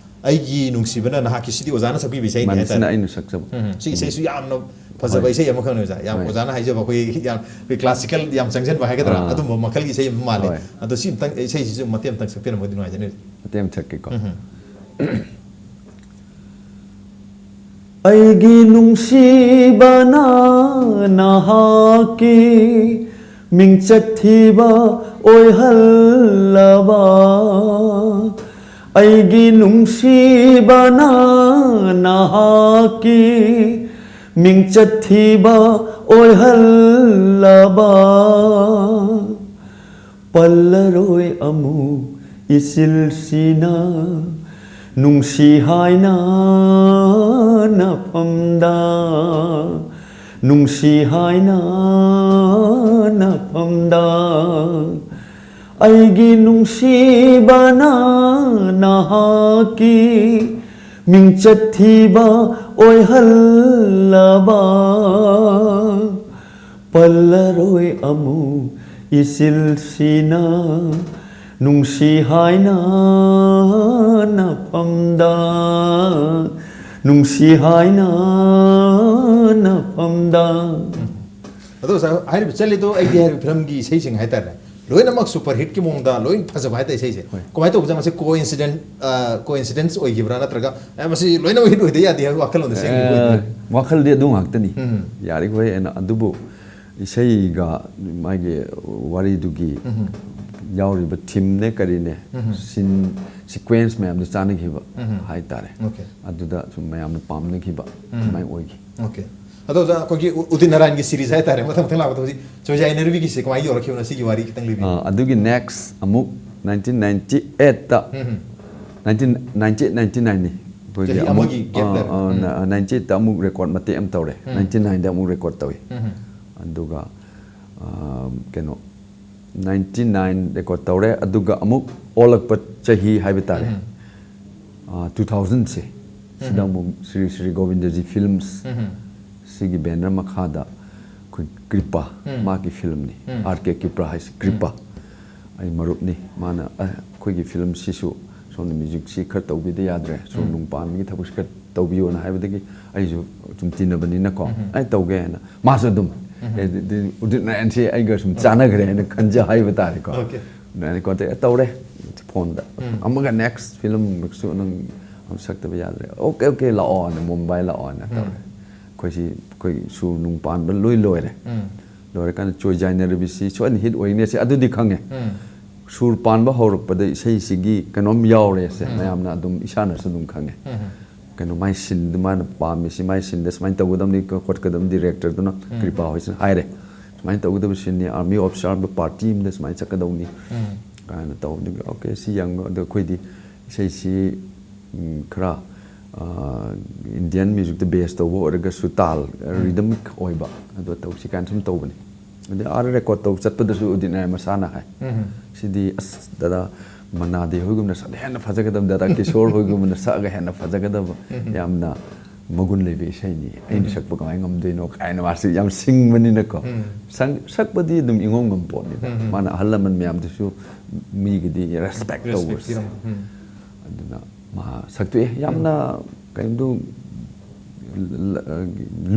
ꯑꯩꯒꯤ ꯅꯨꯡꯁꯤꯕꯅ ꯅꯍꯥꯛꯀꯤ ꯁꯤꯗꯤ ꯑꯣꯖꯥꯅ ꯁꯛꯄꯤꯕ ꯏꯁꯩꯅꯤ ꯃꯥꯅꯤ, ꯁꯤꯅ ꯍꯥꯏꯇꯥꯔꯦ꯫ ꯑꯩꯅ ꯁꯛꯆꯕ꯫ ꯎꯝ, ꯁꯤ ꯏꯁꯩꯁꯨ ꯌꯥꯝꯅ ꯐꯖꯕ ꯍꯣꯏ꯫ ꯏꯁꯩ ꯑꯃꯈꯛꯅꯦ ꯑꯣꯖꯥ꯫ ꯌꯥꯝ ꯍꯣꯏ꯫ ꯑꯣꯖꯥꯅ ꯍꯥꯏꯖꯕ ꯑꯩꯈꯣꯏ ꯌꯥꯝ, ꯑꯩꯈꯣꯏ classical ꯌꯥꯝ ꯆꯪꯁꯤꯟꯕ ꯍꯥꯏꯒꯗ꯭ꯔꯥ, ꯑꯥ꯫ ꯑꯗꯨꯝꯕ ꯃꯈꯜꯒꯤ ꯏꯁꯩ ꯑꯃ ꯃꯥꯜꯂꯦ꯫ ꯍꯣꯏ꯫ ꯑꯗꯣ ꯁꯤ ꯑꯃꯇꯪ, ꯏꯁꯩꯁꯤꯁꯨ ꯃꯇꯦꯛ ꯑꯃꯇꯪ ꯁꯛꯄꯤꯔꯝꯃꯒꯗꯤ ꯅꯨꯡꯉꯥꯏꯖꯅꯤ꯫ ꯃꯇꯦꯛ ꯑꯃ ꯁꯛꯀꯦꯀꯣ꯫ ꯎꯝ꯫ ꯑꯩꯒꯤ ꯅꯨꯡꯁꯤꯕꯅ ꯅꯍꯥꯛꯀꯤ ꯃꯤꯡꯆꯠ ꯊꯤꯕ ꯑꯣꯏꯍꯜꯂꯕ꯫ ꯑꯩꯒꯤ ꯅꯨꯡꯁꯤꯕꯅ ꯅꯍꯥꯛꯀꯤ ꯃꯤꯡꯆꯠ ꯊꯤꯕ ꯑꯣꯏꯍꯜꯂꯕ꯫ ꯄꯜꯂꯔꯣꯏ ꯑꯃꯨꯛ ꯏꯆꯤꯜꯁꯤꯅ ꯅꯨꯡꯁꯤ ꯍꯥꯏꯅ ꯅꯐꯝꯗ, ꯅꯨꯡꯁꯤ ꯍꯥꯏꯅ ꯅꯐꯝꯗ꯫ ꯑꯩꯒꯤ ꯅꯨꯡꯁꯤꯕꯅ ꯅꯍꯥꯛꯀꯤ ꯃꯤꯡꯆꯠ ꯊꯤꯕ ꯑꯣꯏꯍꯜꯂꯕ꯫ ꯄꯜꯂꯔꯣꯏ ꯑꯃꯨꯛ ꯏꯆꯤꯜꯁꯤꯅ ꯅꯨꯡꯁꯤ ꯍꯥꯏꯅ ꯅꯐꯝꯗ, ꯅꯨꯡꯁꯤ ꯍꯥꯏꯅ ꯅꯐꯝꯗ꯫ ꯑꯗꯣ ꯑꯣꯖꯥ, ꯍꯥꯏꯔꯤꯕ ꯆꯠꯂꯤꯗꯣ ꯑꯩꯗꯤ ꯍꯥꯏꯔꯤꯕ ꯐꯤꯂꯝꯒꯤ ꯏꯁꯩꯁꯤꯡ ꯍꯥꯏꯇꯥꯔꯦ, ꯂꯣꯏꯅꯃꯛ ꯁꯨꯄꯔ ꯍꯤꯠꯀꯤ ꯃꯑꯣꯡꯗ ꯂꯣꯏ ꯐꯖꯕ ꯍꯥꯏꯇꯥꯔꯦ ꯏꯁꯩꯁꯦ꯫ ꯍꯣꯏ꯫ ꯀꯃꯥꯏꯅ ꯇꯧꯕꯖꯥꯠꯅꯣ? ꯃꯁꯤ ꯀꯣ ꯏꯟꯁꯤꯗꯦꯟ, ꯀꯣ ꯏꯟꯁꯤꯗꯦꯟꯁ ꯑꯣꯏꯈꯤꯕ꯭ꯔꯥ, ꯅꯠꯇ꯭ꯔꯒ ꯑꯦ, ꯃꯁꯤ ꯂꯣꯏꯅꯃꯛ ꯍꯤꯠ ꯑꯣꯏꯗ ꯌꯥꯗꯦ ꯍꯥꯏꯕ ꯋꯥꯈꯜꯂꯣꯟꯗ ꯁꯦꯝꯈꯤꯕ ꯑꯣꯏꯗꯣꯏꯔꯥ? ꯑꯦ, ꯋꯥꯈꯜꯗꯤ ꯑꯗꯨ ꯉꯥꯛꯇꯅꯤ꯫ ꯎꯝ꯫ ꯌꯥꯔꯤꯈꯣꯏ ꯑꯩꯅ ꯑꯗꯨꯕꯨ ꯏꯁꯩꯒ ꯃꯥꯒꯤ ꯋꯥꯔꯤꯗꯨꯒꯤ ꯎꯝ꯫ ꯌꯥꯎꯔꯤꯕ ꯊꯤꯝꯅꯦ ꯀꯔꯤꯅꯦ, ꯎꯝ꯫ ꯁꯤꯟ ꯁꯤꯀ꯭ꯋꯦꯟꯁ ꯃꯌꯥꯝꯗꯨ ꯆꯥꯟꯅꯈꯤꯕ ꯎꯝ꯫ ꯍꯥꯏꯇꯥꯔꯦ꯫ ꯑꯣꯀꯦ꯫ ꯑꯗꯨꯗ ꯁꯨꯝ ꯃꯌꯥꯝꯅ ꯄꯥꯝꯅꯈꯤꯕ ꯎꯝ꯫ ꯑꯗꯨꯃꯥꯏꯅ ꯑꯣꯏꯈꯤ꯫ ꯑꯣꯀꯦ꯫ ꯑꯗꯣ ꯑꯣꯖꯥ, ꯑꯩꯈꯣꯏꯒꯤ ꯎ-, ꯎꯗꯤꯠ ꯅꯥꯔꯥꯌꯟꯒꯤ ꯁꯤꯔꯤꯁ ꯍꯥꯏꯇꯥꯔꯦ, ꯃꯊꯪ ꯃꯊꯪ ꯂꯥꯛꯄꯗ ꯍꯧꯖꯤꯛ ꯆꯣꯏꯖꯥꯏ ꯅꯔꯕꯤꯒꯤꯁꯦ ꯀꯃꯥꯏꯅ ꯌꯧꯔꯛꯈꯤꯕꯅꯣ? ꯁꯤꯒꯤ ꯋꯥꯔꯤ ꯈꯤꯇꯪ ꯂꯤꯕꯤꯌꯨ꯫ ꯑꯥ, ꯑꯗꯨꯒꯤ ꯅꯦꯛꯁ ꯑꯃꯨꯛ ꯅꯥꯏꯟꯇꯤꯟ ꯅꯥꯏꯟꯇꯤ ꯑꯩꯠꯇ, ꯎꯝ꯫ ꯅꯥꯏꯟꯇꯤꯟ ꯅꯥꯏꯟꯇꯤ ꯑꯩꯠ ꯅꯥꯏꯟꯇꯤ ꯅꯥꯏꯟꯅꯤ꯫ ꯑꯩꯈꯣꯏꯒꯤ ꯆꯍꯤ ꯑꯃꯨꯛ, ꯑꯃꯒꯤ ꯒꯦꯞ ꯑꯥ, ꯂꯩꯔꯦ꯫ ꯑꯥ, ꯎꯝ꯫ ꯅ-, ꯅꯥꯏꯟꯇꯤ ꯑꯩꯠꯇ ꯑꯃꯨꯛ ꯔꯦꯀꯣꯔꯗ ꯃꯇꯦꯛ ꯑꯃ ꯇꯧꯔꯦ꯫ ꯎꯝ꯫ ꯅꯥꯏꯟꯇꯤ ꯅꯥꯏꯟꯗ ꯑꯃꯨꯛ ꯔꯦꯀꯣꯔꯗ ꯇꯧꯏ꯫ ꯎꯝ꯫ ꯑꯗꯨꯒ, ꯑꯥ, ꯀꯩꯅꯣ, ꯅꯥꯏꯟꯇꯤ ꯅꯥꯏꯟ ꯔꯦꯀꯣꯔꯗ ꯇꯧꯔꯦ, ꯑꯗꯨꯒ ꯑꯃꯨꯛ ꯑꯣꯜꯂꯛꯄ ꯆꯍꯤ ꯍꯥꯏꯕ ꯇꯥꯔꯦ꯫ ꯎꯝ꯫ ꯑꯥ, ꯇꯨ ꯊꯥꯎꯖꯟꯁꯦ, ꯁꯤꯗ ꯎꯝ꯫ ꯑꯃꯨꯛ ꯁ꯭ꯔꯤ ꯁ꯭ꯔꯤ ꯒꯣꯕꯤꯟꯗꯖꯤ ꯐꯤꯜꯝꯁ, ꯎꯝ꯫ ꯁꯤꯒꯤ ꯕꯦꯅꯔ ꯃꯈꯥꯗ ꯑꯩꯈꯣꯏ ꯀ꯭ꯔꯤꯄꯥ, ꯎꯝ꯫ ꯃꯍꯥꯛꯀꯤ ꯐꯤꯜꯝꯅꯤ, ꯎꯝ꯫ ꯑꯥꯔ ꯀꯦ ꯀ꯭ꯔꯤꯄꯥ ꯍꯥꯏꯁꯦ, ꯎꯝ꯫ ꯀ꯭ꯔꯤꯄꯥ꯫ ꯑꯩ ꯃꯔꯨꯞꯅꯤ, ꯃꯥꯅ, "ꯑꯦ, ꯑꯩꯈꯣꯏꯒꯤ ꯐꯤꯜꯝꯁꯤꯁꯨ ꯁꯣꯝꯗ ꯃ꯭ꯌꯨꯖꯤꯛꯁꯤ ꯈꯔ ꯇꯧꯕꯤꯗ ꯌꯥꯗ꯭ꯔꯦ, ꯁꯨꯔ ꯎꯝ꯫ ꯅꯨꯡ ꯄꯥꯟꯕꯒꯤ ꯊꯕꯛꯁꯤ ꯈꯔ ꯇꯧꯕꯤꯌꯣꯅ" ꯍꯥꯏꯕꯗꯒꯤ ꯑꯩꯁꯨ ꯁꯨꯝ ꯇꯤꯟꯅꯕꯅꯤꯅꯀꯣ, ꯎꯝ꯫ "ꯑꯩ ꯇꯧꯒꯦ" ꯍꯥꯏꯅ, ꯃꯥꯁꯨ ꯑꯗꯨꯝ, ꯎꯝ꯫ "ꯑꯦ, ꯑꯗꯨꯗꯤ ꯎꯗꯤꯠ ꯅꯥꯔꯥꯌꯟꯁꯦ ꯑꯩꯒ ꯁꯨꯝ ꯎꯝ꯫ ꯆꯥꯟꯅꯈ꯭ꯔꯦ" ꯍꯥꯏꯅ ꯈꯟꯖ ꯍꯥꯏꯕ ꯇꯥꯔꯦꯀꯣ꯫ ꯑꯣꯀꯦ꯫ ꯑꯗꯨꯃꯥꯏꯅ ꯀꯣꯟꯇꯦꯛ ꯇꯧꯔꯦ ꯐꯣꯟꯗ꯫ ꯎꯝ꯫ "ꯑꯃꯒ ꯅꯦꯛꯁ ꯐꯤꯂꯝꯁꯨ ꯅꯪ ꯑꯃ ꯁꯛꯇꯕ ꯌꯥꯗ꯭ꯔꯦ"꯫ "ꯑꯣꯀꯦ, ꯑꯣꯀꯦ, ꯂꯥꯛꯑꯣꯅ" ꯃꯨꯝꯕꯥꯏ ꯂꯥꯛꯑꯣꯅ ꯎꯝ꯫ ꯇꯧꯔꯦ꯫ ꯑꯩꯈꯣꯏꯁꯤ, ꯑꯩꯈꯣꯏ ꯁꯨꯔ ꯅꯨꯡ ꯄꯥꯟꯕ ꯂꯣꯏ ꯂꯣꯏꯔꯦ꯫ ꯎꯝ꯫ ꯂꯣꯏꯔꯀꯥꯟꯗ ꯆꯣꯏꯖꯥꯏ ꯅꯔꯕꯤꯁꯤ ꯁꯣꯏꯗꯅ ꯍꯤꯠ ꯑꯣꯏꯅꯤ ꯁꯤ ꯑꯗꯨꯗꯤ ꯈꯪꯉꯦ꯫ ꯎꯝ꯫ ꯁꯨꯔ ꯄꯥꯟꯕ ꯍꯧꯔꯛꯄꯗ ꯏꯁꯩꯁꯤꯒꯤ ꯀꯩꯅꯣꯝ ꯌꯥꯎꯔꯦ ꯁꯦ, ꯎꯝ꯫ ꯃꯌꯥꯝꯅ ꯑꯗꯨꯝ ꯏꯁꯥꯅꯁꯨ ꯑꯗꯨꯝ ꯈꯪꯉꯦ꯫ ꯎꯝ꯫ ꯀꯩꯅꯣ, ꯃꯥꯏ ꯁꯤꯟꯗꯨ ꯃꯥꯅ ꯄꯥꯝꯃꯤꯁꯤ, ꯃꯥꯏ ꯁꯤꯟꯗ ꯁꯨꯃꯥꯏꯅ ꯇꯧꯒꯗꯕꯅꯤ, ꯈꯣꯠꯀꯗꯕꯅꯤ, ꯗꯤꯔꯦꯛꯇꯔꯗꯨꯅ, ꯎꯝ꯫ ꯀ꯭ꯔꯤꯄꯥ ꯍꯣꯏꯁꯤꯅ ꯍꯥꯏꯔꯦ, "ꯁꯨꯃꯥꯏꯅ ꯇꯧꯒꯗꯕ ꯁꯤꯟꯅꯤ, ꯑꯥꯔꯃꯤ ꯑꯣꯐꯤꯁꯥꯔ ꯑꯃꯗ ꯄꯥꯔꯇꯤ ꯑꯃꯗ ꯁꯨꯃꯥꯏꯅ ꯆꯠꯀꯗꯧꯅꯤ" ꯎꯝ꯫ ꯀꯥꯏꯅ ꯇꯧꯕꯗꯒꯤ, "ꯑꯣꯀꯦ, ꯁꯤ ꯌꯦꯡꯉꯣ"꯫ ꯑꯗꯣ ꯑꯩꯈꯣꯏꯗꯤ ꯏꯁꯩꯁꯤ, ꯎꯝ, ꯈꯔ, ꯑꯥ, ꯏꯟꯗꯤꯌꯟ ꯃ꯭ꯌꯨꯖꯤꯛꯇ ꯕꯦꯁ ꯇꯧꯕ ꯑꯣꯏꯔꯒꯁꯨ ꯇꯥꯜ, ꯎꯝ꯫ ꯔꯤꯗꯝ ꯑꯣꯏꯕ ꯑꯗꯣ ꯇꯧꯁꯤ ꯀꯥꯏꯅ ꯁꯨꯝ ꯇꯧꯕꯅꯤ꯫ ꯑꯗꯩ ꯑꯥꯗ ꯔꯦꯀꯣꯔꯗ ꯇꯧꯕ ꯆꯠꯄꯗꯁꯨ ꯎꯗꯤꯠ ꯅꯥꯔꯥꯌꯟ ꯃꯁꯥꯅ ꯍꯥꯏ, ꯎꯝ꯫ "ꯁꯤꯗꯤ, ꯑꯁ, ꯗꯗꯥ ꯃꯅꯥꯗꯦ ꯍꯣꯏꯒꯨꯝꯅ ꯁꯛꯑꯗꯤ ꯍꯦꯟꯅ ꯐꯖꯒꯗꯕ, ꯗꯗꯥ ꯀꯤꯁꯣꯔ ꯍꯣꯏꯒꯨꯝꯕꯅ ꯁꯛꯑꯒ ꯍꯦꯟꯅ ꯐꯖꯒꯗꯕ, ꯎꯝ꯫ ꯌꯥꯝꯅ ꯃꯒꯨꯟ ꯂꯩꯕ ꯏꯁꯩꯅꯤ꯫ ꯑꯩꯅ ꯎꯝ꯫ ꯁꯛꯄ ꯀꯃꯥꯏꯅ ꯉꯝꯗꯣꯏꯅꯣ?" ꯀꯥꯏꯅ ꯃꯥꯁꯤ ꯌꯥꯝ ꯁꯤꯡꯕꯅꯤꯅꯀꯣ꯫ ꯎꯝ꯫ ꯁꯪ-, ꯁꯛꯄꯗꯤ ꯑꯗꯨꯝ ꯏꯉꯝ ꯉꯝ ꯄꯣꯠꯅꯤꯗ꯫ ꯎꯝ, ꯎꯝ꯫ ꯃꯥꯅ ꯑꯍꯜ ꯂꯃꯟ ꯃꯌꯥꯝꯗꯨꯁꯨ ꯃꯤꯒꯤꯗꯤ ꯔꯦꯁꯄꯦꯛ ꯔꯦꯁꯄꯦꯛ ꯇꯧꯕ꯫ ꯄꯤꯔꯝꯕ꯫ ꯎꯝ꯫ ꯑꯗꯨꯅ ꯃꯥ ꯁꯛꯇꯣꯛꯑꯦ꯫ ꯌꯥꯝꯅ ꯎꯝ꯫ ꯀꯩꯅꯣꯗꯨ ꯂ-, ꯂ-,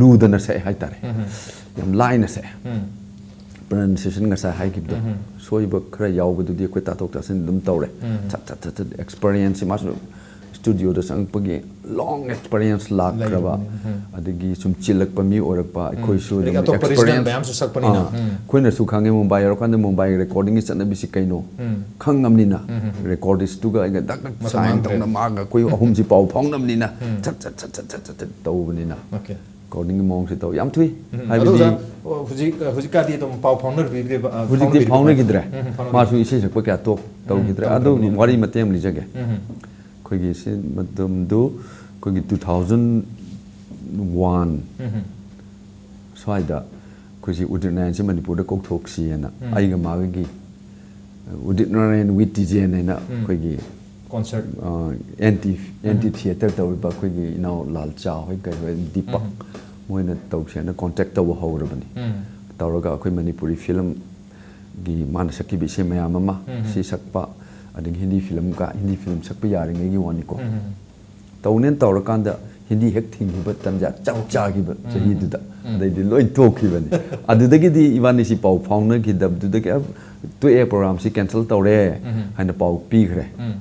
ꯂꯨꯗꯅ ꯁꯛꯑꯦ ꯍꯥꯏꯇꯥꯔꯦ꯫ ꯎꯝ, ꯎꯝ꯫ ꯌꯥꯝ ꯂꯥꯏꯅ ꯁꯛꯑꯦ꯫ ꯎꯝ꯫ ꯄ꯭ꯔꯅꯟꯁꯤꯌꯦꯁꯟ ꯉꯁꯥꯏ ꯍꯥꯏꯈꯤꯕꯗꯣ, ꯁꯣꯏꯕ ꯈꯔ ꯌꯥꯎꯕꯗꯨꯗꯤ ꯑꯩꯈꯣꯏ ꯇꯥꯊꯣꯛ ꯇꯥꯁꯤꯟ ꯑꯗꯨꯝ ꯇꯧꯔꯦ꯫ ꯊꯠ ꯊꯠ ꯊꯠ ꯊꯠ ꯑꯦꯛꯁꯄꯔꯤꯌꯦꯟꯁꯁꯤ ꯃꯥꯁꯨ ꯁ꯭ꯇꯨꯗꯤꯑꯣꯗ ꯆꯪꯉꯛꯄꯒꯤ ꯂꯣꯡ ꯑꯦꯛꯁꯄꯔꯤꯌꯦꯟꯁ ꯂꯥꯛꯈ꯭ꯔꯕ, ꯂꯩꯔꯕꯅꯤ꯫ ꯑꯗꯒꯤ ꯁꯨꯝ ꯆꯤꯜꯂꯛꯄ ꯃꯤ ꯑꯣꯏꯔꯛꯄ, ꯑꯩꯈꯣꯏꯁꯨ ꯑꯗꯒꯤ ꯑꯗꯨꯝ ꯑꯇꯣꯞꯄ ꯔꯤꯖꯅꯦꯜ ꯑꯦꯛꯁꯄꯔꯤꯌꯦꯟꯁ ꯃꯌꯥꯝꯁꯨ ꯁꯛꯄꯅꯤꯅ꯫ ꯑꯩꯈꯣꯏꯅꯁꯨ ꯈꯪꯉꯦ, ꯃꯨꯝꯕꯥꯏ ꯌꯧꯔꯀꯥꯟꯗ ꯃꯨꯝꯕꯥꯏꯒꯤ ꯔꯦꯀꯣꯔꯗꯤꯡꯒꯤ ꯆꯠꯅꯕꯤꯁꯤ ꯀꯩꯅꯣ ꯈꯪꯉꯕꯅꯤꯅ, ꯔꯦꯀꯣꯔꯗꯤꯁꯇꯨꯒ ꯑꯩꯒ ꯗꯛ ꯗꯛ ꯃꯇꯝ ꯁꯥꯏꯟ ꯃꯥꯡꯗ꯭ꯔꯦ꯫ ꯇꯧꯅ ꯃꯥꯒ ꯑꯩꯈꯣꯏ ꯑꯍꯨꯝꯁꯤ ꯄꯥꯎ ꯐꯥꯎꯅꯕꯅꯤꯅ ꯆꯠ ꯆꯠ ꯆꯠ ꯆꯠ ꯆꯠ ꯆꯠ ꯇꯧꯕꯅꯤꯅ꯫ ꯔꯦꯀꯣꯔꯗꯤꯡꯒꯤ ꯃꯑꯣꯡꯁꯦ ꯇꯧ ꯌꯥꯝ ꯊꯨꯏ꯫ ꯎꯝ, ꯑꯗꯣ ꯍꯥꯏꯕꯗꯤ ꯑꯣꯖꯥ, ꯑꯣ, ꯍꯧꯖꯤꯛ, ꯍꯧꯖꯤꯛꯀꯥꯟꯗꯤ ꯑꯗꯨꯝ ꯄꯥꯎ ꯐꯥꯎꯅꯔꯤꯕ꯭ꯔꯥ? ꯑ, ꯍꯧꯖꯤꯛꯇꯤ ꯐꯥꯎꯅꯈꯤꯗ꯭ꯔꯦ꯫ ꯎꯝ, ꯐꯥꯎꯅꯈꯤꯗ꯭ꯔꯦ꯫ ꯃꯥꯁꯨ ꯏꯁꯩ ꯁꯛꯄ ꯀꯌꯥ ꯇꯣꯛ ꯎꯝ, ꯇꯧꯈꯤꯗ꯭ꯔꯦ꯫ ꯑꯗꯨ ꯇꯧꯗ꯭ꯔꯕꯅꯤ꯫ ꯋꯥꯔꯤ ꯃꯇꯦꯛ ꯑꯃ ꯂꯤꯖꯒꯦ꯫ ꯎꯝ꯫ ꯑꯩꯈꯣꯏꯒꯤ ꯁꯤ ꯃꯇꯝꯗꯨ ꯑꯩꯈꯣꯏꯒꯤ two thousand one ꯎꯝ꯫ ꯁ꯭ꯋꯥꯏꯗ ꯑꯩꯈꯣꯏꯁꯤ ꯎꯗꯤꯠ ꯅꯥꯔꯥꯌꯟꯁꯤ ꯃꯅꯤꯄꯨꯔꯗ ꯀꯧꯊꯣꯛꯁꯤꯑꯅ ꯎꯝ꯫ ꯑꯩꯒ ꯃꯥꯒꯒꯤ ꯎꯗꯤꯠ ꯅꯥꯔꯥꯌꯟ with ꯇꯤꯖꯦꯟ ꯍꯥꯏꯅ ꯎꯝ꯫ ꯑꯩꯈꯣꯏꯒꯤ ꯀꯣꯟꯁꯔꯠ꯫ ꯑ, ꯑꯦꯟꯇꯤ, ꯎꯝ꯫ ꯑꯦꯟꯇꯤ ꯊꯤꯌꯦꯇꯔ ꯇꯧꯔꯤꯕ ꯑꯩꯈꯣꯏꯒꯤ ꯏꯅꯥꯎ ꯂꯥꯜꯆꯥ ꯍꯣꯏ ꯀꯩ ꯍꯣꯏ ꯗꯤꯄꯛ ꯎꯝ꯫ ꯃꯣꯏꯅ ꯇꯧꯁꯦꯅ ꯀꯣꯟꯇꯦꯛ ꯇꯧꯕ ꯍꯧꯔꯕꯅꯤ꯫ ꯎꯝ꯫ ꯇꯧꯔꯒ ꯑꯩꯈꯣꯏ ꯃꯅꯤꯄꯨꯔꯤ ꯐꯤꯂꯝꯒꯤ ꯃꯥꯅ ꯁꯛꯈꯤꯕ ꯏꯁꯩ ꯃꯌꯥꯝ ꯑꯃ ꯎꯝ꯫ ꯁꯤ ꯁꯛꯄ, ꯑꯗꯒꯤ ꯍꯤꯟꯗꯤ ꯐꯤꯂꯝꯒ, ꯍꯤꯟꯗꯤ ꯐꯤꯂꯝ ꯁꯛꯄ ꯌꯥꯔꯤꯉꯩꯒꯤ ꯋꯥꯅꯤꯀꯣ꯫ ꯎꯝ꯫ ꯇꯧꯅꯦꯅ ꯇꯧꯔꯀꯥꯟꯗ ꯍꯤꯟꯗꯤ ꯍꯦꯛ ꯊꯤꯡꯈꯤꯕ ꯇꯟꯖꯥ ꯆꯞ ꯆꯥꯈꯤꯕ ꯎꯝ꯫ ꯆꯍꯤꯗꯨꯗ꯫ ꯎꯝ꯫ ꯑꯗꯩꯗꯤ ꯂꯣꯏ ꯇꯣꯛꯈꯤꯕꯅꯤ꯫ ꯑꯗꯨꯗꯒꯤꯗꯤ ꯏꯕꯥꯅꯤꯁꯤ ꯄꯥꯎ ꯐꯥꯎꯅꯈꯤꯗꯕꯗꯨꯗꯒꯤ, "ꯑ, ꯇꯣꯛꯑꯦ, ꯄ꯭ꯔꯣꯒ꯭ꯔꯥꯝꯁꯤ ꯀꯦꯟꯁꯦꯜ ꯇꯧꯔꯦ" ꯎꯝ꯫ ꯍꯥꯏꯅ ꯄꯥꯎ ꯄꯤꯈ꯭ꯔꯦ꯫ ꯎꯝ꯫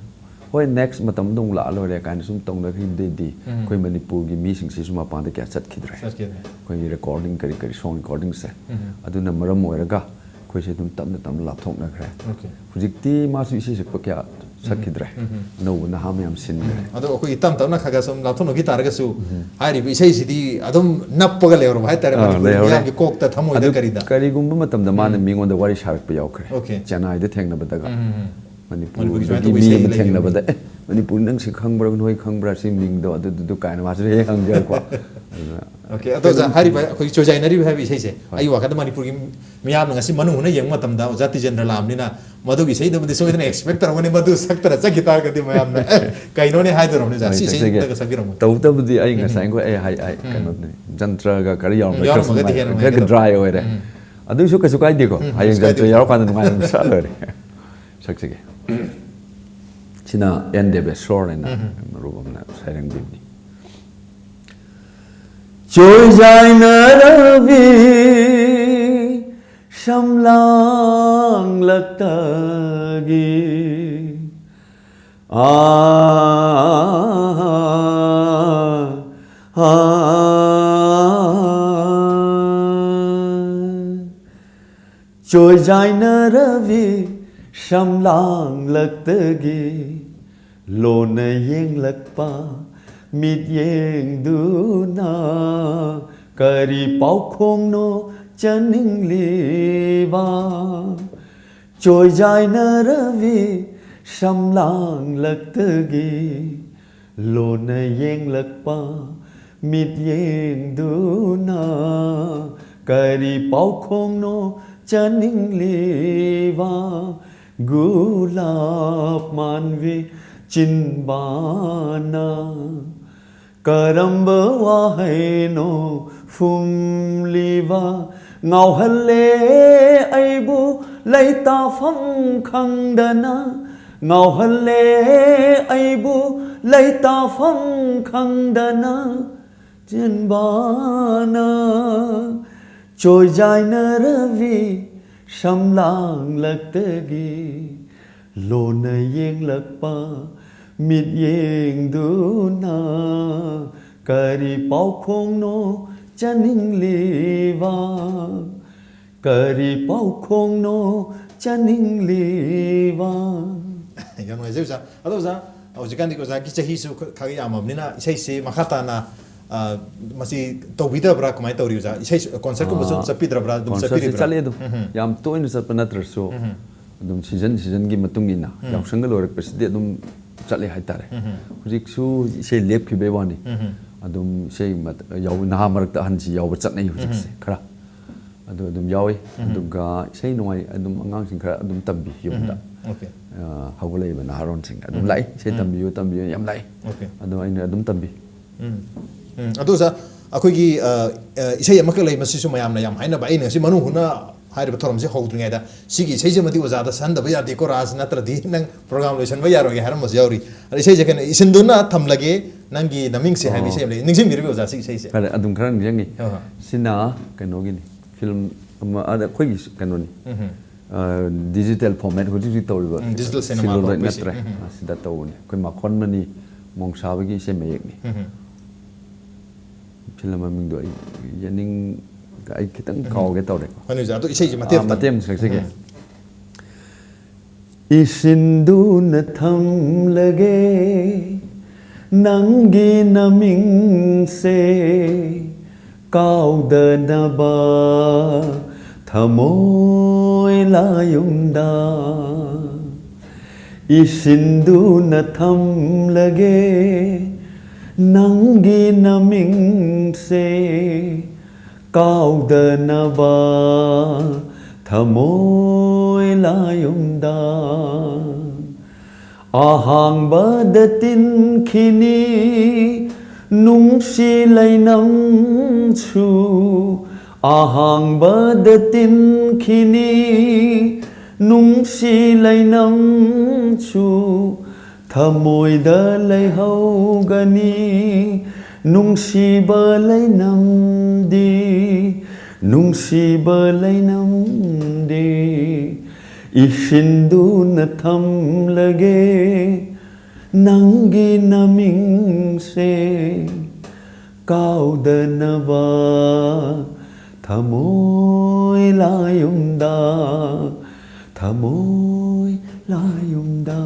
"ꯍꯣꯏ, ꯅꯦꯛꯁ ꯃꯇꯝꯗ ꯑꯃꯨꯛ ꯂꯥꯛꯑ ꯂꯣꯏꯔꯦ" ꯀꯥꯏꯅ ꯁꯨꯝ ꯇꯧꯅꯈꯤꯕꯗꯩꯗꯤ ꯎꯝ꯫ ꯑꯩꯈꯣꯏ ꯃꯅꯤꯄꯨꯔꯒꯤ ꯃꯤꯁꯤꯡꯁꯤꯁꯨ ꯃꯄꯥꯟꯗ ꯀꯌꯥ ꯆꯠꯈꯤꯗ꯭ꯔꯦ꯫ ꯆꯠꯈꯤꯗ꯭ꯔꯦ꯫ ꯑꯩꯈꯣꯏꯒꯤ ꯔꯦꯀꯣꯔꯗꯤꯡ ꯀꯔꯤ ꯀꯔꯤ, ꯁꯣꯡ ꯔꯦꯀꯣꯔꯗꯤꯡꯁꯦ꯫ ꯎꯝ꯫ ꯑꯗꯨꯅ ꯃꯔꯝ ꯑꯣꯏꯔꯒ ꯑꯩꯈꯣꯏꯁꯦ ꯑꯗꯨꯝ ꯇꯞꯅ ꯇꯞꯅ ꯂꯥꯞꯊꯣꯛꯅꯈ꯭ꯔꯦ꯫ ꯑꯣꯀꯦ꯫ ꯍꯧꯖꯤꯛꯇꯤ ꯃꯥꯁꯨ ꯏꯁꯩ ꯁꯛꯄ ꯀꯌꯥ ꯁꯛꯈꯤꯗ꯭ꯔꯦ꯫ ꯎꯝ, ꯎꯝ꯫ ꯑꯅꯧꯕ ꯅꯍꯥ ꯃꯌꯥꯝ ꯁꯤꯟꯈ꯭ꯔꯦ꯫ ꯎꯝ꯫ ꯑꯗꯣ ꯑꯩꯈꯣꯏꯒꯤ ꯇꯞ ꯇꯞꯅ ꯈꯔ ꯈꯔ ꯁꯨꯝ ꯂꯥꯞꯊꯣꯛꯅꯈꯤ ꯇꯥꯔꯒꯁꯨ, ꯎꯝ꯫ ꯍꯥꯏꯔꯤꯕ ꯏꯁꯩꯁꯤꯗꯤ ꯑꯗꯨꯝ ꯅꯞꯄꯒ ꯂꯩꯍꯧꯔꯕ ꯍꯥꯏꯇꯥꯔꯦ, ꯑꯥ, ꯃꯅꯤꯄꯨꯔꯤ ꯂꯩꯍꯧꯔꯦ꯫ ꯃꯤꯌꯥꯝꯒꯤ ꯀꯣꯛꯇ, ꯊꯃꯣꯏꯗ, ꯑꯗꯨ ꯀꯔꯤꯗ꯫ ꯀꯔꯤꯒꯨꯝꯕ ꯃꯇꯝꯗ ꯃꯥꯅ ꯎꯝ꯫ ꯃꯤꯉꯣꯟꯗ ꯋꯥꯔꯤ ꯁꯥꯔꯛꯄ ꯌꯥꯎꯈ꯭ꯔꯦ꯫ ꯑꯣꯀꯦ꯫ ꯆꯦꯟꯅꯥꯏꯗ ꯊꯦꯡꯅꯕꯗꯒ꯫ ꯎꯝ, ꯎꯝ, ꯎꯝ꯫ ꯃꯅꯤꯄꯨꯔꯒꯤ ꯃꯅꯤꯄꯨꯔꯒꯤ ꯁꯨꯃꯥꯏꯅ ꯇꯧꯕ ꯃꯤ ꯏꯁꯩ ꯑꯃ ꯂꯩꯕꯅꯤ꯫ ꯊꯦꯡꯅꯕꯗ, "ꯑꯦ, ꯃꯅꯤꯄꯨꯔ ꯅꯪ ꯁꯤ ꯈꯪꯕ꯭ꯔꯥ, ꯅꯣꯏ ꯈꯪꯕ꯭ꯔꯥ ꯁꯤ ꯃꯤꯡꯗꯣ?" ꯑꯗꯨꯗꯨꯗꯨ ꯀꯥꯏꯅ ꯃꯥꯁꯨ ꯍꯦꯛ ꯍꯪꯖꯔꯛꯄ꯫ ꯑꯗꯨꯅ ꯑꯣꯀꯦ, ꯑꯗꯣ ꯑꯣꯖꯥ, ꯍꯥꯏꯔꯤꯕ ꯑꯩꯈꯣꯏꯒꯤ ꯆꯣꯏꯖꯥꯏꯅꯔꯤꯕ ꯍꯥꯏꯕ ꯏꯁꯩꯁꯦ, ꯍꯣꯏ꯫ ꯑꯩ ꯋꯥꯈꯜꯗ ꯃꯅꯤꯄꯨꯔꯒꯤ ꯃꯤꯌꯥꯝꯅ ꯉꯁꯤ ꯃꯅꯨꯡ ꯍꯨꯠꯅ ꯌꯦꯡꯕ ꯃꯇꯝꯗ ꯑꯣꯖꯥ ꯇꯤꯖꯦꯟꯗ꯭ꯔ ꯂꯥꯛꯑꯕꯅꯤꯅ ꯃꯗꯨꯒꯤ ꯏꯁꯩꯗꯨꯕꯨꯗꯤ ꯁꯣꯏꯗꯅ ꯑꯦꯛꯁꯄꯦꯛ ꯇꯧꯔꯝꯒꯅꯤ, ꯃꯗꯨ ꯁꯛꯇꯅ ꯆꯠꯈꯤ ꯇꯥꯔꯒꯗꯤ ꯃꯌꯥꯝꯅ, "ꯑꯦ, ꯀꯩꯅꯣꯅꯦ?" ꯍꯥꯏꯗꯣꯔꯕꯅꯤ ꯑꯣꯖꯥ꯫ ꯍꯣꯏ, ꯁꯤ ꯏꯁꯩ ꯁꯛꯆꯒꯦ꯫ ꯑꯝꯇꯒ ꯁꯛꯄꯤꯔꯝꯃꯣ꯫ ꯇꯧꯕꯇꯕꯨꯗꯤ ꯑꯩ ꯎꯝ꯫ ꯉꯁꯥꯏ ꯑꯩꯈꯣꯏ ꯍꯥꯏ, ꯍꯥꯏ, ꯎꯝ꯫ ꯀꯩꯅꯣ, ꯖꯟꯇ꯭ꯔꯒ ꯈꯔ ꯌꯥꯎꯔꯝꯕ ꯎꯝ, ꯈꯔ ꯌꯥꯎꯔꯝꯃꯒꯗꯤ ꯁꯨꯃꯥꯏꯅ ꯍꯦꯟꯅ ꯈꯔ ꯅꯨꯡꯉꯥꯏꯒꯗꯕ꯫ ꯗ꯭ꯔꯥꯏ ꯑꯣꯏꯔꯦ꯫ ꯎꯝ꯫ ꯑꯗꯨꯏꯁꯨ ꯀꯩꯁꯨ ꯀꯥꯏꯗꯦꯀꯣ꯫ ꯎꯝ, ꯍꯌꯦꯡ ꯀꯩꯁꯨ ꯀꯥꯏꯗꯦ꯫ ꯖꯟꯇ꯭ꯔ ꯌꯥꯎꯔꯀꯥꯟꯗ ꯅꯨꯡꯉꯥꯏꯅ ꯑꯗꯨꯝ ꯁꯛꯑ ꯂꯣꯏꯔꯦ꯫ ꯁꯛꯆꯒꯦ꯫ ꯁꯤꯅ ꯑꯦꯟ ꯗꯦꯕꯦꯁꯣꯔ ꯍꯥꯏꯅ ꯎꯝ꯫ ꯃꯔꯨꯞ ꯑꯃꯅ ꯁꯩꯔꯦꯡꯕꯤꯕꯅꯤ꯫ ꯆꯣꯏꯖꯥꯏꯅꯔꯕꯤ ꯁꯝꯂꯥꯡꯂꯛꯇꯒꯤ꯫ ꯑꯥ, ꯑꯥ, ꯆꯣꯏꯖꯥꯏꯅꯔꯕꯤ ꯁꯝꯂꯥꯡꯂꯛꯇꯒꯤ꯫ ꯂꯣꯟꯅ ꯌꯦꯡꯂꯛꯄ ꯃꯤꯠꯌꯦꯡꯗꯨꯅ ꯀꯔꯤ ꯄꯥꯎꯈꯣꯡꯅꯣ ꯆꯥꯅꯤꯡꯂꯤꯕ? ꯆꯣꯏꯖꯥꯏꯅꯔꯕꯤ ꯁꯝꯂꯥꯡꯂꯛꯇꯒꯤ ꯂꯣꯟꯅ ꯌꯦꯡꯂꯛꯄ ꯃꯤꯠꯌꯦꯡꯗꯨꯅ ꯀꯔꯤ ꯄꯥꯎꯈꯣꯡꯅꯣ ꯆꯥꯅꯤꯡꯂꯤꯕ? ꯒꯨꯂꯥꯞ ꯃꯥꯟꯕꯤ ꯆꯤꯟꯕꯥꯅ ꯀꯔꯝꯕ ꯋꯥꯍꯩꯅꯣ ꯐꯨꯝꯂꯤꯕ? ꯉꯥꯎꯍꯜꯂꯦ ꯑꯩꯕꯨ ꯂꯩꯇꯥꯐꯝ ꯈꯪꯗꯅ, ꯉꯥꯎꯍꯜꯂꯦ ꯑꯩꯕꯨ ꯂꯩꯇꯥꯐꯝ ꯈꯪꯗꯅ꯫ ꯆꯦꯟꯕꯥꯅ ꯆꯣꯏꯖꯥꯏꯅꯔꯕꯤ ꯁꯝꯂꯥꯡꯂꯛꯇꯒꯤ ꯂꯣꯟꯅ ꯌꯦꯡꯂꯛꯄ ꯃꯤꯠꯌꯦꯡꯗꯨꯅ ꯀꯔꯤ ꯄꯥꯎꯈꯣꯡꯅꯣ ꯆꯥꯅꯤꯡꯂꯤꯕ? ꯀꯔꯤ ꯄꯥꯎꯈꯣꯡꯅꯣ ꯆꯥꯅꯤꯡꯂꯤꯕ? ꯌꯥꯝ ꯅꯨꯡꯉꯥꯏꯖꯩ ꯑꯣꯖꯥ꯫ ꯑꯗꯣ ꯑꯣꯖꯥ, ꯍꯧꯖꯤꯛꯀꯥꯟꯗꯤ ꯑꯣꯖꯥꯒꯤ ꯆꯍꯤꯁꯨ ꯈ-, ꯈꯔ ꯌꯥꯝꯃꯕꯅꯤꯅ ꯏꯁꯩꯁꯤ ꯃꯈꯥ ꯇꯥꯅ, ꯑ, ꯃꯁꯤ ꯇꯧꯕꯤꯗꯕ꯭ꯔꯥ? ꯀꯃꯥꯏꯅ ꯇꯧꯔꯤ ꯑꯣꯖꯥ? ꯏꯁꯩ ꯀꯣꯟꯁꯔꯠꯀꯨꯝꯕꯁꯨ ꯑꯥ, ꯆꯠꯄꯤꯗ꯭ꯔꯕ꯭ꯔꯥ? ꯑꯗꯨꯝ ꯀꯣꯟꯁꯔꯠꯁꯤ ꯆꯠꯄꯤꯔꯤꯕ꯭ꯔꯥ? ꯆꯠꯂꯤ ꯑꯗꯨꯝ꯫ ꯎꯝ ꯍꯝ꯫ ꯌꯥꯝ ꯇꯣꯏꯅ ꯆꯠꯄ ꯅꯠꯇ꯭ꯔꯁꯨ ꯎꯝ ꯍꯝ꯫ ꯑꯗꯨꯝ ꯁꯤꯖꯟ ꯁꯤꯖꯟꯒꯤ ꯃꯇꯨꯡ ꯏꯟꯅ ꯎꯝ꯫ ꯌꯥꯎꯁꯪꯒ ꯂꯣꯏꯔꯛꯄꯁꯤꯗꯤ ꯑꯗꯨꯝ ꯆꯠꯂꯦ ꯍꯥꯏꯇꯥꯔꯦ꯫ ꯎꯝ ꯍꯝ꯫ ꯍꯧꯖꯤꯛꯁꯨ ꯏꯁꯩ ꯂꯦꯞꯈꯤꯕꯩ ꯋꯥꯅꯤ꯫ ꯎꯝ ꯍꯝ꯫ ꯑꯗꯨꯝ ꯏꯁꯩ ꯃꯠ-, ꯌꯥꯎ-, ꯅꯍꯥ ꯃꯔꯛꯇ ꯑꯍꯟꯁꯤ ꯌꯥꯎꯕ ꯆꯠꯅꯩ ꯍꯧꯖꯤꯛꯁꯦ ꯎꯝ꯫ ꯈꯔ꯫ ꯑꯗꯨ ꯑꯗꯨꯝ ꯌꯥꯎꯏ꯫ ꯎꯝ꯫ ꯑꯗꯨꯒ ꯏꯁꯩ ꯅꯣꯡꯃꯥꯏ ꯑꯗꯨꯝ ꯑꯉꯥꯡꯁꯤꯡ ꯈꯔ ꯑꯗꯨꯝ ꯇꯝꯕꯤ ꯌꯨꯝꯗ꯫ ꯎꯝ꯫ ꯑꯣꯀꯦ꯫ ꯑ, ꯍꯧꯒꯠꯂꯛꯏꯕ ꯅꯍꯥꯔꯣꯟꯁꯤꯡ ꯑꯗꯨꯝ ꯎꯝ꯫ ꯂꯥꯛꯏ, "ꯏꯁꯩ ꯎꯝ꯫ ꯇꯝꯕꯤꯌꯨ, ꯇꯝꯕꯤꯌꯨ" ꯌꯥꯝ ꯂꯥꯛꯏ꯫ ꯑꯣꯀꯦ꯫ ꯑꯗꯣ ꯑꯩꯅ ꯑꯗꯨꯝ ꯇꯝꯕꯤ꯫ ꯎꯝ꯫ ꯎꯝ꯫ ꯑꯗꯨ ꯑꯣꯖꯥ, ꯑꯩꯈꯣꯏꯒꯤ, ꯑ, ꯑ, ꯏꯁꯩ ꯑꯃꯈꯛ ꯂꯩ, ꯃꯁꯤꯁꯨ ꯃꯌꯥꯝꯅ ꯌꯥꯝ ꯍꯥꯏꯅꯕ, ꯑꯩꯅ ꯉꯁꯤ ꯃꯅꯨꯡ ꯍꯨꯠꯅ ꯍꯥꯏꯔꯤꯕ ꯊꯧꯔꯝꯁꯦ ꯍꯧꯗ꯭ꯔꯤꯉꯩꯗ ꯁꯤꯒꯤ ꯏꯁꯩꯁꯤꯃꯗꯤ ꯑꯣꯖꯥꯗ ꯁꯛꯍꯟꯗꯕ ꯌꯥꯗꯦꯀꯣ ꯔꯥꯖ, ꯅꯠꯇ꯭ꯔꯗꯤ ꯅꯪ ꯄ꯭ꯔꯣꯒ꯭ꯔꯥꯝ ꯂꯣꯏꯁꯟꯕ ꯌꯥꯔꯣꯏꯒꯦ ꯍꯥꯏꯔꯝꯕꯁꯨ ꯌꯥꯎꯔꯤ꯫ ꯑꯗ ꯏꯁꯩꯁꯦ ꯀꯩꯅꯣ, ꯏꯁꯤꯟꯗꯨꯅ ꯊꯝꯂꯒꯦ ꯅꯪꯒꯤ ꯅꯃꯤꯡꯁꯦ ꯍꯥꯏꯕ ꯑꯣ꯫ ꯏꯁꯩ ꯑꯃ ꯂꯩ꯫ ꯅꯤꯡꯁꯤꯡꯕꯤꯔꯤꯕ ꯑꯣꯖꯥ ꯁꯤꯒꯤ ꯏꯁꯩꯁꯦ? ꯐꯔꯦ, ꯑꯗꯨꯝ ꯈꯔ ꯅꯤꯡꯁꯤꯡꯉꯤ꯫ ꯍꯣꯏ, ꯍꯣꯏ꯫ ꯁꯤꯅ ꯀꯩꯅꯣꯒꯤꯅꯤ, ꯐꯤꯂꯝ ꯑꯃ, ꯑꯗ ꯑꯩꯈꯣꯏꯒꯤ ꯀꯩꯅꯣꯅꯤ꯫ ꯎꯝ꯫ ꯑ, digital format ꯍꯧꯖꯤꯛ ꯍꯧꯖꯤꯛ ꯇꯧꯔꯤꯕ ꯎꯝ, digital cinema celluloid ꯊꯣꯛꯄꯩꯁꯤ꯫ ꯅꯠꯇ꯭ꯔꯦ꯫ ꯎꯝ꯫ ꯑꯁꯤꯗ ꯇꯧꯕꯅꯤ꯫ ꯑꯩꯈꯣꯏ ꯃꯈꯣꯟ ꯃꯅꯤ ꯃꯣꯡꯁꯥꯕꯒꯤ ꯏꯁꯩ ꯃꯌꯦꯛꯅꯤ꯫ ꯎꯝ꯫ ꯐꯤꯂꯝ ꯃꯃꯤꯡꯗꯣ ꯑꯩ ꯌꯦꯡꯅꯤꯡ-, ꯑꯩ ꯈꯤꯇꯪ ꯎꯝ꯫ ꯀꯥꯎꯒꯦ ꯇꯧꯔꯦꯀꯣ꯫ ꯍꯣꯏꯅꯦ ꯑꯣꯖꯥ, ꯑꯗꯣ ꯏꯁꯩꯁꯦ ꯃꯇꯦꯛ ꯑꯥ, ꯑꯝꯇꯪ꯫ ꯃꯇꯦꯛ ꯑꯃ ꯁꯛꯆꯒꯦ꯫ ꯎꯝ꯫ ꯏꯁꯤꯟꯗꯨꯅ ꯊꯝꯂꯒꯦ ꯅꯪꯒꯤ ꯅꯃꯤꯡꯁꯦ ꯀꯥꯎꯗꯅꯕ ꯊꯃꯣꯏ ꯂꯥꯌꯨꯝꯗ꯫ ꯏꯁꯤꯟꯗꯨꯅ ꯊꯝꯂꯒꯦ ꯅꯪꯒꯤ ꯅꯃꯤꯡꯁꯦ ꯀꯥꯎꯗꯅꯕ ꯊꯃꯣꯏ ꯂꯥꯌꯨꯝꯗ꯫ ꯑꯍꯥꯡꯕꯗ ꯇꯤꯟꯈꯤꯅꯤ ꯅꯨꯡꯁꯤ ꯂꯩꯅꯝꯁꯨ, ꯑꯍꯥꯡꯕꯗ ꯇꯤꯟꯈꯤꯅꯤ ꯅꯨꯡꯁꯤ ꯂꯩꯅꯝꯁꯨ, ꯊꯃꯣꯏꯗ ꯂꯩꯍꯧꯒꯅꯤ ꯅꯨꯡꯁꯤꯕ ꯂꯩꯅꯝꯗꯤ, ꯅꯨꯡꯁꯤꯕ ꯂꯩꯅꯝꯗꯤ꯫ ꯏꯁꯤꯟꯗꯨꯅ ꯊꯝꯂꯒꯦ ꯅꯪꯒꯤ ꯅꯃꯤꯡꯁꯦ ꯀꯥꯎꯗꯅꯕ ꯊꯃꯣꯏ ꯂꯥꯌꯨꯝꯗ, ꯊꯃꯣꯏ ꯂꯥꯌꯨꯝꯗ꯫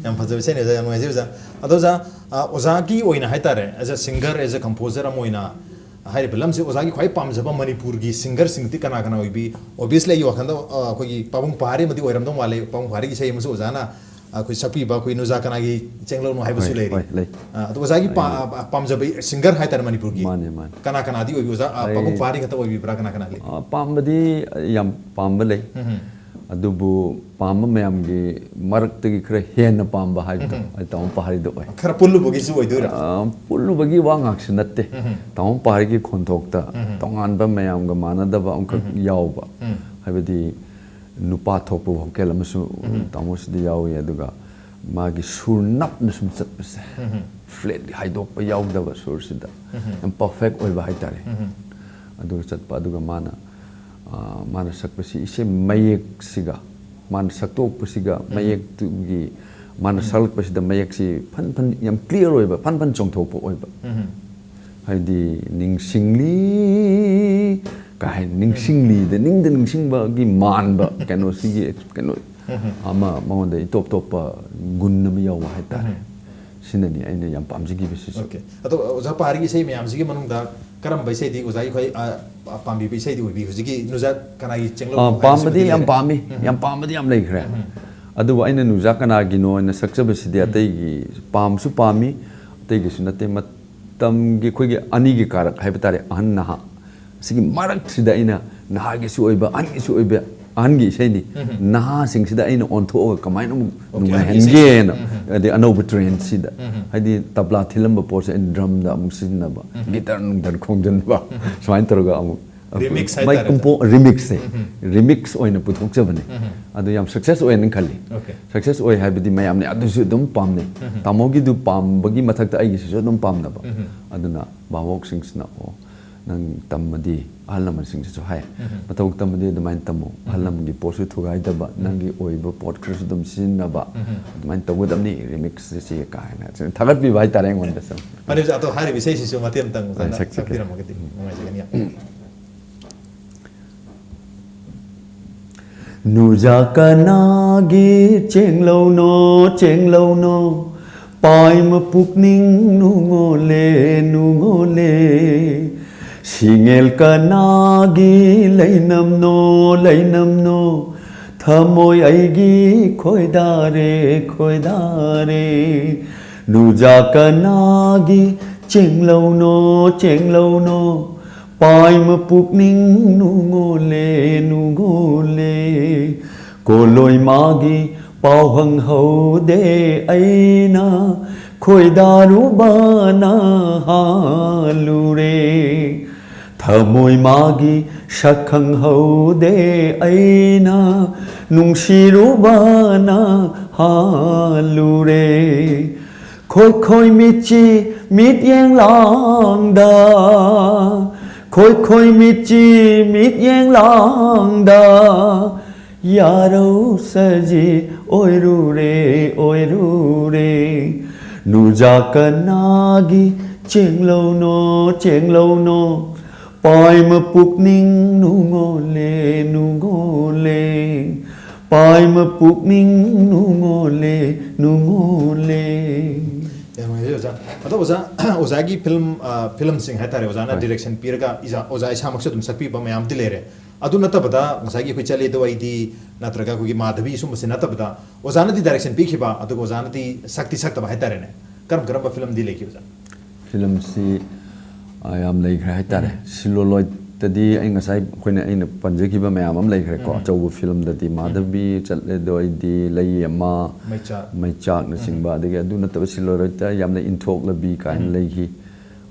ꯌꯥꯝ ꯐꯖꯕ ꯏꯁꯩꯅꯦ ꯑꯣꯖꯥ, ꯌꯥꯝ ꯅꯨꯡꯉꯥꯏꯖꯩ ꯑꯣꯖꯥ꯫ ꯑꯗꯣ ꯑꯣꯖꯥ, ꯑ, ꯑꯣꯖꯥꯒꯤ ꯑꯣꯏꯅ ꯍꯥꯏꯇꯥꯔꯦ, as a singer, as a composer ꯑꯃ ꯑꯣꯏꯅ ꯍꯥꯏꯔꯤꯕ ꯂꯝꯁꯤ ꯑꯣꯖꯥꯒꯤ ꯈ꯭ꯋꯥꯏ ꯄꯥꯝꯖꯕ ꯃꯅꯤꯄꯨꯔꯒꯤ ꯁꯤꯡꯒꯔꯁꯤꯡꯗꯤ ꯀꯅꯥ ꯀꯅꯥ ꯑꯣꯏꯕꯤ? Obviously ꯑꯩꯒꯤ ꯋꯥꯈꯜꯗ, ꯑ, ꯑꯩꯈꯣꯏꯒꯤ ꯄꯥꯕꯨꯡ ꯄꯍꯥꯔꯤ ꯑꯃꯗꯤ ꯑꯣꯏꯔꯝꯗꯧ ꯃꯥꯜꯂꯦ꯫ ꯄꯥꯕꯨꯡ ꯄꯍꯥꯔꯤꯒꯤ ꯏꯁꯩ ꯑꯃꯁꯨ ꯑꯣꯖꯥꯅ ꯑꯩꯈꯣꯏ ꯁꯛꯄꯤꯕ ꯑꯩꯈꯣꯏ ꯅꯨꯖꯥ ꯀꯅꯥꯒꯤ ꯆꯦꯡꯂꯧꯅꯣ ꯍꯥꯏꯕꯁꯨ ꯍꯣꯏ, ꯂꯩꯔꯤ꯫ ꯍꯣꯏ, ꯂꯩ꯫ ꯑ, ꯑꯗꯣ ꯑꯣꯖꯥꯒꯤ ꯄꯥ-, ꯂꯩ꯫ ꯑ, ꯄꯥꯝꯖꯕ ꯁꯤꯡꯒꯔ ꯍꯥꯏꯇꯥꯔꯦ ꯃꯅꯤꯄꯨꯔꯒꯤ꯫ ꯃꯥꯅꯦ, ꯃꯥꯅꯦ꯫ ꯀꯅꯥ ꯀꯅꯥꯗꯤ ꯑꯣꯏꯕꯤ ꯑꯣꯖꯥ? ꯑ, ꯑꯩ ꯄꯥꯕꯨꯡ ꯄꯍꯥꯔꯤ ꯈꯛꯇ ꯑꯣꯏꯕꯤꯕ꯭ꯔꯥ? ꯀꯅꯥ ꯀꯅꯥ ꯂꯩ? ꯑ, ꯄꯥꯝꯕꯗꯤ ꯌꯥꯝ ꯄꯥꯝꯕ ꯂꯩ꯫ ꯎꯝ꯫ ꯑꯗꯨꯕꯨ ꯄꯥꯝꯕ ꯃꯌꯥꯝꯒꯤ ꯃꯔꯛꯇꯒꯤ ꯈꯔ ꯍꯦꯟꯅ ꯄꯥꯝꯕ ꯍꯥꯏꯕꯗꯣ ꯎꯝ꯫ ꯑꯩ ꯇꯥꯃꯣ ꯄꯍꯥꯔꯤꯗꯣ ꯑꯣꯏ꯫ ꯈꯔ ꯄꯨꯜꯂꯨꯕꯒꯤꯁꯨ ꯑꯣꯏꯗꯣꯏꯔꯥ? ꯑ, ꯄꯨꯜꯂꯨꯕꯒꯤ ꯋꯥ ꯉꯥꯛꯁꯨ ꯅꯠꯇꯦ꯫ ꯎꯝ꯫ ꯇꯥꯃꯣ ꯄꯍꯥꯔꯤꯒꯤ ꯈꯣꯟꯊꯣꯛꯇ ꯎꯝ꯫ ꯇꯣꯉꯥꯟꯕ ꯃꯌꯥꯝꯒ ꯃꯥꯟꯅꯗꯕ ꯑꯃꯈꯛ ꯎꯝ꯫ ꯌꯥꯎꯕ꯫ ꯎꯝ꯫ ꯍꯥꯏꯕꯗꯤ ꯅꯨꯄꯥ ꯊꯣꯛꯄ ꯚꯣꯀꯦꯜ ꯑꯃꯁꯨ ꯎꯝ꯫ ꯇꯥꯃꯣꯁꯤꯗ ꯌꯥꯎꯏ꯫ ꯑꯗꯨꯒ ꯃꯥꯒꯤ ꯁꯨꯔ ꯅꯞꯅ ꯁꯨꯝ ꯆꯠꯄꯁꯦ, ꯎꯝ꯫ ꯐ꯭ꯂꯦꯠ ꯍꯥꯏꯗꯣꯛꯄ ꯌꯥꯎꯗꯕ ꯁꯨꯔꯁꯤꯗ ꯎꯝ꯫ ꯌꯥꯝ ꯄꯔꯐꯦꯛ ꯑꯣꯏꯕ ꯍꯥꯏꯇꯥꯔꯦ꯫ ꯎꯝ꯫ ꯑꯗꯨꯒ ꯆꯠꯄ, ꯑꯗꯨꯒ ꯃꯥꯅ, ꯑ, ꯃꯥꯅ ꯁꯛꯄꯁꯤ ꯏꯁꯩ ꯃꯌꯦꯛꯁꯤꯒ ꯃꯥꯅ ꯁꯛꯇꯣꯛꯄꯁꯤꯒ ꯃꯌꯦꯛꯇꯨꯒꯤ ꯃꯥꯅ ꯁꯛꯂꯛꯄꯁꯤꯗ ꯃꯌꯦꯛꯁꯤ ꯐꯟ ꯐꯟ ꯌꯥꯝ clear ꯑꯣꯏꯕ, ꯐꯟ ꯐꯟ ꯆꯣꯡꯊꯣꯛꯄ ꯑꯣꯏꯕ꯫ ꯍꯥꯏꯗꯤ ꯅꯤꯡꯁꯤꯡꯂꯤ ꯀꯥꯏ ꯅꯤꯡꯁꯤꯡꯂꯤꯗ ꯅꯤꯡꯗ ꯅꯤꯡꯁꯤꯡꯕꯒꯤ ꯃꯥꯟꯕ ꯀꯩꯅꯣꯁꯤꯒꯤ ꯀꯩꯅꯣ ꯑꯃ ꯃꯉꯣꯟꯗ ꯏꯇꯣꯞ ꯇꯣꯞꯄ ꯒꯨꯟ ꯑꯃ ꯌꯥꯎꯕ ꯍꯥꯏꯇꯥꯔꯦ꯫ ꯁꯤꯅꯅꯤ ꯑꯩꯅ ꯌꯥꯝ ꯄꯥꯝꯖꯈꯤꯕꯁꯤꯁꯨ꯫ ꯑꯣꯀꯦ꯫ ꯑꯗꯣ ꯑꯣꯖꯥ ꯄꯍꯥꯔꯤꯒꯤ ꯏꯁꯩ ꯃꯌꯥꯝꯁꯤꯒꯤ ꯃꯅꯨꯡꯗ ꯀꯔꯝꯕ ꯏꯁꯩꯗꯤ ꯑꯣꯖꯥꯒꯤ ꯈ꯭ꯋꯥꯏ ꯑ, ꯄꯥꯝꯕꯤꯕ ꯏꯁꯩꯗꯤ ꯑꯣꯏꯕꯤ? ꯍꯧꯖꯤꯛꯀꯤ ꯅꯨꯖꯥꯠ ꯀꯅꯥꯒꯤ ꯆꯦꯡꯂꯧ ꯑꯥ, ꯄꯥꯝꯕꯗꯤ ꯍꯥꯏꯕꯁꯤꯃꯗꯤ ꯌꯥꯝ ꯂꯩꯔꯦ꯫ ꯄꯥꯝꯃꯤ, ꯌꯥꯝ ꯄꯥꯝꯕꯗꯤ ꯌꯥꯝ ꯂꯩꯈ꯭ꯔꯦ꯫ ꯑꯗꯨꯕꯨ ꯑꯩꯅ ꯅꯨꯖꯥ ꯀꯅꯥꯒꯤꯅꯣ ꯍꯥꯏꯅ ꯁꯛꯆꯕꯁꯤꯗꯤ ꯑꯇꯩꯒꯤ ꯄꯥꯝꯁꯨ ꯄꯥꯝꯃꯤ, ꯑꯇꯩꯒꯤꯁꯨ ꯅꯠꯇꯦ꯫ ꯃꯇꯝꯒꯤ ꯑꯩꯈꯣꯏꯒꯤ ꯑꯅꯤꯒꯤ ꯀꯥꯔꯛ ꯍꯥꯏꯕ ꯇꯥꯔꯦ, ꯑꯍꯟ ꯅꯍꯥ, ꯁꯤꯒꯤ ꯃꯔꯛꯁꯤꯗ ꯑꯩꯅ ꯅꯍꯥꯒꯤꯁꯨ ꯑꯣꯏꯕ, ꯑꯍꯟꯒꯤꯁꯨ ꯑꯣꯏꯕ, ꯑꯍꯟꯒꯤ ꯏꯁꯩꯅꯤ꯫ ꯅꯍꯥꯁꯤꯡꯁꯤꯗ ꯑꯩꯅ ꯑꯣꯟꯊꯣꯛꯑꯒ ꯀꯃꯥꯏꯅ ꯑꯃꯨꯛ ꯑꯣꯀꯦ, ꯅꯨꯡꯉꯥꯏꯍꯟꯒꯦꯅ, ꯑꯗꯩ ꯑꯅꯧꯕ trendꯁꯤꯗ, ꯍꯥꯏꯗꯤ ꯇꯕ꯭ꯂꯥ ꯊꯤꯜꯂꯝꯕ ꯄꯣꯠꯁꯦ ꯑꯩꯅ drumꯗ ꯑꯃꯨꯛ ꯁꯤꯖꯤꯟꯅꯕ, guitar ꯅꯨꯡꯗꯔ ꯈꯣꯡꯖꯤꯟꯕ, ꯁꯨꯃꯥꯏꯅ ꯇꯧꯔꯒ ꯑꯃꯨꯛ Remix ꯃꯥꯏ ꯍꯥꯏꯇꯥꯔꯦ꯫ ꯀꯝꯄꯣ remixꯁꯦ, remix ꯑꯣꯏꯅ ꯄꯨꯊꯣꯛꯆꯕꯅꯦ꯫ ꯑꯗꯨ ꯌꯥꯝ success ꯑꯣꯏꯅ ꯈꯜꯂꯤ꯫ ꯑꯣꯀꯦ꯫ Success ꯑꯣꯏ ꯍꯥꯏꯕꯗꯤ ꯃꯌꯥꯝꯅ ꯑꯗꯨꯁꯨ ꯑꯗꯨꯝ ꯄꯥꯝꯅꯩ꯫ ꯇꯥꯃꯣꯒꯤꯗꯨ ꯄꯥꯝꯕꯒꯤ ꯃꯊꯛꯇ ꯑꯩꯒꯤꯁꯤꯁꯨ ꯑꯗꯨꯝ ꯄꯥꯝꯅꯕ꯫ ꯑꯗꯨꯅ ꯚꯥꯕꯣꯛꯁꯤꯡꯁꯤꯅ, "ꯑꯣ, ꯅꯪ ꯇꯝꯃꯗꯤ," ꯑꯍꯜ ꯂꯃꯟꯁꯤꯡꯁꯤꯁꯨ ꯍꯥꯏ, "ꯃꯇꯧ ꯇꯝꯃꯗꯤ ꯑꯗꯨꯃꯥꯏꯅ ꯇꯝꯃꯣ, ꯑꯍꯜ ꯂꯃꯟꯒꯤ ꯄꯣꯠꯁꯨ ꯊꯨꯒꯥꯏꯗꯕ, ꯅꯪꯒꯤ ꯑꯣꯏꯕ ꯄꯣꯠ ꯈꯔꯁꯨ ꯑꯗꯨꯝ ꯁꯤꯖꯤꯟꯅꯕ, ꯑꯗꯨꯃꯥꯏꯅ ꯇꯧꯒꯗꯕꯅꯤ remixꯁꯤ," ꯀꯥꯏꯅ ꯊꯥꯒꯠꯄꯤꯕ ꯍꯥꯏꯇꯥꯔꯦ ꯑꯩꯉꯣꯟꯗ ꯁꯨꯝ꯫ ꯃꯥꯅꯦ ꯑꯣꯖꯥ, ꯑꯗꯣ ꯍꯥꯏꯔꯤꯕ ꯏꯁꯩꯁꯤꯁꯨ ꯃꯇꯦꯛ ꯑꯃꯇꯪ ꯑꯣꯖꯥꯅ ꯁꯛꯆꯒꯦ꯫ ꯁꯛꯄꯤꯔꯝꯃꯒꯗꯤ ꯅꯨꯡꯉꯥꯏꯖꯒꯅꯤ ꯌꯥꯝ꯫ ꯅꯨꯖꯥ ꯀꯅꯥꯒꯤ ꯆꯦꯡꯂꯧꯅꯣ, ꯆꯦꯡꯂꯧꯅꯣ, ꯄꯥꯏꯃ ꯄꯨꯛꯅꯤꯡ ꯅꯨꯡꯉꯣꯜꯂꯦ, ꯅꯨꯡꯉꯣꯜꯂꯦ꯫ ꯁꯤꯡꯉꯦꯜ ꯀꯅꯥꯒꯤ ꯂꯩꯅꯝꯅꯣ, ꯂꯩꯅꯝꯅꯣ, ꯊꯃꯣꯏ ꯑꯩꯒꯤ ꯈꯣꯏꯗꯥꯔꯦ, ꯈꯣꯏꯗꯥꯔꯦ꯫ ꯅꯨꯖꯥ ꯀꯅꯥꯒꯤ ꯆꯦꯡꯂꯧꯅꯣ, ꯆꯦꯡꯂꯧꯅꯣ, ꯄꯥꯏꯃ ꯄꯨꯛꯅꯤꯡ ꯅꯨꯡꯉꯣꯜꯂꯦ, ꯅꯨꯡꯉꯣꯜꯂꯦ꯫ ꯀꯣꯂꯣꯏ ꯃꯥꯒꯤ ꯄꯥꯎ ꯍꯪꯍꯧꯗꯦ ꯑꯩꯅ, ꯈꯣꯏꯗꯥꯔꯨꯕꯅ ꯍꯥꯜꯂꯨꯔꯦ꯫ ꯊꯃꯣꯏ ꯃꯥꯒꯤ ꯁꯛ ꯈꯪꯍꯧꯗꯦ ꯑꯩꯅ, ꯅꯨꯡꯁꯤꯔꯨꯕꯅ ꯍꯥꯜꯂꯨꯔꯦ꯫ ꯈꯣꯏ ꯈꯣꯏ ꯃꯤꯠꯁꯤ ꯃꯤꯠꯌꯦꯡ ꯂꯥꯡꯗ, ꯈꯣꯏ ꯈꯣꯏ ꯃꯤꯠꯆꯤ ꯃꯤꯠꯌꯦꯡ ꯂꯥꯡꯗ ꯌꯥꯔꯧ ꯁꯖꯤ ꯑꯣꯏꯔꯨꯔꯦ ꯑꯣꯏꯔꯨꯔꯦ꯫ ꯅꯨꯖꯥ ꯀꯅꯥꯒꯤ ꯆꯦꯡꯂꯧꯅꯣ ꯆꯦꯡꯂꯧꯅꯣ꯫ ꯄꯥꯏꯃ ꯄꯨꯛꯅꯤꯡ ꯅꯨꯡꯉꯣꯜꯂꯦ ꯅꯨꯡꯉꯣꯜꯂꯦ꯫ ꯄꯥꯏꯃ ꯄꯨꯛꯅꯤꯡ ꯅꯨꯡꯉꯣꯜꯂꯦ ꯅꯨꯡꯉꯣꯜꯂꯦ꯫ ꯌꯥꯝ ꯅꯨꯡꯉꯥꯏꯖꯩ ꯑꯣꯖꯥ꯫ ꯑꯗꯣ ꯑꯣꯖꯥ, ꯑꯣꯖꯥꯒꯤ ꯐꯤꯂꯝ, ꯑ, ꯐꯤꯂꯝꯁꯤꯡ ꯍꯥꯏꯇꯥꯔꯦ, ꯑꯣꯖꯥꯅ ꯍꯣꯏ꯫ ꯗꯤꯔꯦꯛꯁꯟ ꯄꯤꯔꯒ ꯏꯖꯥ-, ꯑꯣꯖꯥ ꯏꯁꯥꯃꯛꯁꯨ ꯑꯗꯨꯝ ꯁꯛꯄꯤꯕ ꯃꯌꯥꯝꯗꯤ ꯂꯩꯔꯦ꯫ ꯑꯗꯨ ꯅꯠꯇꯕꯗ ꯉꯁꯥꯏꯒꯤ ꯑꯩꯈꯣꯏ ꯆꯠꯂꯦꯗꯣ ꯑꯩꯗꯤ ꯅꯠꯇ꯭ꯔꯒ ꯑꯩꯈꯣꯏꯒꯤ ꯃꯥꯙꯕꯤ ꯁꯨꯝꯕꯁꯤ ꯅꯠꯇꯕꯗ ꯑꯣꯖꯥꯅꯗꯤ ꯗꯥꯏꯔꯦꯛꯁꯟ ꯄꯤꯈꯤꯕ, ꯑꯗꯨꯒ ꯑꯣꯖꯥꯅꯗꯤ ꯁꯛꯇꯤ ꯁꯛꯇꯕ ꯍꯥꯏꯇꯥꯔꯦꯅꯦ꯫ ꯀꯔꯝ ꯀꯔꯝꯕ ꯐꯤꯂꯝꯗꯤ ꯂꯩꯈꯤ ꯑꯣꯖꯥ? ꯐꯤꯂꯝꯁꯤ, ꯑ, ꯌꯥꯝ ꯂꯩꯈ꯭ꯔꯦ ꯍꯥꯏꯇꯥꯔꯦ꯫ ꯎꯝ꯫ ꯁꯤꯂꯣꯂꯣꯏꯗꯇꯗꯤ ꯑꯩ ꯉꯁꯥꯏ ꯑꯩꯈꯣꯏꯅ, ꯑꯩꯅ ꯄꯟꯖꯈꯤꯕ ꯃꯌꯥꯝ ꯑꯃ ꯂꯩꯈ꯭ꯔꯦꯀꯣ꯫ ꯎꯝ꯫ ꯑꯆꯧꯕ ꯐꯤꯂꯝꯗꯗꯤ ꯎꯝ꯫ ꯃꯥꯙꯕꯤ, ꯆꯠꯂꯦꯗꯣ ꯑꯩꯗꯤ, ꯂꯩ ꯑꯃ, ꯃꯩꯆꯥꯛ꯫ ꯃꯩꯆꯥꯛꯅꯆꯤꯡꯕ, ꯎꯝ꯫ ꯑꯗꯒꯤ ꯑꯗꯨ ꯅꯠꯇꯕ ꯁꯤꯂꯣꯂꯣꯏꯗ ꯌꯥꯝꯅ ꯏꯟꯊꯣꯛꯂꯕꯤ ꯀꯥꯏꯅ ꯎꯝ꯫ ꯂꯩꯈꯤ꯫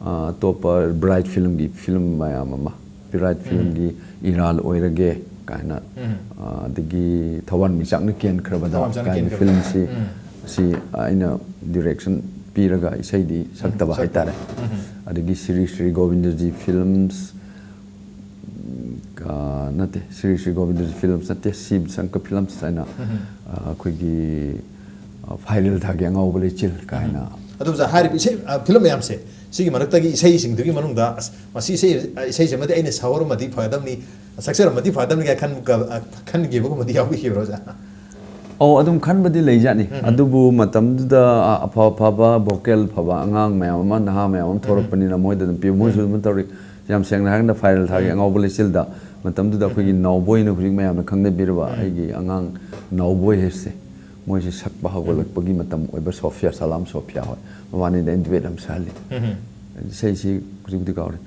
ꯑ, ꯑꯇꯣꯞꯄ ꯕ꯭ꯔꯥꯏꯠ ꯐꯤꯂꯝꯒꯤ ꯐꯤꯂꯝ ꯃꯌꯥꯝ ꯑꯃ, ꯕ꯭ꯔꯥꯏꯠ ꯎꯝ꯫ ꯐꯤꯂꯝꯒꯤ ꯏꯔꯥꯜ ꯑꯣꯏꯔꯒꯦ ꯀꯥꯏꯅ, ꯎꯝ꯫ ꯑ, ꯑꯗꯒꯤ ꯊꯋꯥꯟꯃꯤꯆꯥꯛꯅ ꯀꯦꯟꯈ꯭ꯔꯕꯗ ꯊꯋꯥꯟꯃꯤꯆꯥꯛꯅ ꯀꯥꯏꯅ ꯀꯦꯟꯈ꯭ꯔꯕꯗ꯫ ꯐꯤꯂꯝꯁꯤ, ꯎꯝ꯫ ꯁꯤ ꯑꯩꯅ ꯗꯤꯔꯦꯛꯁꯟ ꯄꯤꯔꯒ ꯏꯁꯩꯗꯤ ꯎꯝ, ꯁꯛꯇꯕ ꯁꯛꯇꯕ꯫ ꯍꯥꯏꯇꯥꯔꯦ꯫ ꯎꯝ꯫ ꯑꯗꯒꯤ ꯁ꯭ꯔꯤ ꯁ꯭ꯔꯤ ꯒꯣꯕꯤꯟꯗꯖꯤ ꯐꯤꯂꯝꯁ, ꯑ, ꯅꯠꯇꯦ, ꯁ꯭ꯔꯤ ꯁ꯭ꯔꯤ ꯒꯣꯕꯤꯟꯗꯖꯤ ꯐꯤꯂꯝꯁ ꯅꯠꯇꯦ, ꯁꯤꯕ ꯁꯪꯀ ꯐꯤꯂꯝꯁ ꯍꯥꯏꯅ, ꯎꯝ꯫ ꯑ, ꯑꯩꯈꯣꯏꯒꯤ, ꯑ, ꯐꯥꯏꯔꯦꯜ ꯊꯥꯒꯤ ꯑꯉꯥꯎꯕ ꯂꯩꯆꯤꯜ ꯀꯥꯏꯅ꯫ ꯎꯝ꯫ ꯑꯗꯨ ꯑꯣꯖꯥ, ꯍꯥꯏꯔꯤꯕ ꯏꯁꯩ, ꯑ, ꯐꯤꯂꯝ ꯃꯌꯥꯝꯁꯦ, ꯁꯤꯒꯤ ꯃꯔꯛꯇꯒꯤ ꯏꯁꯩꯁꯤꯡꯗꯨꯒꯤ ꯃꯅꯨꯡꯗ, ꯑꯁ, ꯃꯁꯤ ꯏꯁꯩ, ꯑ, ꯏꯁꯩꯁꯤꯃꯗꯤ ꯑꯩꯅ ꯁꯛꯍꯧꯔꯝꯃꯗꯤ ꯐꯒꯗꯕꯅꯤ, ꯁꯛꯆꯔꯝꯃꯗꯤ ꯐꯒꯗꯕꯅꯤ ꯀꯥꯏꯅ ꯈꯟꯕ-, ꯑ, ꯈꯟꯈꯤꯕꯒꯨꯝꯕꯗꯤ ꯌꯥꯎꯕꯤꯈꯤꯕ꯭ꯔꯣ ꯑꯣꯖꯥ? ꯑꯧ, ꯑꯗꯨꯝ ꯈꯟꯕꯗꯤ ꯂꯩꯖꯥꯠꯅꯤ꯫ ꯎꯝ꯫ ꯑꯗꯨꯕꯨ ꯃꯇꯝꯗꯨꯗ, ꯑ, ꯑꯐ ꯑꯐꯕ ꯚꯣꯀꯦꯜ ꯐꯕ ꯑꯉꯥꯡ ꯃꯌꯥꯝ ꯑꯃ, ꯅꯍꯥ ꯃꯌꯥꯝ ꯑꯃ ꯎꯝ꯫ ꯊꯣꯔꯛꯄꯅꯤꯅ ꯃꯣꯏꯗ ꯑꯗꯨꯝ ꯄꯤꯌꯨ꯫ ꯃꯣꯏꯁꯨ ꯎꯝ꯫ ꯑꯗꯨꯝ ꯇꯧꯔꯤ꯫ ꯌꯥꯝ ꯁꯦꯡꯅ ꯍꯥꯏꯔꯀꯥꯟꯗ ꯐꯥꯏꯔꯦꯜ ꯊꯥꯒꯤ ꯎꯝ꯫ ꯑꯉꯥꯎꯕ ꯂꯩꯆꯤꯜꯗ ꯃꯇꯝꯗꯨꯗ ꯑꯩꯈꯣꯏꯒꯤ ꯎꯝ꯫ ꯅꯥꯎꯕꯣꯏꯅ ꯍꯧꯖꯤꯛ ꯃꯌꯥꯝꯅ ꯈꯪꯅꯕꯤꯔꯕ ꯎꯝ꯫ ꯑꯩꯒꯤ ꯑꯉꯥꯡ ꯅꯥꯎꯕꯣꯏ ꯍꯥꯏꯁꯦ, ꯃꯣꯏꯁꯦ ꯁꯛꯄ ꯎꯝ꯫ ꯍꯧꯒꯠꯂꯛꯄꯒꯤ ꯃꯇꯝ ꯑꯣꯏꯕ ꯁꯣꯐꯤꯌꯥ, ꯁꯂꯥꯝ ꯁꯣꯐꯤꯌꯥ ꯍꯣꯏ, ꯃꯕꯥꯅꯤꯗ ꯑꯩꯅ ꯗꯨꯋꯦꯠ ꯑꯃ ꯁꯥꯍꯜꯂꯤ꯫ ꯎꯝ꯫ ꯏꯁꯩꯁꯤ ꯍꯧꯖꯤꯛꯄꯨꯗꯤ ꯀꯥꯎꯔꯦ꯫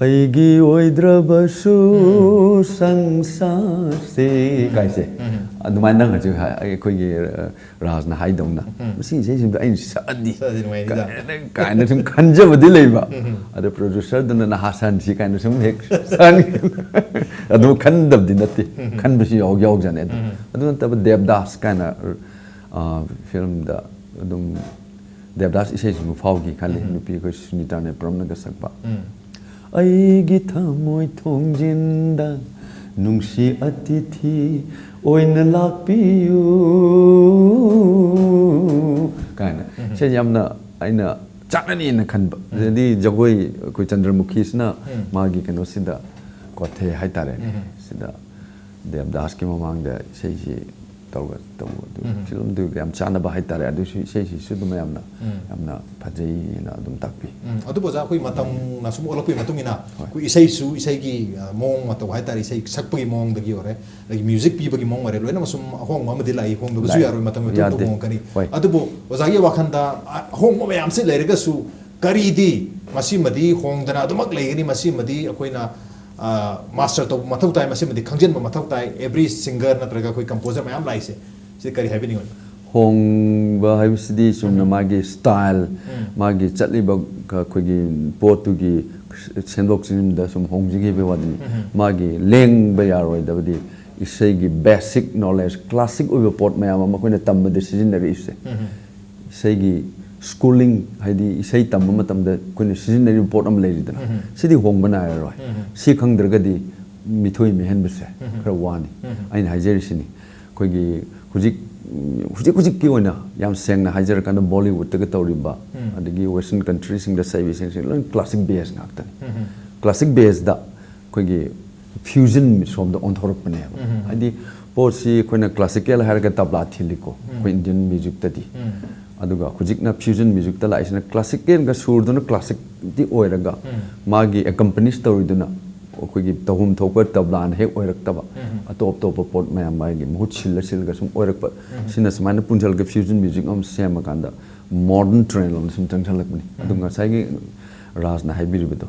"ꯑꯩꯒꯤ ꯑꯣꯏꯗ꯭ꯔꯕꯁꯨ ꯎꯝ꯫ ꯁꯪꯁꯥꯔꯁꯦ" ꯎꯝ꯫ ꯀꯥꯏꯁꯦ꯫ ꯎꯝ꯫ ꯑꯗꯨꯃꯥꯏꯅ ꯅꯪ ꯍꯧꯖꯤꯛ ꯍꯥꯏ-, ꯑꯩꯈꯣꯏꯒꯤ, ꯑ, ꯔꯥꯖꯅ ꯍꯥꯏꯗꯧꯅ, ꯎꯝ꯫ "ꯃꯁꯤ ꯏꯁꯩꯁꯤꯡꯗꯣ ꯑꯩꯅ ꯁꯛꯑꯗꯤ" ꯁꯛꯑꯗꯤ ꯅꯨꯡꯉꯥꯏꯅꯤꯗ꯫ ꯀꯥꯏꯅ, ꯀꯥꯏꯅ ꯁꯨꯝ ꯈꯟꯖꯕꯗꯤ ꯂꯩꯕ꯫ ꯎꯝ꯫ ꯑꯗꯣ ꯄ꯭ꯔꯣꯗ꯭ꯌꯨꯁꯔꯗꯨꯅ "ꯅꯍꯥ ꯁꯟꯁꯤ" ꯀꯥꯏꯅ ꯁꯨꯝ ꯍꯦꯛ ꯁꯛꯍꯟꯈꯤ꯫ ꯑꯗꯨ ꯈꯟꯗꯕꯗꯤ ꯅꯠꯇꯦ꯫ ꯎꯝ꯫ ꯈꯟꯕꯁꯨ ꯌꯥꯎ-, ꯌꯥꯎꯖꯥꯠꯅꯤ ꯑꯗꯣ꯫ ꯎꯝ꯫ ꯑꯗꯨ ꯅꯠꯇꯕ ꯗꯦꯕꯗꯥꯁ ꯀꯥꯏꯅ, ꯑ, ꯐꯤꯂꯝꯗ ꯑꯗꯨꯝ ꯗꯦꯕꯗꯥꯁ ꯏꯁꯩꯁꯤꯕꯨ ꯐꯥꯎꯈꯤ ꯈꯜꯂꯤ꯫ ꯎꯝ꯫ ꯅꯨꯄꯤ ꯑꯩꯈꯣꯏ ꯁꯨꯅꯤꯇꯥ ꯅꯦꯄ꯭ꯔꯝꯅꯒ ꯁꯛꯄ꯫ ꯎꯝ꯫ ꯑꯩꯒꯤ ꯊꯃꯣꯏ ꯊꯣꯡꯖꯤꯟꯗ ꯅꯨꯡꯁꯤ ꯑꯇꯤꯊꯤ ꯑꯣꯏꯅ ꯂꯥꯛꯄꯤꯌꯨ ꯀꯥꯏꯅ꯫ ꯁꯤ ꯌꯥꯝꯅ ꯑꯩꯅ ꯆꯥꯟꯅꯅꯤꯅ ꯈꯟꯕ꯫ ꯑꯗꯩꯗꯤ ꯖꯒꯣꯏ ꯑꯩꯈꯣꯏ ꯆꯟꯗ꯭ꯔꯃꯨꯈꯤꯁꯤꯅ ꯃꯥꯒꯤ ꯀꯩꯅꯣꯁꯤꯗ ꯀꯣꯊꯦ ꯍꯥꯏꯇꯥꯔꯦꯅꯦ꯫ ꯁꯤꯗ ꯗꯦꯕꯗꯥꯁꯀꯤ ꯃꯃꯥꯡꯗ ꯏꯁꯩꯁꯤ ꯇꯧꯔꯒ ꯇꯧꯕ ꯑꯗꯨ ꯐꯤꯂꯝꯗꯨꯒ ꯌꯥꯝ ꯆꯥꯟꯅꯕ ꯍꯥꯏꯇꯥꯔꯦ꯫ ꯑꯗꯨꯁꯨ ꯏꯁꯩꯁꯤꯁꯨ ꯑꯗꯨꯝ ꯌꯥꯝꯅ ꯌꯥꯝꯅ ꯐꯖꯩꯅ ꯑꯗꯨꯝ ꯇꯥꯛꯄꯤ꯫ ꯎꯝ, ꯑꯗꯨꯕꯨ ꯑꯣꯖꯥ, ꯑꯩꯈꯣꯏ ꯃꯇꯝꯅ ꯁꯨꯝ ꯑꯣꯜꯂꯛꯄꯒꯤ ꯃꯇꯨꯡ ꯏꯟꯅ ꯑꯩꯈꯣꯏ ꯏꯁꯩꯁꯨ, ꯏꯁꯩꯒꯤ ꯑ, ꯃꯑꯣꯡ ꯃꯇꯧ ꯍꯥꯏꯇꯥꯔꯦ, ꯏꯁꯩ ꯁꯛꯄꯒꯤ ꯃꯑꯣꯡꯗꯒꯤ ꯑꯣꯏꯔꯦ, ꯑꯗꯒꯤ ꯃ꯭ꯌꯨꯖꯤꯛ ꯄꯤꯕꯒꯤ ꯃꯑꯣꯡ ꯑꯣꯏꯔꯦ, ꯂꯣꯏꯅꯃꯛ ꯁꯨꯝ ꯑꯍꯣꯡꯕ ꯑꯃꯗꯤ ꯂꯥꯛꯏ꯫ ꯍꯣꯡꯗꯕꯁꯨ ꯂꯥꯛꯏ꯫ ꯌꯥꯔꯣꯏ, ꯃꯇꯝꯒꯤ ꯃꯇꯨꯡ ꯏꯟꯅ ꯌꯥꯗꯦ꯫ ꯍꯣꯡꯉꯛꯀꯅꯤ꯫ ꯍꯣꯏ꯫ ꯑꯗꯨꯕꯨ ꯑꯣꯖꯥꯒꯤ ꯋꯥꯈꯜꯗ ꯑ, ꯑꯍꯣꯡꯕ ꯃꯌꯥꯝꯁꯤ ꯂꯩꯔꯒꯁꯨ ꯀꯔꯤꯗꯤ ꯃꯁꯤꯃꯗꯤ ꯍꯣꯡꯗꯅ ꯑꯗꯨꯃꯛ ꯂꯩꯒꯅꯤ, ꯃꯁꯤꯃꯗꯤ ꯑꯩꯈꯣꯏꯅ ꯃꯥꯁꯇꯔ ꯇꯧꯕ ꯃꯊꯧ ꯇꯥꯏ, ꯃꯁꯤꯃꯗꯤ ꯈꯪꯖꯤꯟꯕ ꯃꯊꯧ ꯇꯥꯏ, ꯑꯦꯕ꯭ꯔꯤ ꯁꯤꯡꯒꯔ ꯅꯠꯇ꯭ꯔꯒ ꯑꯩꯈꯣꯏ ꯀꯝꯄꯣꯖꯔ ꯃꯌꯥꯝ ꯂꯥꯛꯏꯁꯦ, ꯁꯤ ꯀꯔꯤ ꯍꯥꯏꯕꯤꯅꯤꯡꯉꯤ? ꯍꯣꯡꯕ ꯍꯥꯏꯕꯁꯤꯗꯤ ꯆꯨꯝꯅ ꯃꯥꯒꯤ ꯁ꯭ꯇꯥꯏꯜ, ꯃꯥꯒꯤ ꯆꯠꯂꯤꯕ ꯑꯩꯈꯣꯏꯒꯤ ꯄꯣꯠꯇꯨꯒꯤ ꯁꯦꯝꯗꯣꯛ ꯁꯦꯝꯖꯤꯟꯗ ꯁꯨꯝ ꯍꯣꯡꯖꯈꯤꯕꯒꯤ ꯋꯥꯗꯨꯅꯤ꯫ ꯃꯥꯒꯤ ꯂꯦꯡꯕ ꯌꯥꯔꯣꯏꯗꯕꯗꯤ ꯏꯁꯩꯒꯤ ꯕꯦꯁꯤꯛ ꯅꯣꯂꯦꯖ, ꯀ꯭ꯂꯥꯁꯤꯛ ꯑꯣꯏꯕ ꯄꯣꯠ ꯃꯌꯥꯝ ꯑꯃ ꯑꯩꯈꯣꯏꯅ ꯇꯝꯕꯗ ꯁꯤꯖꯤꯟꯅꯔꯛꯏꯁꯦ꯫ ꯏꯁꯩꯒꯤ ꯁ꯭ꯀꯨꯂꯤꯡ, ꯍꯥꯏꯗꯤ ꯏꯁꯩ ꯇꯝꯕ ꯃꯇꯝꯗ ꯑꯩꯈꯣꯏꯅ ꯁꯤꯖꯤꯟꯅꯔꯤꯕ ꯄꯣꯠ ꯑꯃ ꯂꯩꯔꯤꯗꯅ, ꯁꯤꯗꯤ ꯍꯣꯡꯕ ꯅꯥꯏꯔꯔꯣꯏ꯫ ꯁꯤ ꯈꯪꯗ꯭ꯔꯒꯗꯤ ꯃꯤꯊꯣꯏ ꯃꯤꯍꯦꯟꯕꯁꯦ ꯈꯔ ꯋꯥꯅꯤ꯫ ꯑꯩꯅ ꯍꯥꯏꯖꯔꯤꯁꯤꯅꯤ, ꯑꯩꯈꯣꯏꯒꯤ ꯍꯧꯖꯤꯛ ꯍꯧꯖꯤꯛ ꯍꯧꯖꯤꯛꯀꯤ ꯑꯣꯏꯅ ꯌꯥꯝ ꯁꯦꯡꯅ ꯍꯥꯏꯖꯔꯀꯥꯟꯗ ꯕꯣꯂꯤꯋꯨꯗꯇꯒ ꯇꯧꯔꯤꯕ, ꯑꯗꯒꯤ ꯋꯦꯁꯇꯔꯟ ꯀꯟꯇ꯭ꯔꯤꯁꯤꯡꯗ ꯆꯠꯂꯤꯕꯁꯤꯡꯁꯦ ꯂꯣꯏ ꯀ꯭ꯂꯥꯁꯤꯛ ꯕꯦꯁ ꯉꯥꯛꯇꯅꯤ꯫ ꯀ꯭ꯂꯥꯁꯤꯛ ꯕꯦꯁꯇ ꯑꯩꯈꯣꯏꯒꯤ ꯐ꯭ꯌꯨꯖꯟ ꯁꯣꯝꯗ ꯑꯣꯟꯊꯣꯔꯛꯄꯅꯦꯕ꯫ ꯍꯥꯏꯗꯤ ꯄꯣꯠꯁꯤ ꯑꯩꯈꯣꯏꯅ ꯀ꯭ꯂꯥꯁꯤꯀꯦꯜ ꯍꯥꯏꯔꯒ ꯇꯕ꯭ꯂꯥ ꯊꯤꯜꯂꯤꯀꯣ, ꯑꯩꯈꯣꯏ ꯏꯟꯗꯤꯌꯟ ꯃ꯭ꯌꯨꯖꯤꯛꯇꯗꯤ꯫ ꯑꯗꯨꯒ ꯍꯧꯖꯤꯛꯅ ꯐ꯭ꯌꯨꯖꯟ ꯃ꯭ꯌꯨꯖꯤꯛꯇ ꯂꯥꯛꯏꯁꯤꯅ ꯀ꯭ꯂꯥꯁꯤꯀꯦꯜꯒ ꯁꯨꯔꯗꯨꯅ ꯀ꯭ꯂꯥꯁꯤꯛꯇꯤ ꯑꯣꯏꯔꯒ, ꯃꯥꯒꯤ ꯑꯦꯀꯝꯄꯅꯤꯁ ꯇꯧꯔꯤꯗꯨꯅ ꯑꯩꯈꯣꯏꯒꯤ ꯇꯧꯐꯝ ꯊꯣꯛꯄ ꯇꯕ꯭ꯂꯥꯅ ꯍꯦꯛ ꯑꯣꯏꯔꯛꯇꯕ, ꯑꯇꯣꯞ ꯑꯇꯣꯞꯄ ꯄꯣꯠ ꯃꯌꯥꯝ ꯃꯥꯒꯤ ꯃꯍꯨꯠ ꯁꯤꯜꯂ ꯁꯤꯜꯂꯒ ꯁꯨꯝ ꯑꯣꯏꯔꯛꯄ꯫ ꯁꯤꯅ ꯁꯨꯃꯥꯏꯅ ꯄꯨꯟꯁꯤꯜꯂꯒ ꯐ꯭ꯌꯨꯖꯟ ꯃ꯭ꯌꯨꯖꯤꯛ ꯑꯃ ꯁꯦꯝꯃꯀꯥꯟꯗ ꯃꯣꯗꯔꯟ ꯇ꯭ꯔꯦꯟ ꯑꯃ ꯁꯨꯝ ꯆꯪꯁꯜꯂꯛꯄꯅꯤ꯫ ꯑꯗꯨ ꯉꯁꯥꯏꯒꯤ ꯔꯥꯖꯅ ꯍꯥꯏꯕꯤꯔꯤꯕꯗꯣ,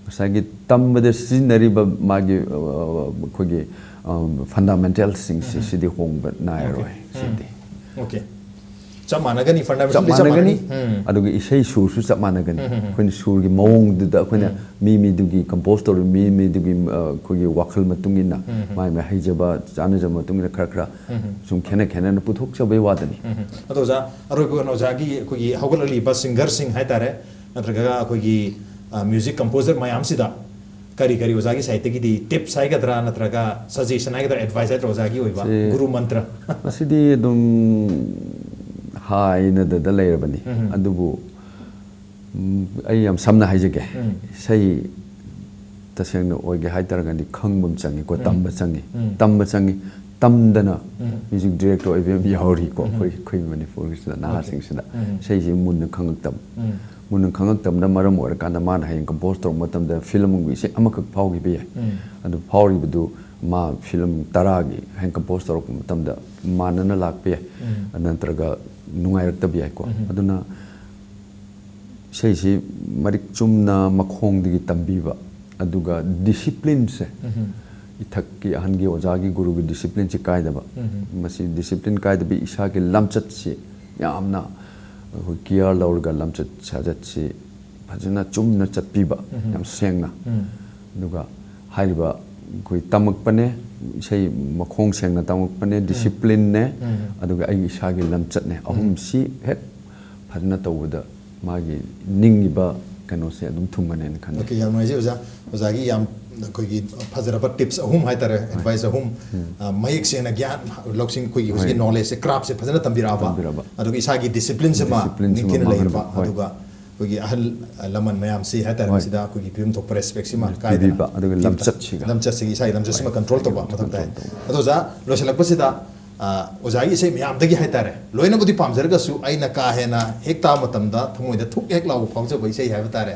ꯉꯁꯥꯏꯒꯤ ꯇꯝꯕꯗ ꯁꯤꯖꯤꯟꯅꯔꯤꯕ ꯃꯥꯒꯤ, ꯑ, ꯑꯩꯈꯣꯏꯒꯤ, ꯑ, ꯐꯟꯗꯥꯃꯦꯟꯇꯦꯜꯁꯤꯡꯁꯤ, ꯁꯤꯗꯤ ꯍꯣꯡꯕ ꯅꯥꯏꯔꯔꯣꯏ꯫ ꯁꯤꯗꯤ ꯑꯣꯀꯦ꯫ ꯆꯞ ꯃꯥꯟꯅꯒꯅꯤ, ꯆꯞ ꯐꯟꯗꯥꯃꯦꯟꯇꯦꯜꯗꯤ ꯆꯞ ꯃꯥꯟꯅꯒꯅꯤ꯫ ꯃꯥꯟꯅꯒꯅꯤ꯫ ꯎꯝ꯫ ꯑꯗꯨꯒ ꯏꯁꯩ ꯁꯨꯔꯁꯨ ꯆꯞ ꯃꯥꯟꯅꯒꯅꯤ꯫ ꯑꯩꯈꯣꯏꯅ ꯁꯨꯔꯒꯤ ꯃꯑꯣꯡꯗꯨꯗ ꯑꯩꯈꯣꯏꯅ ꯃꯤ ꯃꯤꯗꯨꯒꯤ ꯀꯝꯄꯣꯖ ꯇꯧꯔꯤꯕ ꯃꯤ ꯃꯤꯗꯨꯒꯤ, ꯑ, ꯑꯩꯈꯣꯏꯒꯤ ꯋꯥꯈꯜ ꯃꯇꯨꯡ ꯏꯟꯅ ꯃꯥꯏ ꯃꯥꯏ ꯍꯩꯖꯕ ꯆꯥꯟꯅꯖꯕ ꯃꯇꯨꯡ ꯏꯟꯅ ꯈꯔ ꯈꯔ ꯁꯨꯝ ꯈꯦꯠꯅ ꯈꯦꯠꯅꯅ ꯄꯨꯊꯣꯛꯆꯕꯩ ꯋꯥꯗꯅꯤ꯫ ꯑꯗꯣ ꯑꯣꯖꯥ, ꯑꯔꯣꯏꯕ ꯑꯣꯏꯅ ꯑꯣꯖꯥꯒꯤ ꯑꯩꯈꯣꯏꯒꯤ ꯍꯧꯒꯠꯂꯛꯂꯤꯕ ꯁꯤꯡꯒꯔꯁꯤꯡ ꯍꯥꯏꯇꯥꯔꯦ, ꯅꯠꯇ꯭ꯔꯒ ꯑꯩꯈꯣꯏꯒꯤ, ꯃ꯭ꯌꯨꯖꯤꯛ ꯀꯝꯄꯣꯖꯔ ꯃꯌꯥꯝꯁꯤꯗ ꯀꯔꯤ ꯀꯔꯤ ꯑꯣꯖꯥꯒꯤ ꯁꯥꯏꯠꯇꯒꯤꯗꯤ ꯇꯤꯞꯁ ꯍꯥꯏꯒꯗ꯭ꯔꯥ, ꯅꯠꯇ꯭ꯔꯒ ꯁꯖꯦꯁꯟ ꯍꯥꯏꯒꯗ꯭ꯔꯥ, ꯑꯦꯗꯚꯥꯏꯁ ꯍꯥꯏꯒꯗ꯭ꯔꯥ, ꯑꯣꯖꯥꯒꯤ ꯑꯣꯏꯕ ꯁꯤ- ꯒꯨꯔꯨ ꯃꯟꯇ꯭ꯔ? ꯃꯁꯤꯗꯤ ꯑꯗꯨꯝ ꯍꯥꯏꯅꯗꯗ ꯂꯩꯔꯕꯅꯤ꯫ ꯎꯝ꯫ ꯑꯗꯨꯕꯨ ꯎꯝ, ꯑꯩ ꯌꯥꯝ ꯁꯝꯅ ꯍꯥꯏꯖꯒꯦ꯫ ꯎꯝ꯫ ꯏꯁꯩ ꯇꯁꯦꯡꯅ ꯑꯣꯏꯒꯦ ꯍꯥꯏꯇꯥꯔꯒꯗꯤ ꯈꯪꯕ ꯑꯃ ꯆꯪꯉꯤꯀꯣ, ꯎꯝ꯫ ꯇꯝꯕ ꯆꯪꯉꯤ꯫ ꯎꯝ꯫ ꯇꯝꯕ ꯆꯪꯉꯤ꯫ ꯇꯝꯗꯅ ꯎꯝ꯫ ꯃ꯭ꯌꯨꯖꯤꯛ ꯗꯤꯔꯦꯛꯇꯔ ꯑꯣꯏꯕ ꯑꯃ ꯌꯥꯎꯔꯤꯀꯣ, ꯎꯝ꯫ ꯑꯩꯈꯣꯏ ꯑꯩꯈꯣꯏ ꯃꯅꯤꯄꯨꯔꯒꯤꯁꯤꯗ ꯅꯍꯥꯁꯤꯡꯁꯤꯗ꯫ ꯎꯝ꯫ ꯏꯁꯩꯁꯤ ꯃꯨꯟꯅ ꯈꯪꯉꯛꯇꯕ꯫ ꯎꯝ꯫ ꯃꯨꯟꯅ ꯈꯪꯉꯛꯇꯕꯅ ꯃꯔꯝ ꯑꯣꯏꯔꯀꯥꯟꯗ ꯃꯥꯅ ꯍꯌꯦꯡ ꯀꯝꯄꯣꯖ ꯇꯧꯔꯛꯄ ꯃꯇꯝꯗ ꯐꯤꯂꯝꯒꯤ ꯏꯁꯩ ꯑꯃꯈꯛ ꯐꯥꯎꯈꯤꯕ ꯌꯥꯏ꯫ ꯎꯝ꯫ ꯑꯗꯨ ꯐꯥꯎꯔꯤꯕꯗꯨ ꯃꯥ ꯐꯤꯂꯝ ꯇꯔꯥꯒꯤ ꯍꯌꯦꯡ ꯀꯝꯄꯣꯖ ꯇꯧꯔꯛꯄ ꯃꯇꯝꯗ ꯃꯥꯟꯅꯅ ꯂꯥꯛꯄ ꯌꯥꯏ꯫ ꯎꯝ꯫ ꯅꯠꯇ꯭ꯔꯒ ꯅꯨꯡꯉꯥꯏꯔꯛꯇꯕ ꯌꯥꯏꯀꯣ꯫ ꯎꯝ꯫ ꯑꯗꯨꯅ ꯏꯁꯩꯁꯤ ꯃꯔꯤꯛ ꯆꯨꯝꯅ ꯃꯈꯣꯡꯗꯒꯤ ꯇꯝꯕꯤꯕ, ꯑꯗꯨꯒ ꯗꯤꯁꯤꯄ꯭ꯂꯤꯟꯁꯦ, ꯎꯝ꯫ ꯏꯊꯛꯀꯤ ꯑꯍꯟꯒꯤ, ꯑꯣꯖꯥꯒꯤ, ꯒꯨꯔꯨꯒꯤ ꯗꯤꯁꯤꯄ꯭ꯂꯤꯟꯁꯤ ꯀꯥꯏꯗꯕ꯫ ꯎꯝ꯫ ꯃꯁꯤ ꯗꯤꯁꯤꯄ꯭ꯂꯤꯟ ꯀꯥꯏꯗꯕꯤ, ꯏꯁꯥꯒꯤ ꯂꯝꯆꯠꯁꯤ ꯌꯥꯝꯅ ꯑꯩꯈꯣꯏ ꯀꯤꯌꯥꯔ ꯂꯧꯔꯒ ꯂꯝꯆꯠ ꯁꯥꯖꯠꯁꯤ ꯐꯖꯅ ꯆꯨꯝꯅ ꯆꯠꯄꯤꯕ, ꯎꯝ꯫ ꯌꯥꯝ ꯁꯦꯡꯅ꯫ ꯎꯝ꯫ ꯑꯗꯨꯒ ꯍꯥꯏꯔꯤꯕ ꯑꯩꯈꯣꯏ ꯇꯝꯃꯛꯄꯅꯦ, ꯏꯁꯩ ꯃꯈꯣꯡ ꯁꯦꯡꯅ ꯇꯝꯃꯛꯄꯅꯦ, ꯗꯤꯁꯤꯄ꯭ꯂꯤꯟꯅꯦ, ꯎꯝ꯫ ꯑꯗꯨꯒ ꯑꯩꯒꯤ ꯏꯁꯥꯒꯤ ꯂꯝꯆꯠꯅꯦ꯫ ꯑꯍꯨꯝꯁꯤ ꯍꯦꯛ ꯐꯖꯅ ꯇꯧꯕꯗ ꯃꯥꯒꯤ ꯅꯤꯡꯉꯤꯕ ꯀꯩꯅꯣꯁꯦ ꯑꯗꯨꯝ ꯊꯨꯡꯒꯅꯦꯅ ꯈꯟꯖꯩ꯫ ꯑꯣꯀꯦ, ꯌꯥꯝ ꯅꯨꯡꯉꯥꯏꯖꯩ ꯑꯣꯖꯥ꯫ ꯑꯣꯖꯥꯒꯤ ꯌꯥꯝ ꯑꯩꯈꯣꯏꯒꯤ ꯐꯖꯔꯕ ꯇꯤꯞꯁ ꯑꯍꯨꯝ ꯍꯥꯏꯇꯥꯔꯦ, ꯑꯦꯗꯚꯥꯏꯁ ꯑꯍꯨꯝ, ꯑ, ꯃꯌꯦꯛ ꯁꯦꯡꯅ ꯒ꯭ꯌꯥꯟ ꯂꯧꯁꯤꯡ, ꯑꯩꯈꯣꯏꯒꯤ ꯍꯧꯖꯤꯛꯀꯤ ꯍꯣꯏ꯫ ꯅꯣꯂꯦꯖꯁꯦ, ꯀ꯭ꯔꯥꯐꯁꯦ ꯐꯖꯅ ꯇꯝꯕꯤꯔꯛꯑꯕ, ꯇꯝꯕꯤꯔꯛꯑꯕ꯫ ꯑꯗꯨꯒ ꯏꯁꯥꯒꯤ ꯗꯤꯁꯤꯄ꯭ꯂꯤꯟꯁꯤꯃ ꯗꯤꯁꯤꯄ꯭ꯂꯤꯟꯁꯤꯃ ꯅꯤꯡꯊꯤꯅ ꯂꯩꯔꯕ, ꯃꯥꯡꯍꯟꯗꯕ, ꯍꯣꯏ꯫ ꯑꯗꯨꯒ ꯑꯩꯈꯣꯏꯒꯤ ꯑꯍꯜ ꯂꯃꯟ ꯃꯌꯥꯝꯁꯤ ꯍꯥꯏꯇꯥꯔꯦ, ꯍꯣꯏ꯫ ꯃꯁꯤꯗ ꯑꯩꯈꯣꯏꯒꯤ ꯄꯤꯐꯝ ꯊꯣꯛꯄ ꯔꯦꯁꯄꯦꯛꯁꯤꯃ ꯄꯤꯕꯤꯕ, ꯀꯥꯏꯗꯅ ꯑꯗꯨꯒ ꯄꯤꯕ꯫ ꯂꯝꯆꯠꯁꯤꯒ꯫ ꯂꯝꯆꯠꯁꯤꯒꯤ, ꯏꯁꯥꯒꯤ ꯂꯝꯆꯠꯁꯤꯃ ꯍꯣꯏ꯫ ꯀꯟꯇ꯭ꯔꯣꯜ ꯇꯧꯕ ꯍꯣꯏ, ꯃꯊꯧ ꯇꯥꯏ꯫ ꯀꯟꯇ꯭ꯔꯣꯜ ꯇꯧꯕ꯫ ꯑꯗꯣ ꯑꯣꯖꯥ, ꯂꯣꯏꯁꯤꯜꯂꯛꯄꯁꯤꯗ, ꯑ, ꯑꯣꯖꯥꯒꯤ ꯏꯁꯩ ꯃꯌꯥꯝꯗꯒꯤ ꯍꯥꯏꯇꯥꯔꯦ, ꯂꯣꯏꯅꯕꯨꯗꯤ ꯄꯥꯝꯖꯔꯒꯁꯨ ꯑꯩꯅ ꯀꯥ ꯍꯦꯟꯅ ꯍꯦꯛ ꯇꯥꯕ ꯃꯇꯝꯗ ꯊꯃꯣꯏꯗ ꯊꯨꯛ ꯍꯦꯛ ꯂꯥꯎꯕ ꯐꯥꯎꯖꯕ ꯏꯁꯩ ꯍꯥꯏꯕ ꯇꯥꯔꯦ꯫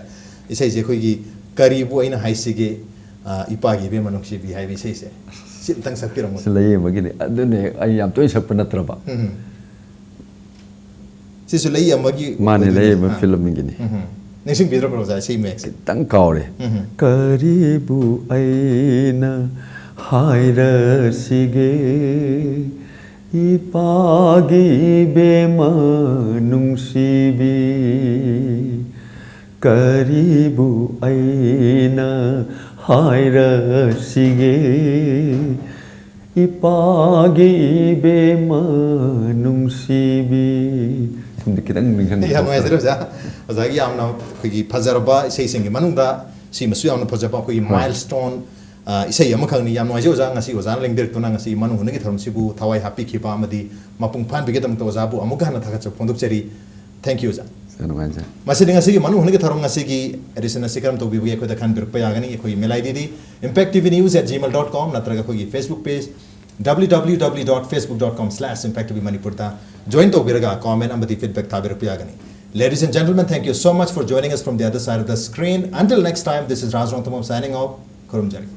ꯏꯁꯩꯁꯦ ꯑꯩꯈꯣꯏꯒꯤ "ꯀꯔꯤꯕꯨ ꯑꯩꯅ ꯍꯥꯏꯁꯤꯒꯦ, ꯑ, ꯏꯄꯥꯒꯤ ꯏꯕꯦꯝꯃ ꯅꯨꯡꯁꯤꯕꯤ" ꯍꯥꯏꯕ ꯏꯁꯩꯁꯦ꯫ ꯁꯤ ꯑꯝꯇꯪ ꯁꯛꯄꯤꯔꯝꯃꯨ꯫ ꯁꯤ ꯂꯩꯌꯦ ꯑꯃꯒꯤꯅꯤ꯫ ꯑꯗꯨꯅꯦ ꯑꯩ ꯌꯥꯝ ꯇꯣꯏꯅ ꯁꯛꯄ ꯅꯠꯇ꯭ꯔꯕ꯫ ꯎꯝ꯫ ꯁꯤꯁꯨ ꯂꯩ ꯑꯃꯒꯤ ꯃꯥꯅꯦ, ꯑꯣꯏꯗꯣꯏꯅꯤ꯫ ꯂꯩ ꯑꯃ ꯑꯥ꯫ ꯐꯤꯂꯝꯒꯤꯅꯤ꯫ ꯎꯝ꯫ ꯅꯤꯡꯁꯤꯡꯕꯤꯗ꯭ꯔꯕ꯭ꯔꯣ ꯑꯣꯖꯥ, ꯏꯁꯩ ꯃꯌꯦꯛꯁꯦ? ꯈꯤꯇꯪ ꯀꯥꯎꯔꯦ꯫ ꯎꯝ꯫ ꯀꯔꯤꯕꯨ ꯑꯩꯅ ꯍꯥꯏꯔꯁꯤꯒꯦ, ꯏꯄꯥꯒꯤ ꯏꯕꯦꯝꯃ ꯅꯨꯡꯁꯤꯕꯤ, ꯀꯔꯤꯕꯨ ꯑꯩꯅ ꯍꯥꯏꯔꯁꯤꯒꯦ, ꯏꯄꯥꯒꯤ ꯏꯕꯦꯝꯃ ꯅꯨꯡꯁꯤꯕꯤ꯫ ꯁꯨꯝꯗꯤ ꯈꯤꯇꯪ ꯅꯤꯡꯁꯤꯡꯕ ꯌꯥꯝ ꯅꯨꯡꯉꯥꯏꯖꯔꯦ ꯑꯣꯖꯥ꯫ ꯑꯣꯖꯥꯒꯤ ꯌꯥꯝꯅ ꯑꯩꯈꯣꯏꯒꯤ ꯐꯖꯔꯕ ꯏꯁꯩꯁꯤꯡꯒꯤ ꯃꯅꯨꯡꯗ ꯁꯤꯃꯁꯨ ꯌꯥꯝꯅ ꯐꯖꯕ ꯑꯩꯈꯣꯏꯒꯤ ꯍꯣꯏ꯫ ꯃꯥꯏꯜ ꯁ꯭ꯇꯣꯟ ꯏꯁꯩ ꯑꯃꯈꯛꯅꯤ꯫ ꯌꯥꯝ ꯅꯨꯡꯉꯥꯏꯖꯩ ꯑꯣꯖꯥ, ꯉꯁꯤ ꯑꯣꯖꯥꯅ ꯂꯦꯡꯕꯤꯔꯛꯇꯨꯅ ꯉꯁꯤ ꯃꯅꯨꯡ ꯍꯨꯠꯅꯒꯤ ꯊꯧꯔꯝꯁꯤꯕꯨ ꯊꯋꯥꯏ ꯍꯥꯞꯄꯤꯈꯤꯕ ꯑꯃꯗꯤ ꯃꯄꯨꯡ ꯐꯥꯍꯟꯕꯒꯤꯗꯃꯛꯇ ꯑꯣꯖꯥꯕꯨ ꯑꯃꯨꯛꯀ ꯍꯟꯅ ꯊꯥꯒꯠꯆꯕ ꯐꯣꯡꯗꯣꯛꯆꯔꯤ꯫ Thank you ꯑꯣꯖꯥ꯫ ꯌꯥꯝ ꯅꯨꯡꯉꯥꯏꯖꯩ꯫ ꯃꯁꯤꯗꯤ ꯉꯁꯤꯒꯤ ꯃꯅꯨꯡ ꯍꯨꯠꯅꯒꯤ ꯊꯧꯔꯝ ꯉꯁꯤꯒꯤ edition ꯑꯁꯤ ꯀꯔꯝ ꯇꯧꯕꯤꯕꯒꯦ ꯑꯩꯈꯣꯏꯗ ꯈꯟꯕꯤꯔꯛꯄ ꯌꯥꯒꯅꯤ꯫ ꯑꯩꯈꯣꯏꯒꯤ mail I D D impact T V news at gmail dot com ꯅꯠꯇ꯭ꯔꯒ ꯑꯩꯈꯣꯏꯒꯤ Facebook page W W W dot facebook dot com slash impact T V Manipur ꯗ join ꯇꯧꯕꯤꯔꯒ comment ꯑꯃꯗꯤ feedback ꯊꯥꯕꯤꯔꯛꯄ ꯌꯥꯒꯅꯤ꯫ Ladies and gentlemen, thank you so much for joining us from the other side of the screen. Until next time, this is Raj Rongthumam signing off. ꯈꯨꯔꯨꯝꯖꯔꯤ꯫